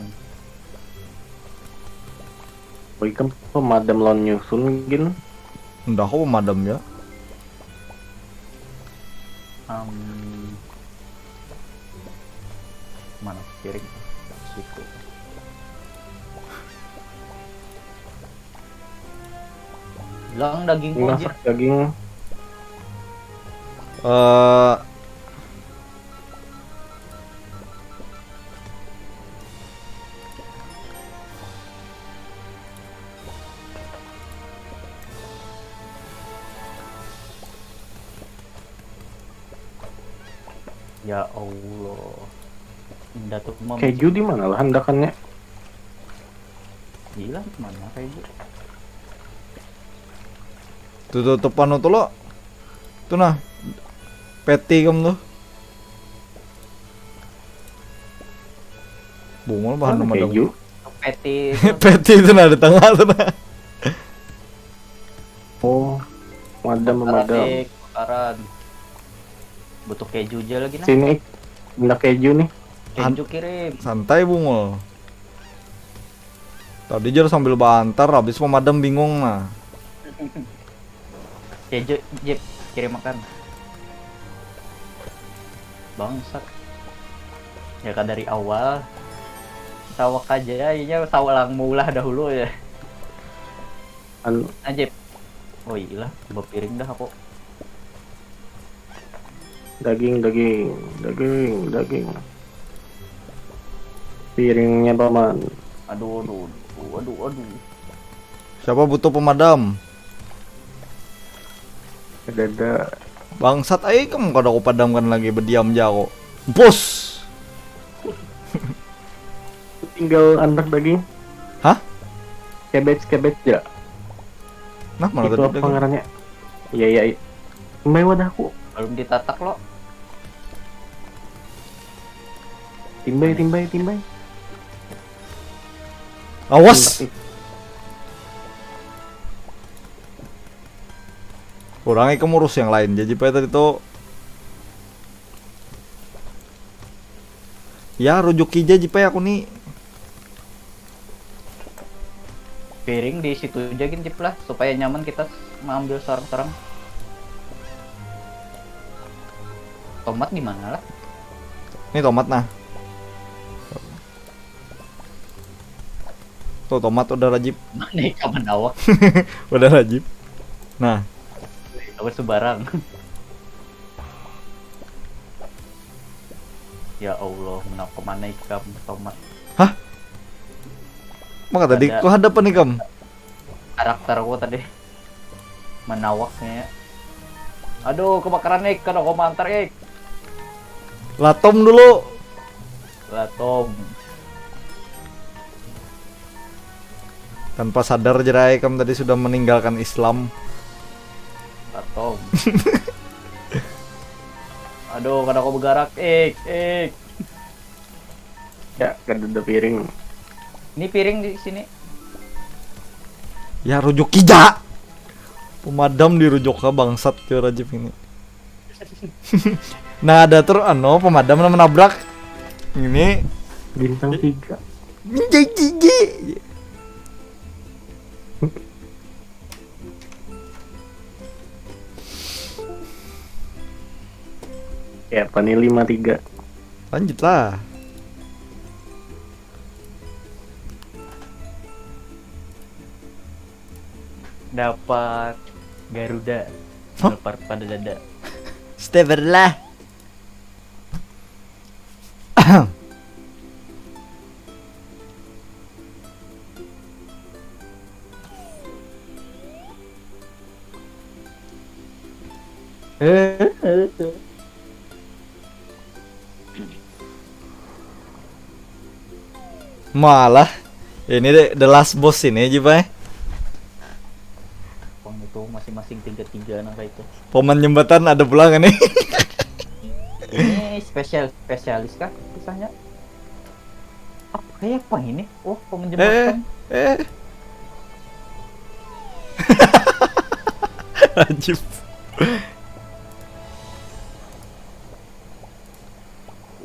Oh, ikam pemadam lawan nyusun, gin. Ndah, aku pemadam ya. Em, mana piring? Siku. Bilang dagingku aja. Masak daging. Eh, Ya Allah. Indah tuh mah. Keju di mana lah handakannya? Gila, mana keju? Tuh, tuh, tuh, anu tuh, lo. Tuh, nah. Peti kamu tuh. Bungul bahan Mana pemadam. Keju? Peti. Peti itu, nah, di tengah tuh, nah. Oh, pemadam, pemadam. Kebakaran. Butuh keju aja lagi, nah. Sini, handak keju nih. Keju kirim. Santai, Bungul. Tadi aja sambil bantar, habis pemadam bingung, nah. Keju, Jip, kirim makan. Bangsat. Ya kan dari awal. Sawak aja ya, iya, sawak lang maulah dahulu ya. Anu, Nah, Jip. Oh iya lah, bapiring dah aku. daging, daging, daging, daging. Piringnya, Paman. Aduh, aduh, aduh, aduh, aduh. Siapa butuh pemadam? Ada-ada. Bangsat, ayo kamu kada aku padamkan lagi, berdiam aja aku. Bos. Tinggal handak daging. Hah? Cabbage, cabbage ya. Nah, mana Itu tadi apa daging? Ngarannya? Iya, iya, iya. Timbai wadahku. Belum ditatak lo. Timbai, timbai, timbai. Awas. Kurang ikam urus yang lain. Jadi, Pak, tadi tuh. Ya, rujuk aja, Jipai, aku nih. Piring di situ aja gin, Jip, lah, supaya nyaman kita mengambil seorang-seorang. Tomat di mana lah? Ini tomat, nah. Tuh, tomat udah rajib. Mana ikam manawak? Udah rajib. Nah, Apa sembarang? Ya Allah, menapa mana ikam tomat? Maka tadi Ada. Ku hadapan ikam. Karakterku tadi manawaknya. Aduh, kebakaran, Ik, kada aku mantar, Ik. Latom dulu. Lah, Tom. Tanpa sadar, jerai, ikam tadi sudah meninggalkan Islam. Lah, Tom. Aduh, kada aku bergerak, Ik, Ik. Ya, kada ada piring. Ini piring di sini. Ya, rujuk aja. Pemadam dirujuk ke, bangsat, ke rajib ini. Nah, ada terus, anu, pemadam nang menabrak. Ini Bintang tiga. Jiji. Ya, apa nih, lima tiga? Lanjutlah. Dapat Garuda. Hah? Leopard pada dada. Astagfirullah. Malah ini deh, the last boss ini aja, Pak. Pang itu masing-masing tiga-tiga nang kayak itu. Paman jembatan ada pulang ini. Ini spesial spesialis kah kisahnya? Apa kayak apa ini? Oh, paman Eh, jembatan. eh. Rajib.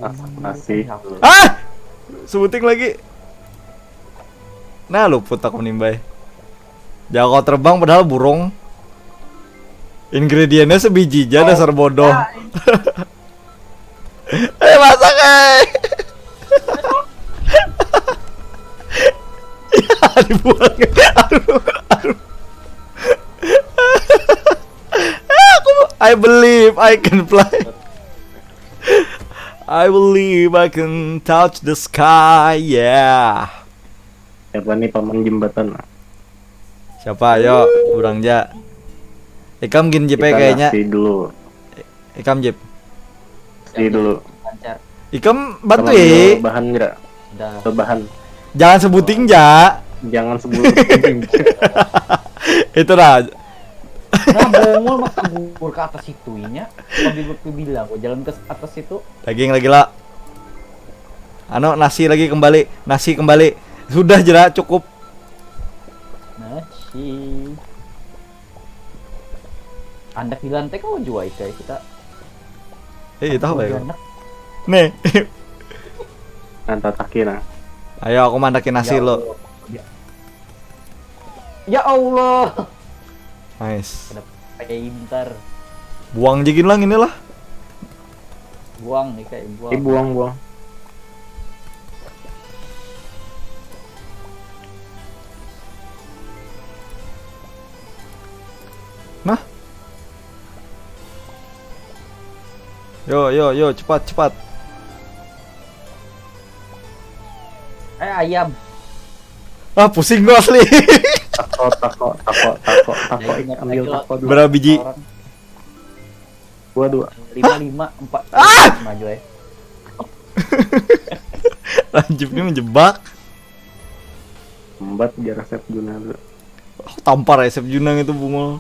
Nah, masih. Ah! Sebuting lagi. Nah, luput aku nimbai. Jago terbang padahal burung. Ingredientnya sebiji aja dasar bodoh. Eh, masak, eh. Ya, dibuang. Aduh, aduh. Aku, I believe I can fly. I believe I can touch the sky, yeah. Siapa nih paman jembatan? Siapa? Ayo, urang ja. Ikam gin Jip Kita kayaknya. Nasi dulu. Ikam Jip. Nasi dulu. Lancar. Ikam bantu Sama ya. bahan nggak? Dah. Bahan. Jangan sebuting ja. Jangan sebut. Itu dah. Nah, bongol mah kabur ke atas itu inya. Tapi gue bilang, gue jalan ke atas itu. Daging lagi lah. Anu, nasi lagi kembali. Nasi kembali. Sudah jera, cukup. Nasi. Andak di lantai kau jua ikai kita. Eh, tahu ya. Anak. Nih. Nanti takin nah. Ayo, aku mandakin nasi Ya lo. Allah. Ya. Ya Allah. Nice. Ada pakai bentar. Buang jigin lang inilah. Buang nih kayak buang. Ini buang buang. Nah. Yo, yo, yo, cepat, cepat. Eh, ayam. Ah, pusing gua asli. Tako tako tako tako tako. Ayo, Ambil ayo, tako dulu. Berapa biji? Orang. Dua dua. Lima lima empat. Maju ya. Rajib ini menjebak. Empat jar Sep Junal. Aku tampar ya Sep Junang itu bungul.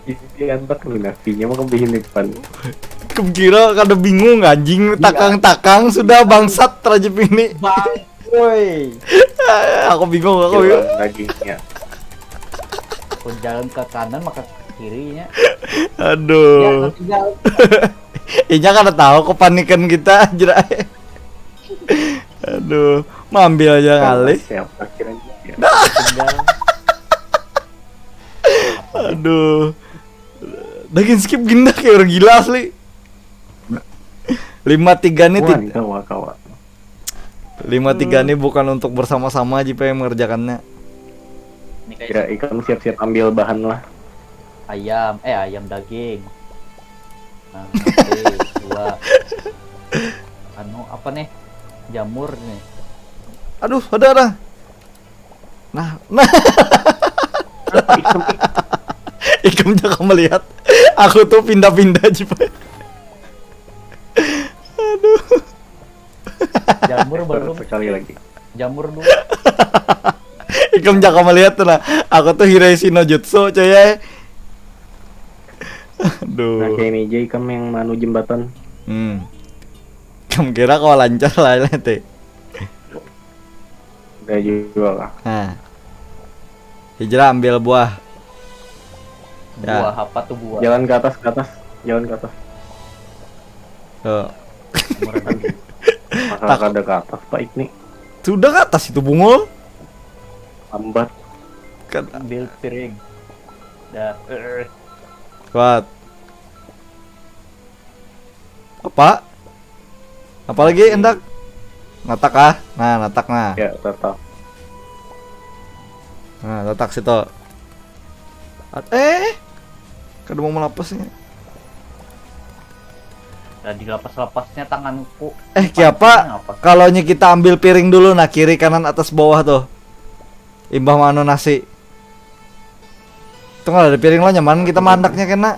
Ini antak nih napinya mah kebihin depan. Kira kada bingung anjing, takang-takang sudah bangsat Rajib ini. Bang, woi. Aku bingung, aku bingung. Hilang dagingnya. Aku jalan ke kanan maka ke kirinya. Aduh. Ya, tinggal. Inya kada tahu kepanikan kita aja. Aduh, mambil aja ngalih. Siapa kiranya? Ya. Tinggal. Aduh. Daging skip genda kayak orang gila asli. Lima tiga nih Wan, tid- kawa kawa. Lima tiga nih bukan untuk bersama-sama aja yang mengerjakannya. Ini kayak Kira ikam siap-siap ambil bahan lah. Ayam, eh, ayam daging. Nah, nanti dua. Anu apa nih? Jamur nih. Aduh, ada ada. Nah, nah. Ikam jangan melihat. Aku tuh pindah-pindah aja, Pak. Aduh. Jamur belum. Sekali lagi. Jamur dua. Ikam jangan melihat tuh lah. Aku tuh Hiraishi no Jutsu, coy. Aduh. Nah, kayak ini aja ikam yang manu jembatan. Hmm. Kamu kira kau lancar lah nanti. Udah juga lah. Nah. Hijrah ambil buah. Ya. Buah apa tuh buah? Jalan ke atas, ke atas. Jalan ke atas. Tuh. Jamur daging. Maka kada ke atas, Pak Ikni. Sudah ke atas itu bungul. Lambat. Kan Ambil piring. Dah. Eh, kuat. Apa? Apalagi hendak natak ah? Nah, natak nah. Ya, tetap. Nah, natak situ. At- eh, kada mau melapasnya. Dah dilepas-lepasnya tanganku. Eh, kiapa? Kalau nya kita ambil piring dulu nah, kiri kanan atas bawah tuh. Imbah manu nasi. Tunggal ada piring lo nyaman kita mandaknya kena.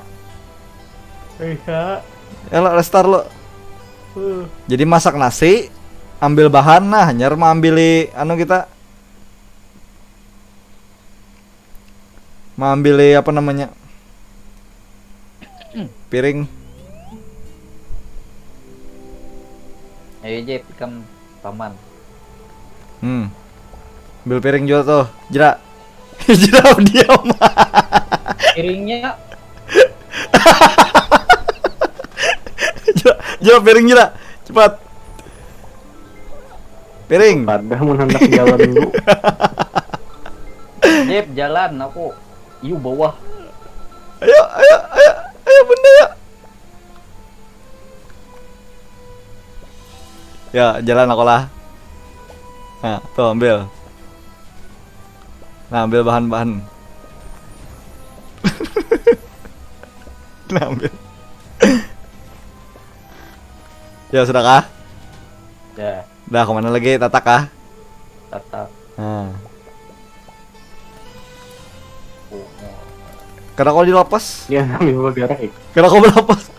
Iya. Ya lo restar lo. Jadi masak nasi, ambil bahan, nah, hanyar maambili anu kita. Maambili apa namanya? Piring. Ayo Jep, ikam paman. Hmm. Ambil piring juga tuh, Jera. Jera diam. Piringnya Jera, Jera, piring, Jera. Cepat. Piring. Padah mun handak jalan dulu. Jep, jalan aku. Yu bawah. Ayo, ayo, ayo, ayo, bunda, yuk. Ya, jalan aku lah. Nah, tuh ambil. Nah, ambil bahan-bahan. Nah, ambil. Ya, sudah kah? Ya, Dah, kemana lagi? Tatak kah? tatap. Nah. Oh, oh. Kada kau dilapas? Ya, sambil bergerak ya. Kada kau berlapas?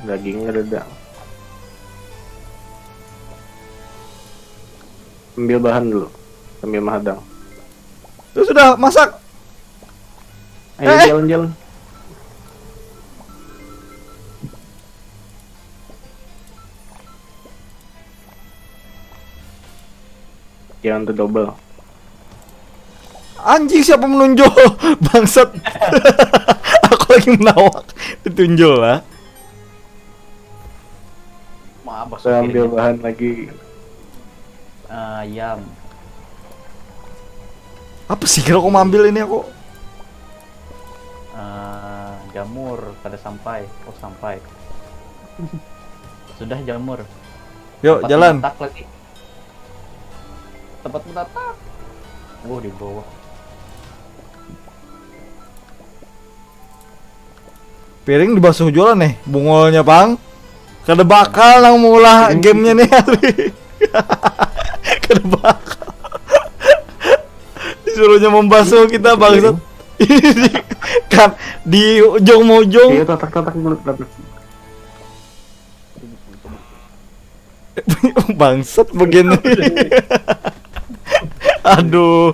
Dagingnya ada. Ambil bahan dulu. Sambil menghadang. Itu sudah masak. Ayo Eh. jalan-jalan. Jangan tuh double. Anjing, siapa menunjuk? Bangsat. Aku lagi menawak. Ditunjuk lah. Mah, Saya ambil piringnya. Bahan lagi. Ayam. Apa sih kira aku ambil ini aku? Eh, jamur pada sampai. Oh, sampai. Sudah jamur. Yuk, Tempat jalan. Menetap lagi. Tempat menetap. Oh, di bawah. Piring dibasuh juga lah nih, bungulnya pang. Kada bakal nang maulah gamenya nih hari. Kada bakal. Disuruhnya membasuh kita, bangsat. Kan di ujung mau ujung. Iya, tatak-tatak dulu, tatak. Bangsat begini. Aduh.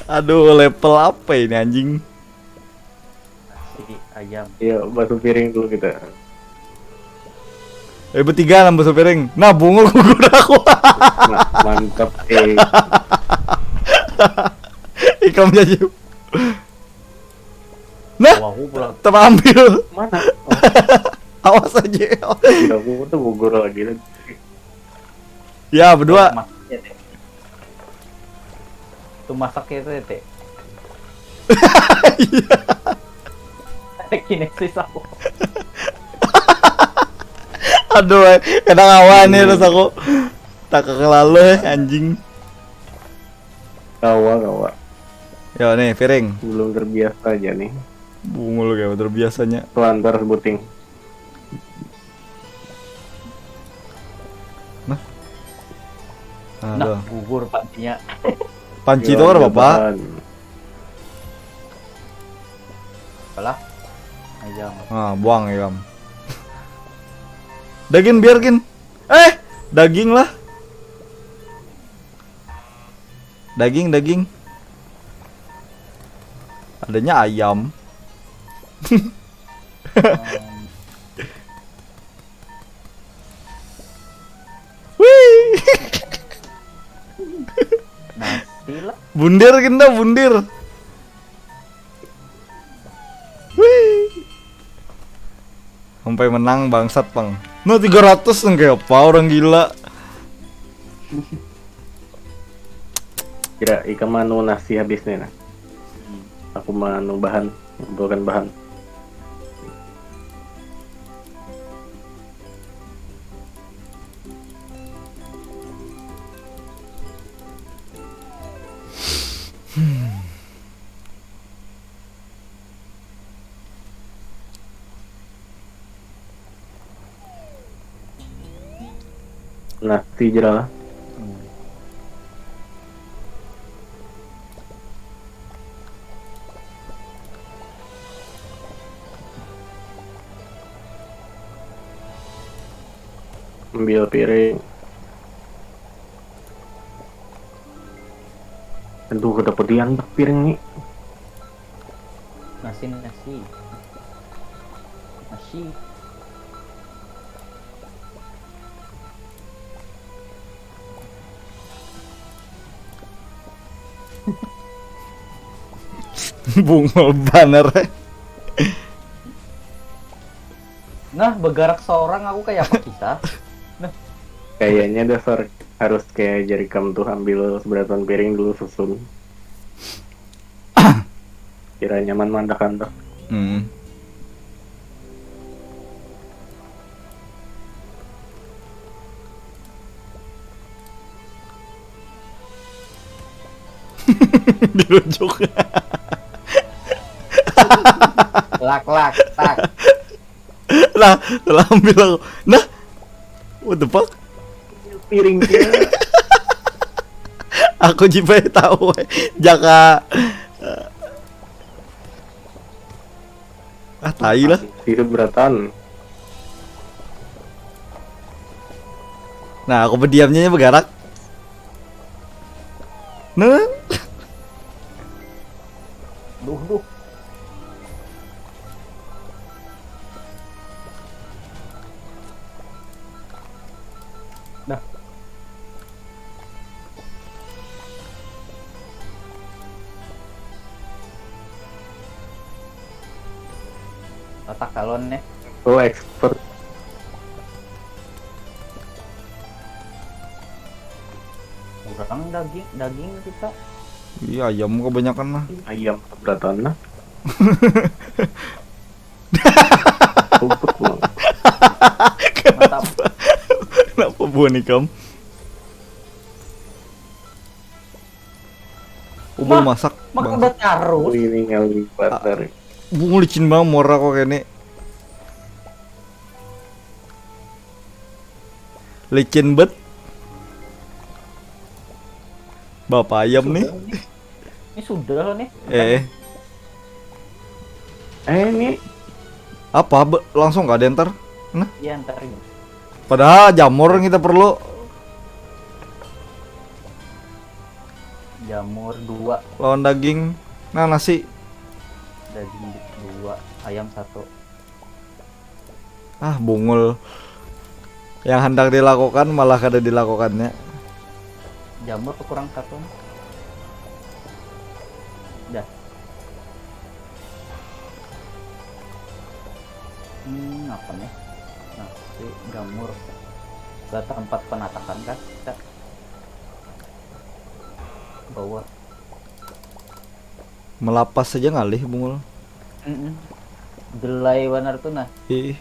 Aduh, level apa ini, anjing? Si ayam. Iya, basuh piring dulu kita. Eh, bertiga nang basuh piring. Nah, bungul gugur aku. Nah, mantap eh. Ikam jadi. Nah, Wah, aku pulang. terambil. Mana? Awas aja. Tidak, aku tuh gugur lagi tadi. Ya, berdua. Masaknya, Teh. Itu masaknya itu, Teh. Kinesis aku. Aduh, eh, kadang awan nih terus aku. Tak kelalu, eh, anjing. Kawa, kawa. Yo nih, piring. Belum terbiasa aja nih. Bungul kayak terbiasanya. Lantar sebuting. Nah. Nah, Aduh. Gugur pancinya. Panci itu kan apa? Bahan. Apalah? Ayam. Nah, buang ya, Kam. Daging biarkin. Eh, daging lah. Daging, daging. Adanya ayam. Em, Wih. Nasi lah. Bundir kita, bundir. Wih. Sampai menang, bangsat, pang. Nah, tiga ratus nang kayak apa, orang gila. Kira ikam anu nasi habis nih nah. Aku mau anu bahan, kumpulkan bahan. Nasi jera lah. Hmm. Ambil piring. Aduh, kada pedian piring nih. Nasi, nasi. Nasi. Bungul banar. Nah, begarak seorang aku kayak apa kita? Nah. Kayaknya dasar harus kayak jari kam tuh ambil seberatan piring dulu susun. Kira nyaman mandakan tuh. Hmm. Dirujuk. Lak lak tak. Lah, telah ambil aku. Nah, what the fuck? Piring dia. Aku jipai tahu. Jaka. Ah, tai lah. Itu beratan. Nah, aku berdiamnya begarak. Nah. Duh, duh. Nah. Otak kalon nih. Oh, expert. Kurang daging, daging kita. Iya, ayam kebanyakan lah. Ayam keberatan lah. Rumput, Bang. Kenapa? Kenapa buah nikam? Ubul masak. Mak udah tarus. Ini yang lipat dari. Bungu licin banget, mora kok kene. Licin bet. Bapak ayam nih. Ini sudah nih. Eh. Eh, ini apa? Langsung gak ada enter? Nah. Iya, enter ini. Padahal jamur yang kita perlu. Jamur dua. Lawan daging. Nah, nasi. Daging dua, ayam satu. Ah, bungul. Yang hendak dilakukan malah kada dilakukannya. Jamur kurang satu. Dah. Hmm, apa nih? Nah, si jamur. Ke tempat penatakan kah? Kita bawah. Melapas saja ngalih bungul. Mm-mm. Delay banar tuh nah. Ih.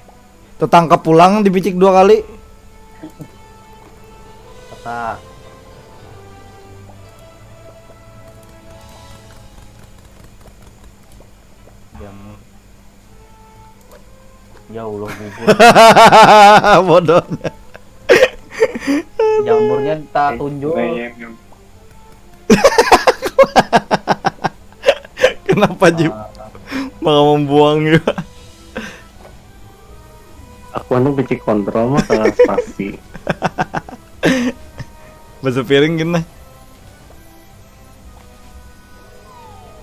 Tetangkap pulang dipicik dua kali. Kata jamur. Ya Allah, gugur. Bodohnya. Jamurnya tak tunjuk. Kenapa, Jim? Ah. Malah membuang juga. Aku anu bicik kontrol mah ke spasi. Bahasa piring gini.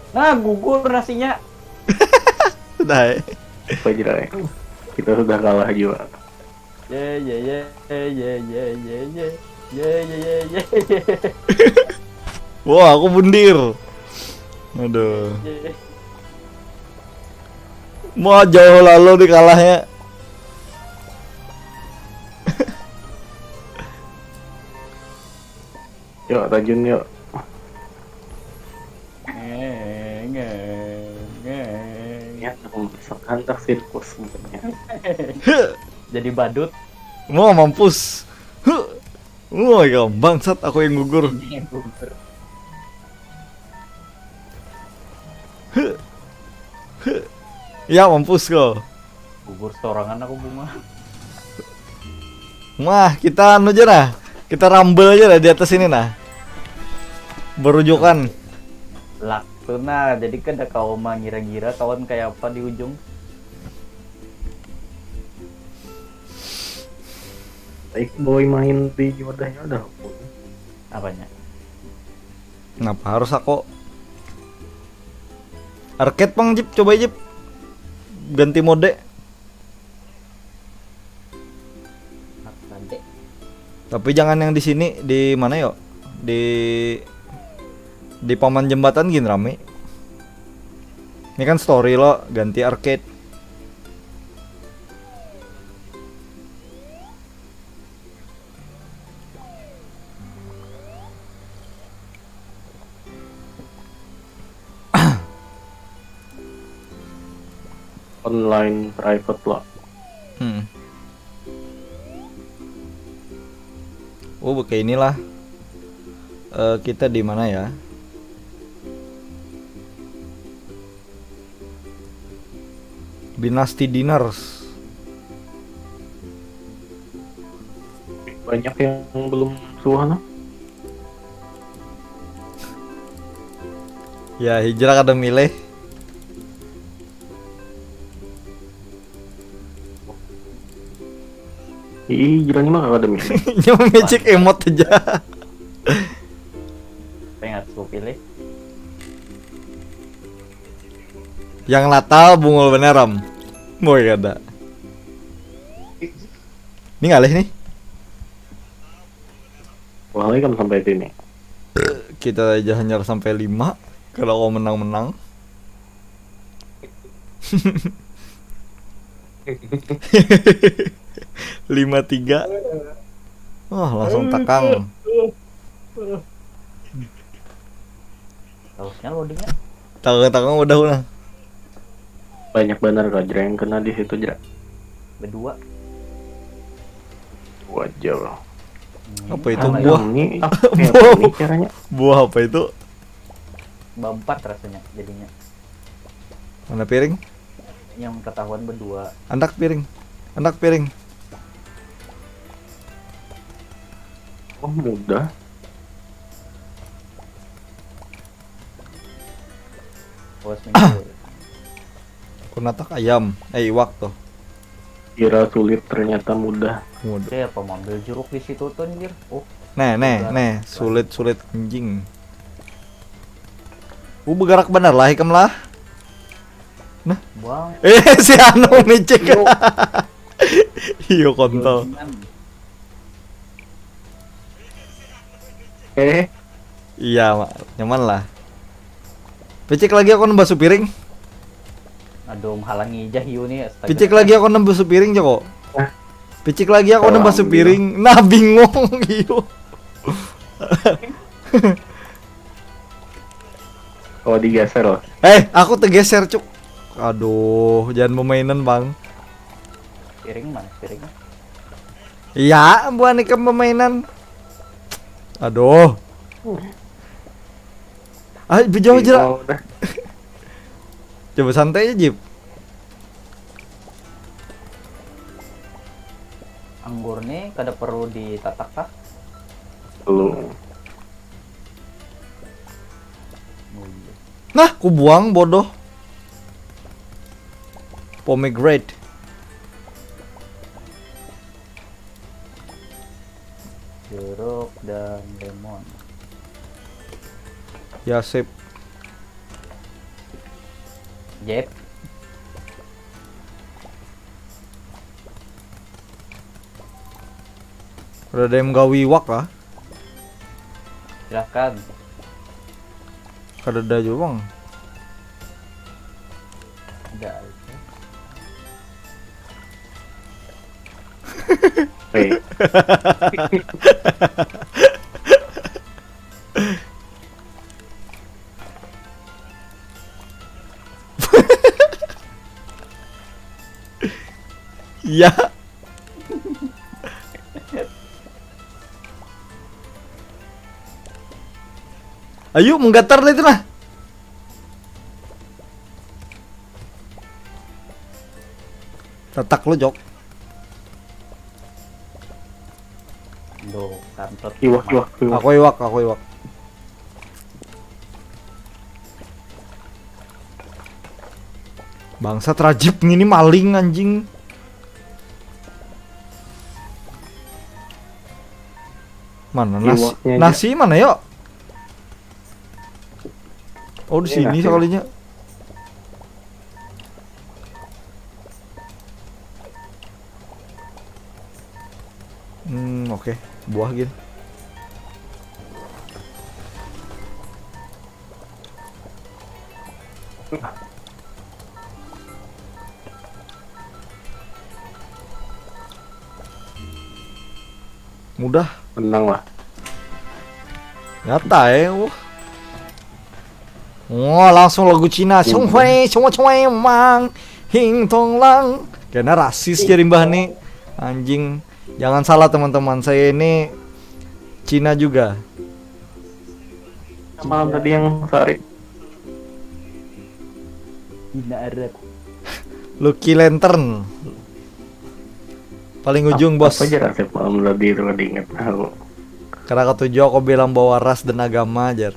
Nah, gugur nasinya. Sudah, eh. Apa aja, eh? Kita sudah kalah juga. Ye ye ye ye ye ye ye ye ye ye ye ye ye. Wah, aku bundir. Aduh. Ye. Mau jauh lalu dikalahnya. Yuk, Rajun, yuk. Ngeng, ngeng, ngeng. Ya, aku merasakan tak sirkus sebenarnya. Jadi badut. Wah, mampus. Huh. Wah, ya, bangsat, aku yang gugur. Yang gugur. Huh. Huh. Ya, mampus kau. Gugur sorangan aku, Bunga. Wah, kita anu aja lah. Kita rumble aja lah di atas ini nah. Berujukan. Lak tuh nah, jadi kada kawa mangira-ngira kawan kayak apa di ujung. Baik boy main di wadahnya udah aku. Apanya? Kenapa harus aku? Arcade pang, Jip, coba, Jip. Ganti mode. Nanti. Tapi jangan yang di sini, di mana yo? Di di paman jembatan gin rame. Ini kan story lo, ganti arcade. Online private lah. Hmm. Oh, kayak inilah. Eh, kita di mana ya? Dynasty Dinners. Banyak yang belum suah nah. Ya, hijrah kada milih. Ih, hijrah ni mah kada milih. Nya magic emot aja. Apa yang harus gue pilih? Yang Natal bungul bener, Ram. Boy, kada. Ini ngalih nih. Wah, lagi kan sampai sini. Kita aja hanya sampai lima. Kalau kau menang-menang. Lima tiga. Wah, langsung takang. Harusnya loadingnya Takang-takang udah, udah. Banyak benar kak jreng kena di situ aja. Berdua. Wajar. Apa itu? Apa Buah. Ini, ah, Buah. Ini caranya. Buah apa itu? Berempat rasanya jadinya. Mana piring? Yang ketahuan berdua. Andak piring. Andak piring. Oh, mudah. Awas minggir. Aku natak ayam. Eh, iwak tuh. Kira sulit ternyata mudah. Mudah. Oke, apa mau ambil jeruk di situ tuh anjir? Oh, Nih, nih, nih, sulit-sulit anjing. Uh, bergerak bener lah ikam lah. buang. Eh, si anu micik. Iyo kontol. Jangan. Eh, Iya, Mak. Nyaman lah. Picik lagi aku nambah piring. Aduh, menghalangi aja hiu nih. Astaga. Picik lagi aku nambah piring, Joko. Hah? Picik lagi aku nambah Alhamdulillah. Piring. Nah, bingung iyo. Oh, digeser loh. Eh, aku tergeser, Cuk. Aduh, jangan permainan, Bang. Piring mana? Piring. Iya, buan ikam permainan. Aduh. Ah, bejauh aja lah. Udah. Coba santai aja, Jip. Anggur nih kada perlu ditatak kah? Belum. Oh, iya. Nah, ku buang bodoh. Pomegranate. Jeruk dan lemon. Ya, sip. Jep. Kada ada yang gawi iwak kah? Silahkan. Kada ada juga, Bang. Ada aja. Oke. Iya. Ayo, menggatar lah itu lah. Tatak lo, Jok. Duh, kantot. Iwak, iwak, iwak. Aku iwak, aku iwak. Bangsat, Rajib ngini maling, anjing. Mana nasi? Iwaknya aja. Nasi mana, yuk? Oh, di Ini sini nasi. Sekalinya. Hmm, oke. Buah gin. Mudah. Menang lah. Nyata ya, wah. Wah, langsung lagu Cina. Iya. Sung hui, sung hui, mang, hing tong lang. Kena rasis jadi mbah nih. Anjing. Jangan salah, teman-teman. Saya ini Cina juga. Malam tadi yang sehari. Cina Arab. Lucky Lantern. Paling ujung, ap-, bos. Apa aja resep malam tadi itu kada ingat aku. Karena ketujuh aku bilang bawa ras dan agama aja.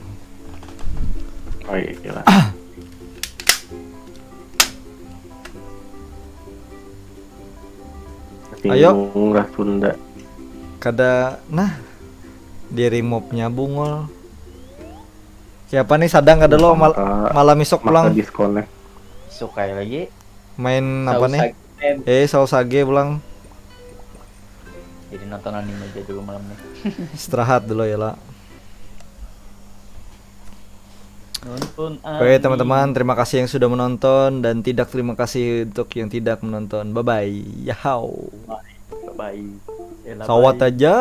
Oh iya, gila. Ayo. Ras Sunda. Kada, nah. Di remove-nya bungul. Siapa nih sadang kada lo mal-, malam isuk pulang? Disconnect. Sukai lagi. Main apa nih? Eh, Sausage pulang. Jadi nonton anime aja dulu malam nih. Istirahat dulu ya, lah. Nonton anime. Oke, teman-teman, terima kasih yang sudah menonton dan tidak terima kasih untuk yang tidak menonton. Bye bye. Yahau. Bye. Bye. Sawat aja.